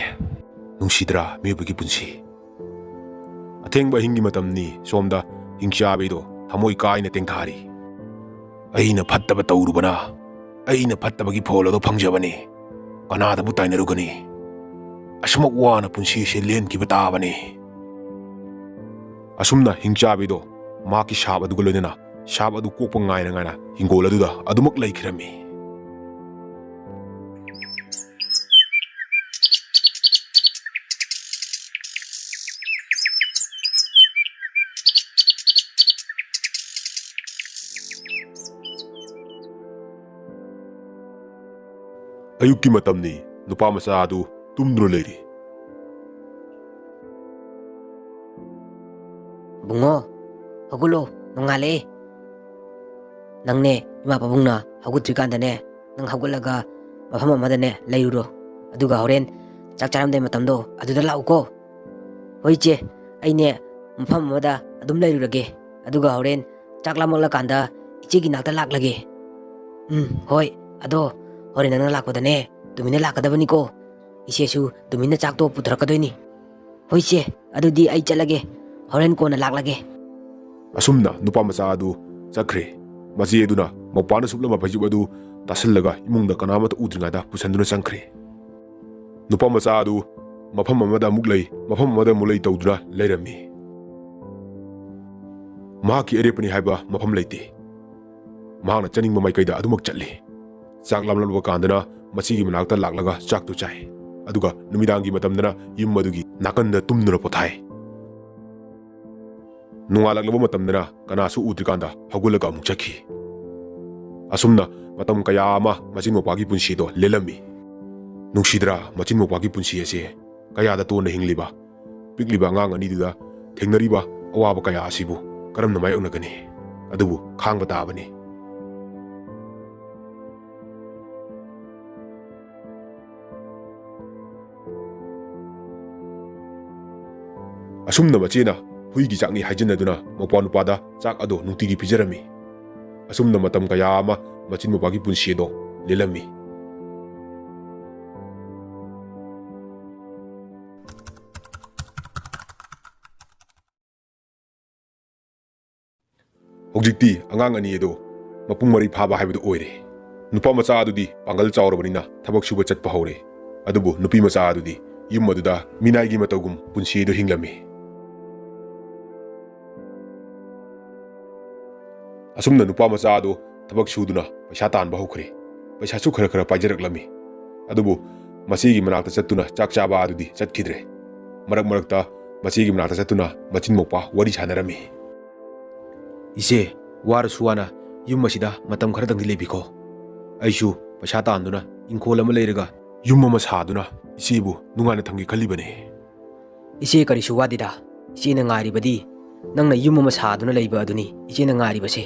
ꯅꯨꯡꯁꯤꯗ꯭ꯔꯥ ꯃꯤꯑꯣꯏꯕꯒꯤ ꯄꯨꯟꯁꯤ? ꯑꯊꯦꯡꯕ ꯑꯍꯤꯡꯒꯤ ꯃꯇꯝꯅꯤ꯫ ꯁꯣꯝꯗ ꯍꯤꯡꯆꯥꯕꯤꯗꯣ ꯊꯃꯣꯏ ꯀꯥꯏꯅ ꯇꯦꯡꯊꯥꯔꯤ꯫ "ꯑꯩꯅ ꯐꯠꯇꯕ ꯇꯧꯔꯨꯕꯅ ꯑꯩꯅ ꯐꯠꯇꯕꯒꯤ ꯐꯣꯜ ꯑꯗꯨ ꯐꯪꯖꯕꯅꯤ꯫ ꯀꯅꯥꯗꯕꯨ ꯇꯥꯏꯅꯔꯨꯒꯅꯤ? ꯑꯁꯨꯃꯛ ꯋꯥꯅ ꯄꯨꯟꯁꯤꯁꯦ ꯂꯦꯟꯈꯤꯕ ꯇꯥꯕꯅꯤ꯫ ꯑꯁꯨꯝꯅ ꯍꯤꯡꯆꯥꯕꯤꯗꯣ ꯃꯍꯥꯛꯀꯤ ꯁꯥꯞ ꯑꯗꯨꯒ ꯂꯣꯏꯅꯅ ꯁꯥꯞ ꯑꯗꯨ ꯀꯣꯛꯄ ꯉꯥꯏꯅ ꯉꯥꯏꯅ ꯍꯤꯡꯒꯣꯜ ꯑꯗꯨꯗ ꯑꯗꯨꯃꯛ ꯂꯩꯈꯤꯔꯝꯃꯤ꯫ ꯑꯌꯨꯛꯀꯤ ꯃꯇꯝꯅꯤ꯫ ꯅꯨꯄꯥ ꯃꯆꯥ ꯑꯗꯨ ꯇꯨꯝꯗꯨꯅ ꯂꯩꯔꯤ꯫ "ꯕꯨꯡꯉꯣ, ꯍꯧꯒꯠꯂꯣ, ꯅꯣꯡꯉꯥꯜꯂꯦ꯫ ꯅꯪꯅꯦ, ꯏꯃꯥ ꯄꯥꯕꯨꯡꯅ ꯍꯧꯒꯠꯇ꯭ꯔꯤꯀꯥꯟꯗꯅꯦ, ꯅꯪ ꯍꯧꯒꯠꯂꯒ ꯃꯐꯝ ꯑꯃꯗꯅꯦ ꯂꯩꯔꯨꯔꯣ꯫ ꯑꯗꯨꯒ ꯍꯣꯔꯦꯟ ꯆꯥꯛ ꯆꯥꯔꯝꯗꯥꯏ ꯃꯇꯝꯗꯣ ꯑꯗꯨꯗ ꯂꯥꯛꯎꯀꯣ꯫" "ꯍꯣꯏ ꯏꯆꯦ, ꯑꯩꯅꯦ ꯃꯐꯝ ꯑꯃꯗ ꯑꯗꯨꯝ ꯂꯩꯔꯨꯔꯒꯦ꯫ ꯑꯗꯨꯒ ꯍꯣꯔꯦꯟ ꯆꯥꯛ ꯂꯥꯝꯃꯛꯂꯀꯥꯟꯗ ꯏꯆꯦꯒꯤ ꯅꯥꯛꯇ ꯂꯥꯛꯂꯒꯦ꯫" "ꯎꯝ, ꯍꯣꯏ꯫ ꯑꯗꯣ ꯍꯣꯔꯦꯟ ꯅꯪꯅ ꯂꯥꯛꯄꯗꯅꯦ, ꯇꯨꯃꯤꯟꯅ ꯂꯥꯛꯀꯗꯕꯅꯤꯀꯣ꯫ ꯏꯆꯦꯁꯨ ꯇꯨꯃꯤꯟꯅ ꯆꯥꯛꯇꯣ ꯄꯨꯊꯣꯔꯛꯀꯗꯣꯏꯅꯤ꯫" "ꯍꯣꯏ ꯏꯆꯦ, ꯑꯗꯨꯗꯤ ꯑꯩ ꯆꯠꯂꯒꯦ꯫ ꯍꯣꯔꯦꯟ ꯀꯣꯟꯅ ꯂꯥꯛꯂꯒꯦ꯫" ꯑꯁꯨꯝꯅ ꯅꯨꯄꯥ ꯃꯆꯥ ꯑꯗꯨ ꯆꯠꯈ꯭ꯔꯦ꯫ ꯃꯆꯦ ꯑꯗꯨꯅ ꯃꯧꯄ꯭ꯋꯥꯅ ꯁꯨꯞꯂꯝꯕ ꯐꯩꯖꯨꯞ ꯑꯗꯨ ꯇꯥꯁꯤꯜꯂꯒ ꯏꯃꯨꯡꯗ ꯀꯅꯥꯃꯠꯇ ꯎꯗ꯭ꯔꯤꯉꯩꯗ ꯄꯨꯁꯟꯗꯨꯅ ꯆꯪꯈ꯭ꯔꯦ꯫ ꯅꯨꯄꯥ ꯃꯆꯥ ꯑꯗꯨ ꯃꯐꯝ ꯑꯃꯗ ꯑꯃꯨꯛ ꯂꯩ, ꯃꯐꯝ ꯑꯃꯗ ꯑꯃꯨꯛ ꯂꯩ ꯇꯧꯗꯨꯅ ꯂꯩꯔꯝꯃꯤ꯫ ꯃꯍꯥꯛꯀꯤ ꯑꯔꯦꯞꯄꯅꯤ ꯍꯥꯏꯕ ꯃꯐꯝ ꯂꯩꯇꯦ꯫ ꯃꯍꯥꯛꯅ ꯆꯠꯅꯤꯡꯕ ꯃꯥꯏꯀꯩꯗ ꯑꯗꯨꯃꯛ ꯆꯠꯂꯤ꯫ ꯆꯥꯛ ꯂꯥꯝꯂꯛꯂꯕ ꯀꯥꯟꯗꯅ ꯃꯆꯦꯒꯤ ꯃꯅꯥꯛꯇ ꯂꯥꯛꯂꯒ ꯆꯥꯛꯇꯨ ꯆꯥꯏ꯫ ꯑꯗꯨꯒ ꯅꯨꯃꯤꯗꯥꯡꯒꯤ ꯃꯇꯝꯗꯅ ꯌꯨꯝ ꯑꯗꯨꯒꯤ ꯅꯥꯀꯟꯗ ꯇꯨꯝꯗꯨꯅ ꯄꯣꯊꯥꯏ꯫ ꯅꯣꯡꯉꯥꯜꯂꯛꯂꯕ ꯃꯇꯝꯗꯅ ꯀꯅꯥꯁꯨ ꯎꯗ꯭ꯔꯤꯀꯥꯟꯗ ꯍꯧꯒꯠꯂꯒ ꯑꯃꯨꯛ ꯆꯠꯈꯤ꯫ ꯑꯁꯨꯝꯅ ꯃꯇꯝ ꯀꯌꯥ ꯑꯃ ꯃꯆꯤꯟ ꯃꯧꯄ꯭ꯋꯥꯒꯤ ꯄꯨꯟꯁꯤꯗꯣ ꯂꯦꯜꯂꯝꯃꯤ꯫ ꯅꯨꯡꯁꯤꯗ꯭ꯔꯥ ꯃꯆꯤꯟ ꯃꯧꯄ꯭ꯋꯥꯒꯤ ꯄꯨꯟꯁꯤ ꯑꯁꯦ? ꯀꯌꯥꯗ ꯇꯣꯟꯅ ꯍꯤꯡꯂꯤꯕ ꯄꯤꯛꯂꯤꯕ ꯑꯉꯥꯡ ꯑꯅꯤꯗꯨꯗ ꯊꯦꯡꯅꯔꯤꯕ ꯑꯋꯥꯕ ꯀꯌꯥ ꯑꯁꯤꯕꯨ ꯀꯔꯝꯅ ꯃꯥꯌꯣꯛꯅꯒꯅꯤ? ꯑꯗꯨꯕꯨ ꯈꯥꯡꯕ ꯇꯥꯕꯅꯤ꯫ ꯑꯁꯨꯝꯅ ꯃꯆꯦꯅ ꯍꯨꯏꯒꯤ ꯆꯥꯛꯅꯤ ꯍꯥꯏꯖꯤꯟꯅꯗꯨꯅ ꯃꯧꯄ꯭ꯋꯥ ꯅꯨꯄꯥꯗ ꯆꯥꯛ ꯑꯗꯣ ꯅꯨꯡꯇꯤꯒꯤ ꯄꯤꯖꯔꯝꯃꯤ꯫ ꯑꯁꯨꯝꯅ ꯃꯇꯝ ꯀꯌꯥ ꯑꯃ ꯃꯆꯤꯟ ꯃꯧꯄ꯭ꯋꯥꯒꯤ ꯄꯨꯟꯁꯤ ꯑꯗꯣ ꯂꯦꯜꯂꯝꯃꯤ꯫ ꯍꯧꯖꯤꯛꯇꯤ ꯑꯉꯥꯡ ꯑꯅꯤ ꯑꯗꯣ ꯃꯄꯨꯡ ꯃꯔꯩ ꯐꯥꯕ ꯍꯥꯏꯕꯗꯨ ꯑꯣꯏꯔꯦ꯫ ꯅꯨꯄꯥ ꯃꯆꯥ ꯑꯗꯨꯗꯤ ꯄꯥꯡꯒꯜ ꯆꯥꯎꯔꯕꯅꯤꯅ ꯊꯕꯛ ꯁꯨꯕ ꯆꯠꯄ ꯍꯧꯔꯦ꯫ ꯑꯗꯨꯕꯨ ꯅꯨꯄꯤ ꯃꯆꯥ ꯑꯗꯨꯗꯤ ꯌꯨꯝ ꯑꯗꯨꯗ ꯃꯤꯅꯥꯏꯒꯤ ꯃꯇꯧꯒꯨꯝ ꯄꯨꯟꯁꯤ ꯑꯗꯨ ꯍꯤꯡꯂꯝꯃꯤ꯫ ꯑꯁꯨꯝꯅ ꯅꯨꯄꯥ ꯃꯆꯥ ꯑꯗꯨ ꯊꯕꯛ ꯁꯨꯗꯨꯅ ꯄꯩꯁꯥ ꯇꯥꯟꯕ ꯍꯧꯈ꯭ꯔꯦ꯫ ꯄꯩꯁꯥꯁꯨ ꯈꯔ ꯈꯔ ꯄꯥꯏꯖꯔꯛꯂꯝꯃꯤ꯫ ꯑꯗꯨꯕꯨ ꯃꯆꯦꯒꯤ ꯃꯅꯥꯛꯇ ꯆꯠꯇꯨꯅ ꯆꯥꯛ ꯆꯥꯕ ꯑꯗꯨꯗꯤ ꯆꯠꯈꯤꯗ꯭ꯔꯦ꯫ ꯃꯔꯛ ꯃꯔꯛꯇ ꯃꯆꯦꯒꯤ ꯃꯅꯥꯛꯇ ꯆꯠꯇꯨꯅ ꯃꯆꯤꯟ ꯃꯧꯄꯥ ꯋꯥꯔꯤ ꯁꯥꯟꯅꯔꯝꯃꯤ꯫ "ꯏꯆꯦ, ꯋꯥꯔꯁꯨ ꯋꯥꯅ ꯌꯨꯝ ꯑꯁꯤꯗ ꯃꯇꯝ ꯈꯔꯗꯪꯗꯤ ꯂꯩꯕꯤꯈꯣ꯫ ꯑꯩꯁꯨ ꯄꯩꯁꯥ ꯇꯥꯟꯗꯨꯅ ꯏꯪꯈꯣꯜ ꯑꯃ ꯂꯩꯔꯒ ꯌꯨꯝ ꯑꯃ ꯁꯥꯗꯨꯅ ꯏꯆꯦꯕꯨ ꯅꯨꯡꯉꯥꯏꯅ ꯊꯝꯒꯦ ꯈꯜꯂꯤꯕꯅꯤ꯫" "ꯏꯆꯦ, ꯀꯔꯤꯁꯨ ꯋꯥꯗꯦꯗ꯫ ꯏꯆꯦꯅ ꯉꯥꯏꯔꯤꯕꯗꯤ ꯅꯪꯅ ꯌꯨꯝ ꯑꯃ ꯁꯥꯗꯨꯅ ꯂꯩꯕ ꯑꯗꯨꯅꯤ ꯏꯆꯦꯅ ꯉꯥꯏꯔꯤꯕꯁꯦ꯫"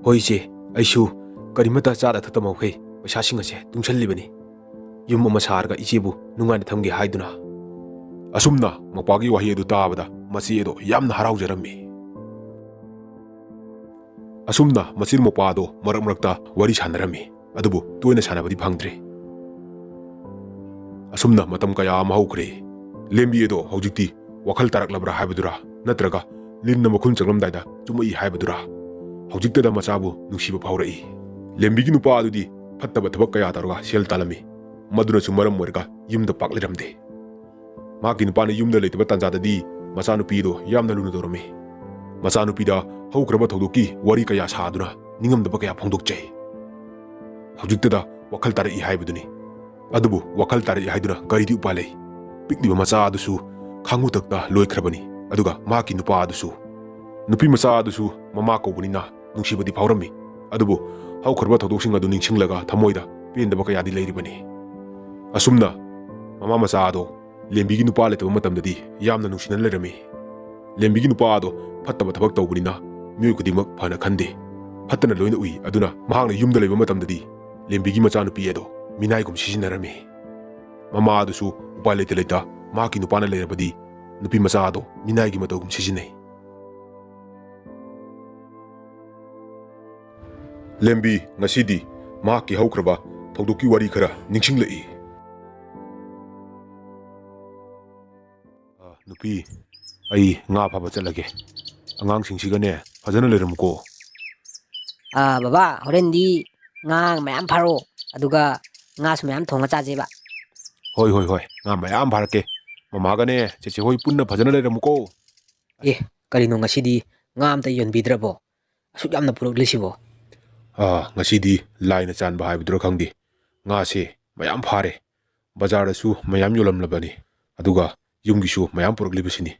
"ꯍꯣꯏ ꯏꯆꯦ, ꯑꯩꯁꯨ ꯀꯔꯤꯃꯠꯇ ꯆꯥꯗ ꯊꯛꯇ ꯃꯈꯩ ꯄꯩꯁꯥꯁꯤꯡ ꯑꯁꯦ ꯇꯨꯡꯁꯜꯂꯤꯕꯅꯤ꯫ ꯌꯨꯝ ꯑꯃ ꯁꯥꯔꯒ ꯏꯆꯦꯕꯨ ꯅꯨꯡꯉꯥꯏꯅ ꯊꯝꯒꯦ ꯍꯥꯏꯗꯨꯅ꯫" ꯑꯁꯨꯝꯅ ꯃꯧꯄꯥꯒꯤ ꯋꯥꯍꯩ ꯑꯗꯨ ꯇꯥꯕꯗ ꯃꯆꯦ ꯑꯗꯣ ꯌꯥꯝꯅ ꯍꯔꯥꯎꯖꯔꯝꯃꯤ꯫ ꯑꯁꯨꯝꯅ ꯃꯆꯤꯟ ꯃꯧꯄꯥꯗꯣ ꯃꯔꯛ ꯃꯔꯛꯇ ꯋꯥꯔꯤ ꯁꯥꯟꯅꯔꯝꯃꯤ, ꯑꯗꯨꯕꯨ ꯇꯣꯏꯅ ꯁꯥꯟꯅꯕꯗꯤ ꯐꯪꯗ꯭ꯔꯦ꯫ ꯑꯁꯨꯝꯅ ꯃꯇꯝ ꯀꯌꯥ ꯑꯃ ꯍꯧꯈ꯭ꯔꯦ꯫ ꯂꯦꯝꯕꯤ ꯑꯗꯣ ꯍꯧꯖꯤꯛꯇꯤ ꯋꯥꯈꯜ ꯇꯥꯔꯛꯂꯕ꯭ꯔꯥ ꯍꯥꯏꯕꯗꯨꯔꯥ, ꯅꯠꯇ꯭ꯔꯒ ꯂꯤꯟꯅ ꯃꯈꯨꯟ ꯆꯪꯂꯝꯗꯥꯏꯗ ꯆꯨꯝꯃꯛꯏ ꯍꯥꯏꯕꯗꯨꯔꯥ, ꯍꯧꯖꯤꯛꯇꯗ ꯃꯆꯥꯕꯨ ꯅꯨꯡꯁꯤꯕ ꯐꯥꯎꯔꯛꯏ꯫ ꯂꯦꯝꯕꯤꯒꯤ ꯅꯨꯄꯥ ꯑꯗꯨꯗꯤ ꯐꯠꯇꯕ ꯊꯕꯛ ꯀꯌꯥ ꯇꯧꯔꯒ ꯁꯦꯜ ꯇꯥꯜꯂꯝꯃꯤ꯫ ꯃꯗꯨꯅꯁꯨ ꯃꯔꯝ ꯑꯣꯏꯔꯒ ꯌꯨꯝꯗ ꯄꯥꯛ ꯂꯩꯔꯝꯗꯦ꯫ ꯃꯍꯥꯛꯀꯤ ꯅꯨꯄꯥꯅ ꯌꯨꯝꯗ ꯂꯩꯇꯕ ꯇꯥꯟꯖꯥꯗꯗꯤ ꯃꯆꯥꯅꯨꯄꯤꯗꯣ ꯌꯥꯝꯅ ꯂꯨꯅ ꯇꯧꯔꯝꯃꯤ꯫ ꯃꯆꯥꯅꯨꯄꯤꯗ ꯍꯧꯈ꯭ꯔꯕ ꯊꯧꯗꯣꯛꯀꯤ ꯋꯥꯔꯤ ꯀꯌꯥ ꯁꯥꯗꯨꯅ ꯅꯤꯡꯉꯝꯗꯕ ꯀꯌꯥ ꯐꯣꯡꯗꯣꯛꯆꯩ꯫ ꯍꯧꯖꯤꯛꯇꯗ ꯋꯥꯈꯜ ꯇꯥꯔꯛꯏ ꯍꯥꯏꯕꯗꯨꯅꯤ꯫ ꯑꯗꯨꯕꯨ ꯋꯥꯈꯜ ꯇꯥꯔꯛꯏ ꯍꯥꯏꯗꯨꯅ ꯀꯔꯤꯗꯤ ꯎꯄꯥꯏ ꯂꯩ? ꯄꯤꯛꯂꯤꯕ ꯃꯆꯥ ꯑꯗꯨꯁꯨ ꯈꯥꯡꯉꯨꯊꯛꯇ ꯂꯣꯏꯈ꯭ꯔꯕꯅꯤ, ꯑꯗꯨꯒ ꯃꯍꯥꯛꯀꯤ ꯅꯨꯄꯥ ꯑꯗꯨꯁꯨ꯫ ꯅꯨꯄꯤ ꯃꯆꯥ ꯑꯗꯨꯁꯨ ꯃꯃꯥ ꯀꯧꯕꯅꯤꯅ ꯅꯨꯡꯁꯤꯕꯗꯤ ꯐꯥꯎꯔꯝꯃꯤ, ꯑꯗꯨꯕꯨ ꯍꯧꯈ꯭ꯔꯕ ꯊꯧꯗꯣꯛꯁꯤꯡ ꯑꯗꯨ ꯅꯤꯡꯁꯤꯡꯂꯒ ꯊꯃꯣꯏꯗ ꯄꯦꯟꯗꯕ ꯀꯌꯥꯗꯤ ꯂꯩꯔꯤꯕꯅꯤ꯫ ꯑꯁꯨꯝꯅ ꯃꯃꯥ ꯃꯆꯥ ꯑꯗꯣ ꯂꯦꯝꯕꯤꯒꯤ ꯅꯨꯄꯥ ꯂꯩꯇꯕ ꯃꯇꯝꯗꯗꯤ ꯌꯥꯝꯅ ꯅꯨꯡꯁꯤꯅꯅ ꯂꯩꯔꯝꯃꯤ꯫ ꯂꯦꯝꯕꯤꯒꯤ ꯅꯨꯄꯥ ꯑꯗꯣ ꯐꯠꯇꯕ ꯊꯕꯛ ꯇꯧꯕꯅꯤꯅ ꯃꯤꯑꯣꯏ ꯈꯨꯗꯤꯡꯃꯛ ꯐꯅ ꯈꯟꯗꯦ꯫ ꯐꯠꯇꯅ ꯂꯣꯏꯅ ꯎꯏ꯫ ꯑꯗꯨꯅ ꯃꯍꯥꯛꯅ ꯌꯨꯝꯗ ꯂꯩꯕ ꯃꯇꯝꯗꯗꯤ ꯂꯦꯝꯕꯤꯒꯤ ꯃꯆꯥꯅꯨꯄꯤ ꯑꯗꯣ ꯃꯤꯅꯥꯏꯒꯨꯝ ꯁꯤꯖꯤꯟꯅꯔꯝꯃꯤ꯫ ꯃꯃꯥ ꯑꯗꯨꯁꯨ ꯎꯄꯥꯏ ꯂꯩꯇ ꯂꯩꯇ ꯃꯍꯥꯛꯀꯤ ꯅꯨꯄꯥꯅ ꯂꯩꯔꯕꯗꯤ ꯅꯨꯄꯤ ꯃꯆꯥ ꯑꯗꯣ ꯃꯤꯅꯥꯏꯒꯤ ꯃꯇꯧꯒꯨꯝ ꯁꯤꯖꯤꯟꯅꯩ꯫ ꯂꯦꯝꯕꯤ ꯉꯁꯤꯗꯤ ꯃꯍꯥꯛꯀꯤ ꯍꯧꯈ꯭ꯔꯕ ꯊꯧꯗꯣꯛꯀꯤ ꯋꯥꯔꯤ ꯈꯔ ꯅꯤꯡꯁꯤꯡꯂꯛꯏ꯫ "ꯑ, ꯅꯨꯄꯤ, ꯑꯩ ꯉꯥ ꯐꯥꯕ ꯆꯠꯂꯒꯦ꯫ ꯑꯉꯥꯡꯁꯤꯡꯁꯤꯒꯅꯦ ꯐꯖꯅ ꯂꯩꯔꯝꯃꯨꯀꯣ꯫" "ꯑꯥ, ꯕꯕꯥ, ꯍꯣꯔꯦꯟꯗꯤ ꯉꯥ ꯃꯌꯥꯝ ꯐꯥꯔꯛꯑꯣ, ꯑꯗꯨꯒ ꯉꯥꯁꯨ ꯃꯌꯥꯝ ꯊꯣꯡꯉ ꯆꯥꯁꯦꯕ꯫ ꯍꯣꯏ, ꯍꯣꯏ, ꯍꯣꯏ, ꯉꯥ ꯃꯌꯥꯝ ꯐꯥꯔꯛꯀꯦ꯫ ꯃꯃꯥꯒꯅꯦ ꯆꯦꯆꯦ ꯍꯣꯏ ꯄꯨꯟꯅ ꯐꯖꯅ ꯂꯩꯔꯝꯃꯨꯀꯣ꯫ ꯑꯦ, ꯀꯔꯤꯅꯣ ꯉꯁꯤꯗꯤ ꯉꯥ ꯑꯝꯇ ꯌꯣꯟꯕꯤꯗ꯭ꯔꯕꯣ? ꯑꯁꯨꯛ ꯌꯥꯝꯅ ꯄꯨꯔꯛꯂꯤꯁꯤꯕꯣ? ꯑꯥ, ꯉꯁꯤꯗꯤ ꯂꯥꯏꯅ ꯆꯥꯟꯕ ꯍꯥꯏꯕꯗꯨꯔ ꯈꯪꯗꯦ, ꯉꯥꯁꯦ ꯃꯌꯥꯝ ꯐꯥꯔꯦ, ꯕꯖꯥꯔꯗꯁꯨ ꯃꯌꯥꯝ ꯌꯣꯜꯂꯝꯂꯕꯅꯤ, ꯑꯗꯨꯒ ꯌꯨꯝꯒꯤꯁꯨ ꯃꯌꯥꯝ ꯄꯨꯔꯛꯂꯤꯕꯁꯤꯅꯤ꯫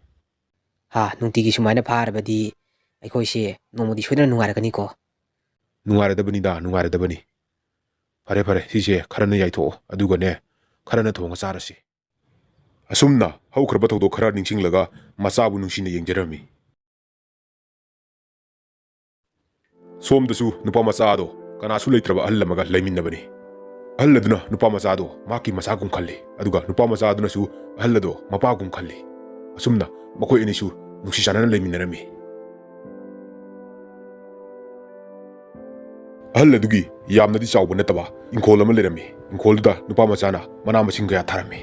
ꯍꯥ, ꯅꯨꯡꯇꯤꯒꯤ ꯁꯨꯃꯥꯏꯅ ꯐꯥꯔꯕꯗꯤ ꯑꯩꯈꯣꯏꯁꯦ ꯅꯣꯡꯃꯗꯤ ꯁꯣꯏꯗꯅ ꯅꯨꯡꯉꯥꯏꯔꯛꯀꯅꯤꯀꯣ꯫ ꯅꯨꯡꯉꯥꯏꯔꯗꯕꯅꯤꯗ, ꯅꯨꯡꯉꯥꯏꯔꯗꯕꯅꯤ꯫ ꯐꯔꯦ, ꯐꯔꯦ, ꯁꯤꯁꯦ ꯈꯔꯅ ꯌꯥꯏꯊꯣꯛꯑꯣ, ꯑꯗꯨꯒꯅꯦ, ꯈꯔꯅ ꯊꯣꯡꯉ ꯆꯥꯔꯁꯤ꯫ ꯑꯁꯨꯝꯅ ꯍꯧꯈ꯭ꯔꯕ ꯊꯧꯗꯣꯛ ꯈꯔ ꯅꯤꯡꯁꯤꯡꯂꯒ ꯃꯆꯥꯕꯨ ꯅꯨꯡꯁꯤꯅ ꯌꯦꯡꯖꯔꯝꯃꯤ꯫ ꯁꯣꯝꯗꯁꯨ ꯅꯨꯄꯥ ꯃꯆꯥ ꯑꯗꯣ ꯀꯅꯥꯁꯨ ꯂꯩꯇ꯭ꯔꯕ ꯑꯍꯜ ꯑꯃꯒ ꯂꯩꯃꯤꯟꯅꯕꯅꯤ꯫ ꯑꯍꯜ ꯑꯗꯨꯅ ꯅꯨꯄꯥ ꯃꯆꯥ ꯑꯗꯣ ꯃꯍꯥꯛꯀꯤ ꯃꯆꯥꯒꯨꯝ ꯈꯜꯂꯤ, ꯑꯗꯨꯒ ꯅꯨꯄꯥ ꯃꯆꯥ ꯑꯗꯨꯅꯁꯨ ꯑꯍꯜ ꯑꯗꯣ ꯃꯄꯥꯒꯨꯝ ꯈꯜꯂꯤ꯫ ꯑꯁꯨꯝꯅ ꯃꯈꯣꯏ ꯑꯅꯤꯁꯨ ꯅꯨꯡꯁꯤ ꯆꯥꯟꯅꯅ ꯂꯩꯃꯤꯟꯅꯔꯝꯃꯤ꯫ ꯑꯍꯜ ꯑꯗꯨꯒꯤ ꯌꯥꯝꯅꯗꯤ ꯆꯥꯎꯕ ꯅꯠꯇꯕ ꯏꯪꯈꯣꯜ ꯑꯃ ꯂꯩꯔꯝꯃꯤ꯫ ꯏꯪꯈꯣꯜꯗꯨꯗ ꯅꯨꯄꯥ ꯃꯆꯥꯅ ꯃꯅꯥ ꯃꯁꯤꯡ ꯀꯌꯥ ꯊꯥꯔꯝꯃꯤ꯫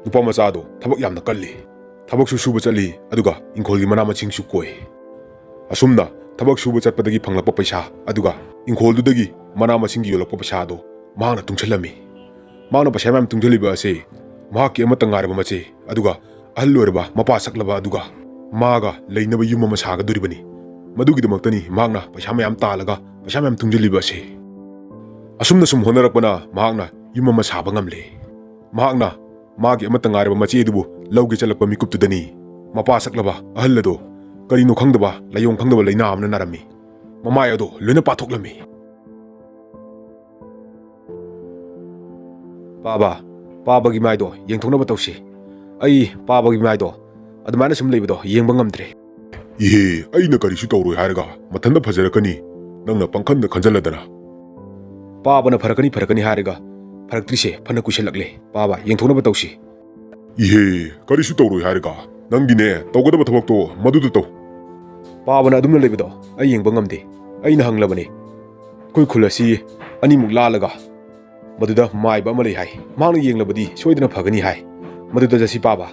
ꯅꯨꯄꯥ ꯃꯆꯥ ꯑꯗꯣ ꯊꯕꯛ ꯌꯥꯝꯅ ꯀꯜꯂꯤ꯫ ꯊꯕꯛꯁꯨ ꯁꯨꯕ ꯆꯠꯂꯤ, ꯑꯗꯨꯒ ꯏꯪꯈꯣꯜꯒꯤ ꯃꯅꯥ ꯃꯁꯤꯡꯁꯨ ꯀꯣꯏ꯫ ꯑꯁꯨꯝꯅ ꯊꯕꯛ ꯁꯨꯕ ꯆꯠꯄꯗꯒꯤ ꯐꯪꯂꯛꯄ ꯄꯩꯁꯥ, ꯑꯗꯨꯒ ꯏꯪꯈꯣꯜꯗꯨꯗꯒꯤ ꯃꯅꯥ ꯃꯁꯤꯡꯒꯤ ꯌꯣꯜꯂꯛꯄ ꯄꯩꯁꯥ ꯑꯗꯣ ꯃꯍꯥꯛꯅ ꯇꯨꯡꯁꯤꯜꯂꯝꯃꯤ꯫ ꯃꯍꯥꯛꯅ ꯄꯩꯁꯥ ꯃꯌꯥꯝ ꯇꯨꯡꯁꯤꯜꯂꯤꯕ ꯑꯁꯤ ꯃꯍꯥꯛꯀꯤ ꯑꯃꯠꯇ ꯉꯥꯏꯔꯕ ꯃꯆꯦ, ꯑꯗꯨꯒ ꯑꯍꯜ ꯑꯣꯏꯔꯕ ꯃꯄꯥ ꯁꯛꯂꯕ ꯑꯗꯨꯒ ꯃꯥꯒ ꯂꯩꯅꯕ ꯌꯨꯝ ꯑꯃ ꯁꯥꯒꯗꯣꯔꯤꯕꯅꯤ꯫ ꯃꯗꯨꯒꯤꯗꯃꯛꯇꯅꯤ ꯃꯍꯥꯛꯅ ꯄꯩꯁꯥ ꯃꯌꯥꯝ ꯇꯥꯜꯂꯒ ꯄꯩꯁꯥ ꯃꯌꯥꯝ ꯇꯨꯡꯁꯤꯜꯂꯤꯕ ꯑꯁꯤ꯫ ꯑꯁꯨꯝꯅ ꯁꯨꯝ ꯍꯣꯠꯅꯔꯛꯄꯅ ꯃꯍꯥꯛꯅ ꯌꯨꯝ ꯑꯃ ꯁꯥꯕ ꯉꯝꯂꯦ꯫ ꯃꯍꯥꯛꯅ ꯃꯥꯒꯤ ꯑꯃꯠꯇ ꯉꯥꯏꯔꯕ ꯃꯆꯦ ꯑꯗꯨꯕꯨ ꯂꯧꯒꯦ ꯆꯠꯂꯛꯄ ꯃꯤꯀꯨꯞꯇꯨꯗꯅꯤ ꯃꯄꯥ ꯁꯛꯂꯕ ꯑꯍꯜ ꯑꯗꯣ ꯀꯔꯤꯅꯣ ꯈꯪꯗꯕ, ꯂꯥꯏꯑꯣꯡ ꯈꯪꯗꯕ ꯂꯥꯏꯅꯥ ꯑꯃꯅ ꯅꯥꯔꯝꯃꯤ꯫ ꯃꯃꯥꯏ ꯑꯗꯣ ꯂꯣꯏꯅ ꯄꯥꯊꯣꯛꯂꯝꯃꯤ꯫ ꯄꯥꯕ, ꯄꯥꯕꯒꯤ ꯃꯥꯏꯗꯣ ꯌꯦꯡꯊꯣꯛꯅꯕ ꯇꯧꯁꯤ꯫ ꯑꯩ ꯄꯥꯕꯒꯤ ꯃꯥꯏꯗꯣ ꯑꯗꯨꯃꯥꯏꯅ ꯁꯨꯝ ꯂꯩꯕꯗꯣ ꯌꯦꯡꯕ ꯉꯝꯗ꯭ꯔꯦ꯫ ꯏꯍꯦ, ꯑꯩꯅ ꯀꯔꯤꯁꯨ ꯇꯧꯔꯣꯏ ꯍꯥꯏꯔꯒ ꯃꯊꯟꯇ ꯐꯖꯔꯛꯀꯅꯤ꯫ ꯅꯪꯅ ꯄꯪꯈꯟꯗ ꯈꯟꯖꯜꯂꯗꯅ꯫ ꯄꯥꯕꯅ ꯐꯔꯛꯀꯅꯤ, ꯐꯔꯛꯀꯅꯤ ꯍꯥꯏꯔꯒ ꯐꯔꯛꯇ꯭ꯔꯤꯁꯦ ꯐꯅ ꯀꯨꯏꯁꯜꯂꯛꯂꯦ꯫ ꯄꯥꯕ, ꯌꯦꯡꯊꯣꯛꯅꯕ ꯇꯧꯁꯤ꯫ ꯏꯍꯦ, ꯀꯔꯤꯁꯨ ꯇꯧꯔꯣꯏ ꯍꯥꯏꯔꯒ ꯅꯪꯒꯤꯅꯦ ꯇꯧꯒꯗꯕ ꯊꯕꯛꯇꯣ ꯃꯗꯨꯗ ꯇꯧ꯫ ꯄꯥꯕꯅ ꯑꯗꯨꯝꯅ ꯂꯩꯕꯗꯣ ꯑꯩ ꯌꯦꯡꯕ ꯉꯝꯗꯦ꯫ ꯑꯩꯅ ꯍꯪꯂꯕꯅꯤ, ꯑꯩꯈꯣꯏ ꯈꯨꯜ ꯑꯁꯤ ꯑꯅꯤꯃꯨꯛ ꯂꯥꯜꯂꯒ ꯃꯗꯨꯗ ꯃꯥꯏꯕ ꯑꯃ ꯂꯩ ꯍꯥꯏ꯫ ꯃꯍꯥꯛꯅ ꯌꯦꯡꯂꯕꯗꯤ ꯁꯣꯏꯗꯅ ꯐꯒꯅꯤ ꯍꯥꯏ꯫ ꯃꯗꯨꯗ ꯆꯠꯁꯤ ꯄꯥꯕ꯫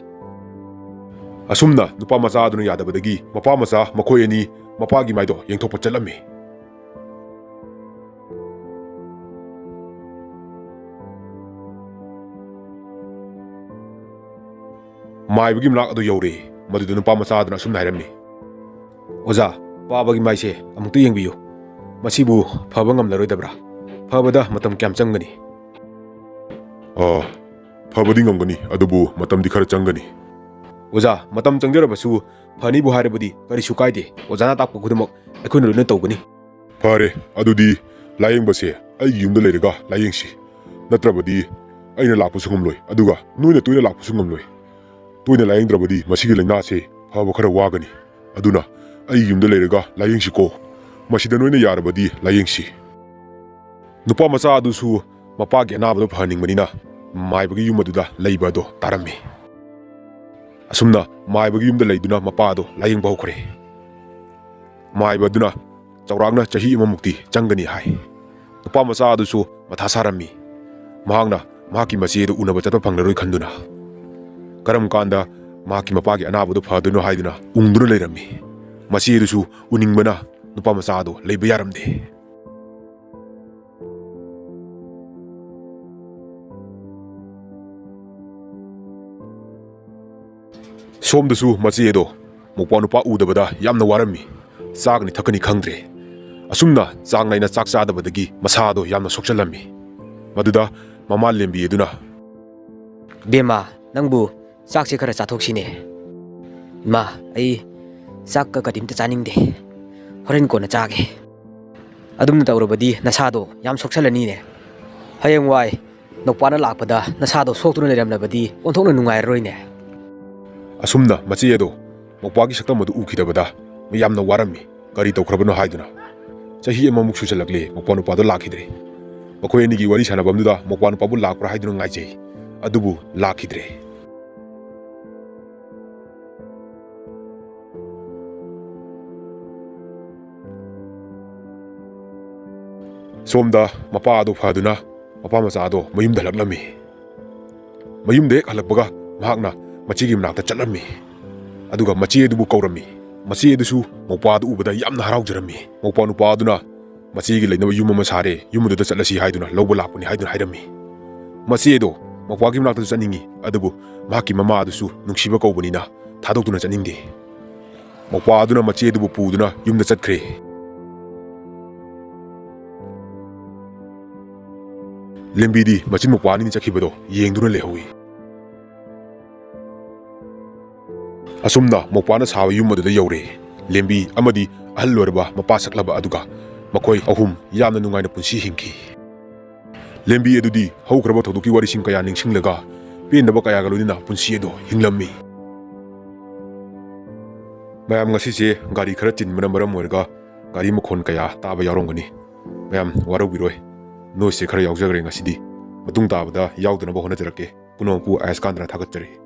ꯑꯁꯨꯝꯅ ꯅꯨꯄꯥ ꯃꯆꯥ ꯑꯗꯨꯅ ꯌꯥꯗꯕꯗꯒꯤ ꯃꯄꯥ ꯃꯆꯥ ꯃꯈꯣꯏ ꯑꯅꯤ ꯃꯄꯥꯒꯤ ꯃꯥꯏꯗꯣ ꯌꯦꯡꯊꯣꯛꯄ ꯆꯠꯂꯝꯃꯤ꯫ ꯃꯥꯏꯕꯒꯤ ꯃꯅꯥꯛ ꯑꯗꯨ ꯌꯧꯔꯦ꯫ ꯃꯗꯨꯗ ꯅꯨꯄꯥ ꯃꯆꯥ ꯑꯗꯨꯅ ꯑꯁꯨꯝꯅ ꯍꯥꯏꯔꯝꯃꯤ, "ꯑꯣꯖꯥ, ꯄꯥꯕꯒꯤ ꯃꯥꯏꯁꯦ ꯑꯃꯨꯛꯇ ꯌꯦꯡꯕꯤꯌꯨ꯫ ꯃꯁꯤꯕꯨ ꯐꯕ ꯉꯝꯂꯔꯣꯏꯗꯕ꯭ꯔꯥ? ꯐꯕꯗ ꯃꯇꯝ ꯀꯌꯥꯝ ꯆꯪꯒꯅꯤ?" "ꯑꯥ, ꯐꯕꯗꯤ ꯉꯝꯒꯅꯤ, ꯑꯗꯨꯕꯨ ꯃꯇꯝꯗꯤ ꯈꯔ ꯆꯪꯒꯅꯤ꯫" "ꯑꯣꯖꯥ, ꯃꯇꯝ ꯆꯪꯖꯔꯕꯁꯨ ꯐꯅꯤꯕꯨ ꯍꯥꯏꯔꯕꯗꯤ ꯀꯔꯤꯁꯨ ꯀꯥꯏꯗꯦ꯫ ꯑꯣꯖꯥꯅ ꯇꯥꯛꯄ ꯈꯨꯗꯤꯡꯃꯛ ꯑꯩꯈꯣꯏꯅ ꯂꯣꯏꯅ ꯇꯧꯒꯅꯤ꯫" "ꯐꯔꯦ, ꯑꯗꯨꯗꯤ ꯂꯥꯌꯦꯡꯕꯁꯦ ꯑꯩꯒꯤ ꯌꯨꯝꯗ ꯂꯩꯔꯒ ꯂꯥꯌꯦꯡꯁꯤ꯫ ꯅꯠꯇ꯭ꯔꯕꯗꯤ ꯑꯩꯅ ꯂꯥꯛꯄꯁꯨ ꯉꯝꯂꯣꯏ, ꯑꯗꯨꯒ ꯅꯣꯏꯅ ꯇꯣꯏꯅ ꯂꯥꯛꯄꯁꯨ ꯉꯝꯂꯣꯏ꯫ ꯇꯣꯏꯅ ꯂꯥꯌꯦꯡꯗ꯭ꯔꯕꯗꯤ ꯃꯁꯤꯒꯤ ꯂꯥꯏꯅꯥꯁꯦ ꯐꯕ ꯈꯔ ꯋꯥꯒꯅꯤ꯫ ꯑꯗꯨꯅ ꯑꯩꯒꯤ ꯌꯨꯝꯗ ꯂꯩꯔꯒ ꯂꯥꯌꯦꯡꯁꯤꯀꯣ꯫ ꯃꯁꯤꯗ ꯅꯣꯏꯅ ꯌꯥꯔꯕꯗꯤ ꯂꯥꯌꯦꯡꯁꯤ꯫" ꯅꯨꯄꯥ ꯃꯆꯥ ꯑꯗꯨꯁꯨ ꯃꯄꯥꯒꯤ ꯑꯅꯥꯕꯗꯣ ꯐꯍꯟꯅꯤꯡꯕꯅꯤꯅ ꯃꯥꯏꯕꯒꯤ ꯌꯨꯝ ꯑꯗꯨꯗ ꯂꯩꯕ ꯑꯗꯣ ꯇꯥꯔꯝꯃꯤ꯫ ꯑꯁꯨꯝꯅ ꯃꯥꯏꯕꯒꯤ ꯌꯨꯝꯗ ꯂꯩꯗꯨꯅ ꯃꯄꯥ ꯑꯗꯣ ꯂꯥꯌꯦꯡꯕ ꯍꯧꯈ꯭ꯔꯦ꯫ ꯃꯥꯏꯕ ꯑꯗꯨꯅ ꯆꯥꯎꯔꯥꯛꯅ ꯆꯍꯤ ꯑꯃꯃꯨꯛꯇꯤ ꯆꯪꯒꯅꯤ ꯍꯥꯏ꯫ ꯅꯨꯄꯥ ꯃꯆꯥ ꯑꯗꯨꯁꯨ ꯃꯊꯥ ꯁꯥꯔꯝꯃꯤ꯫ ꯃꯍꯥꯛꯅ ꯃꯍꯥꯛꯀꯤ ꯃꯆꯦ ꯑꯗꯨ ꯎꯅꯕ ꯆꯠꯄ ꯐꯪꯂꯔꯣꯏ ꯈꯟꯗꯨꯅ꯫ ꯀꯔꯝ ꯀꯥꯟꯗ ꯃꯍꯥꯛꯀꯤ ꯃꯄꯥꯒꯤ ꯑꯅꯥꯕꯗꯨ ꯐꯗꯣꯏꯅꯣ ꯍꯥꯏꯗꯨꯅ ꯎꯪꯗꯨꯅ ꯂꯩꯔꯝꯃꯤ꯫ ꯃꯆꯦ ꯑꯗꯨꯁꯨ ꯎꯅꯤꯡꯕꯅ ꯅꯨꯄꯥ ꯃꯆꯥ ꯑꯗꯨ ꯂꯩꯕ ꯌꯥꯔꯝꯗꯦ꯫ ꯁꯣꯝꯗꯁꯨ ꯃꯆꯦ ꯑꯗꯣ ꯃꯧꯄ꯭ꯋꯥ ꯅꯨꯄꯥ ꯎꯗꯕꯗ ꯌꯥꯝꯅ ꯋꯥꯔꯝꯃꯤ꯫ ꯆꯥꯒꯅꯤ ꯊꯛꯀꯅꯤ ꯈꯪꯗ꯭ꯔꯦ꯫ ꯑꯁꯨꯝꯅ ꯆꯥꯡ ꯅꯥꯏꯅ ꯆꯥꯛ ꯆꯥꯗꯕꯗꯒꯤ ꯃꯁꯥ ꯑꯗꯣ ꯌꯥꯝꯅ ꯁꯣꯛꯆꯜꯂꯝꯃꯤ꯫ ꯃꯗꯨꯗ ꯃꯃꯥ ꯂꯦꯝꯕꯤ ꯑꯗꯨꯅ, "ꯕꯦꯝꯃ, ꯅꯪꯕꯨ ꯆꯥꯛꯁꯦ ꯈꯔ ꯆꯥꯊꯣꯛꯁꯤꯅꯦ꯫" "ꯏꯃꯥ, ꯑꯩ ꯆꯥꯛꯀ ꯀꯔꯤꯝꯇ ꯆꯥꯅꯤꯡꯗꯦ꯫ ꯍꯣꯔꯦꯟ ꯀꯣꯟꯅ ꯆꯥꯒꯦ꯫ ꯑꯗꯨꯝꯅ ꯇꯧꯔꯕꯗꯤ ꯅꯁꯥꯗꯣ ꯌꯥꯝ ꯁꯣꯛꯆꯜꯂꯅꯤꯅꯦ꯫ ꯍꯌꯦꯡꯋꯥꯏ ꯅꯧꯄꯥꯅ ꯂꯥꯛꯄꯗ ꯅꯁꯥꯗꯣ ꯁꯣꯛꯇꯨꯅ ꯂꯩꯔꯝꯂꯕꯗꯤ ꯑꯣꯟꯊꯣꯛꯅ ꯅꯨꯡꯉꯥꯏꯔꯔꯣꯏꯅꯦ꯫" ꯑꯁꯨꯝꯅ ꯃꯆꯦ ꯑꯗꯣ ꯃꯧꯄ꯭ꯋꯥꯒꯤ ꯁꯛꯇꯝ ꯑꯗꯨ ꯎꯈꯤꯗꯕꯗ ꯌꯥꯝꯅ ꯋꯥꯔꯝꯃꯤ꯫ ꯀꯔꯤ ꯇꯧꯈ꯭ꯔꯕꯅꯣ ꯍꯥꯏꯗꯨꯅ꯫ ꯆꯍꯤ ꯑꯃꯃꯨꯛ ꯁꯨꯖꯜꯂꯛꯂꯦ, ꯃꯧꯄ꯭ꯋꯥ ꯅꯨꯄꯥꯗꯣ ꯂꯥꯛꯈꯤꯗ꯭ꯔꯦ꯫ ꯃꯈꯣꯏ ꯑꯅꯤꯒꯤ ꯋꯥꯔꯤ ꯁꯥꯟꯅꯐꯝꯗꯨꯗ ꯃꯧꯄ꯭ꯋꯥ ꯅꯨꯄꯥꯕꯨ ꯂꯥꯛꯄ꯭ꯔꯥ ꯍꯥꯏꯗꯨꯅ ꯉꯥꯏꯖꯩ, ꯑꯗꯨꯕꯨ ꯂꯥꯛꯈꯤꯗ꯭ꯔꯦ꯫ ꯁꯣꯝꯗ ꯃꯄꯥ ꯑꯗꯨ ꯐꯗꯨꯅ ꯃꯄꯥ ꯃꯆꯥ ꯑꯗꯣ ꯃꯌꯨꯝꯗ ꯍꯜꯂꯛꯂꯝꯃꯤ꯫ ꯃꯌꯨꯝꯗ ꯍꯦꯛ ꯍꯜꯂꯛꯄꯒ ꯃꯍꯥꯛꯅ ꯃꯆꯦꯒꯤ ꯃꯅꯥꯛꯇ ꯆꯠꯂꯝꯃꯤ꯫ ꯑꯗꯨꯒ ꯃꯆꯦ ꯑꯗꯨꯕꯨ ꯀꯧꯔꯝꯃꯤ꯫ ꯃꯆꯦ ꯑꯗꯨꯁꯨ ꯃꯧꯄ꯭ꯋꯥ ꯑꯗꯨ ꯎꯕꯗ ꯌꯥꯝꯅ ꯍꯔꯥꯎꯖꯔꯝꯃꯤ꯫ ꯃꯧꯄ꯭ꯋꯥ ꯅꯨꯄꯥ ꯑꯗꯨꯅ ꯃꯆꯦꯒꯤ ꯂꯩꯅꯕ ꯌꯨꯝ ꯑꯃ ꯁꯥꯔꯦ, ꯌꯨꯝ ꯑꯗꯨꯗ ꯆꯠꯂꯁꯤ ꯍꯥꯏꯗꯨꯅ ꯂꯧꯕ ꯂꯥꯛꯄꯅꯤ ꯍꯥꯏꯗꯨꯅ ꯍꯥꯏꯔꯝꯃꯤ꯫ ꯃꯆꯦ ꯑꯗꯣ ꯃꯧꯄ꯭ꯋꯥꯒꯤ ꯃꯅꯥꯛꯇꯁꯨ ꯆꯠꯅꯤꯡꯏ, ꯑꯗꯨꯕꯨ ꯃꯍꯥꯛꯀꯤ ꯃꯃꯥ ꯑꯗꯨꯁꯨ ꯅꯨꯡꯁꯤꯕ ꯀꯧꯕꯅꯤꯅ ꯊꯥꯗꯣꯛꯇꯨꯅ ꯆꯠꯅꯤꯡꯗꯦ꯫ ꯃꯧꯄ꯭ꯋꯥ ꯑꯗꯨꯅ ꯃꯆꯦ ꯑꯗꯨꯕꯨ ꯄꯨꯗꯨꯅ ꯌꯨꯝꯗ ꯆꯠꯈ꯭ꯔꯦ꯫ ꯂꯦꯝꯕꯤꯗꯤ ꯃꯆꯤꯟ ꯃꯧꯄ꯭ꯋꯥ ꯑꯅꯤꯅ ꯆꯠꯈꯤꯕꯗꯣ ꯌꯦꯡꯗꯨꯅ ꯂꯩꯍꯧꯏ꯫ ꯑꯁꯨꯝꯅ ꯃꯧꯄ꯭ꯋꯥꯅ ꯁꯥꯕ ꯌꯨꯝ ꯑꯗꯨꯗ ꯌꯧꯔꯦ꯫ ꯂꯦꯝꯕꯤ ꯑꯃꯗꯤ ꯑꯍꯜ ꯑꯣꯏꯔꯕ ꯃꯄꯥ ꯁꯛꯂꯕ ꯑꯗꯨꯒ ꯃꯈꯣꯏ ꯑꯍꯨꯝ ꯌꯥꯝꯅ ꯅꯨꯡꯉꯥꯏꯅ ꯄꯨꯟꯁꯤ ꯍꯤꯡꯈꯤ꯫ ꯂꯦꯝꯕꯤ ꯑꯗꯨꯗꯤ ꯍꯧꯈ꯭ꯔꯕ ꯊꯧꯗꯣꯛꯀꯤ ꯋꯥꯔꯤꯁꯤꯡ ꯀꯌꯥ ꯅꯤꯡꯁꯤꯡꯂꯒ ꯄꯦꯟꯗꯕ ꯀꯌꯥꯒ ꯂꯣꯏꯅꯅ ꯄꯨꯟꯁꯤ ꯑꯗꯨ ꯍꯤꯡꯂꯝꯃꯤ꯫ ꯃꯌꯥꯝ, ꯉꯁꯤꯁꯦ ꯒꯥꯔꯤ ꯈꯔ ꯆꯤꯟꯕꯅ ꯃꯔꯝ ꯑꯣꯏꯔꯒ ꯒꯥꯔꯤ ꯃꯈꯣꯟ ꯀꯌꯥ ꯇꯥꯕ ꯌꯥꯎꯔꯝꯒꯅꯤ꯫ ꯃꯌꯥꯝ ꯋꯥꯔꯧꯕꯤꯔꯣꯏ, noise ꯁꯦ ꯈꯔ ꯌꯥꯎꯖꯈ꯭ꯔꯦ ꯉꯁꯤꯗꯤ꯫ ꯃꯇꯨꯡ ꯇꯥꯕꯗ ꯌꯥꯎꯗꯅꯕ ꯍꯣꯠꯅꯖꯔꯛꯀꯦ꯫ ꯄꯨꯝꯅꯃꯛꯄꯨ ꯑꯌꯥꯁꯀꯥꯟꯗꯅ ꯊꯥꯒꯠꯆꯔꯤ꯫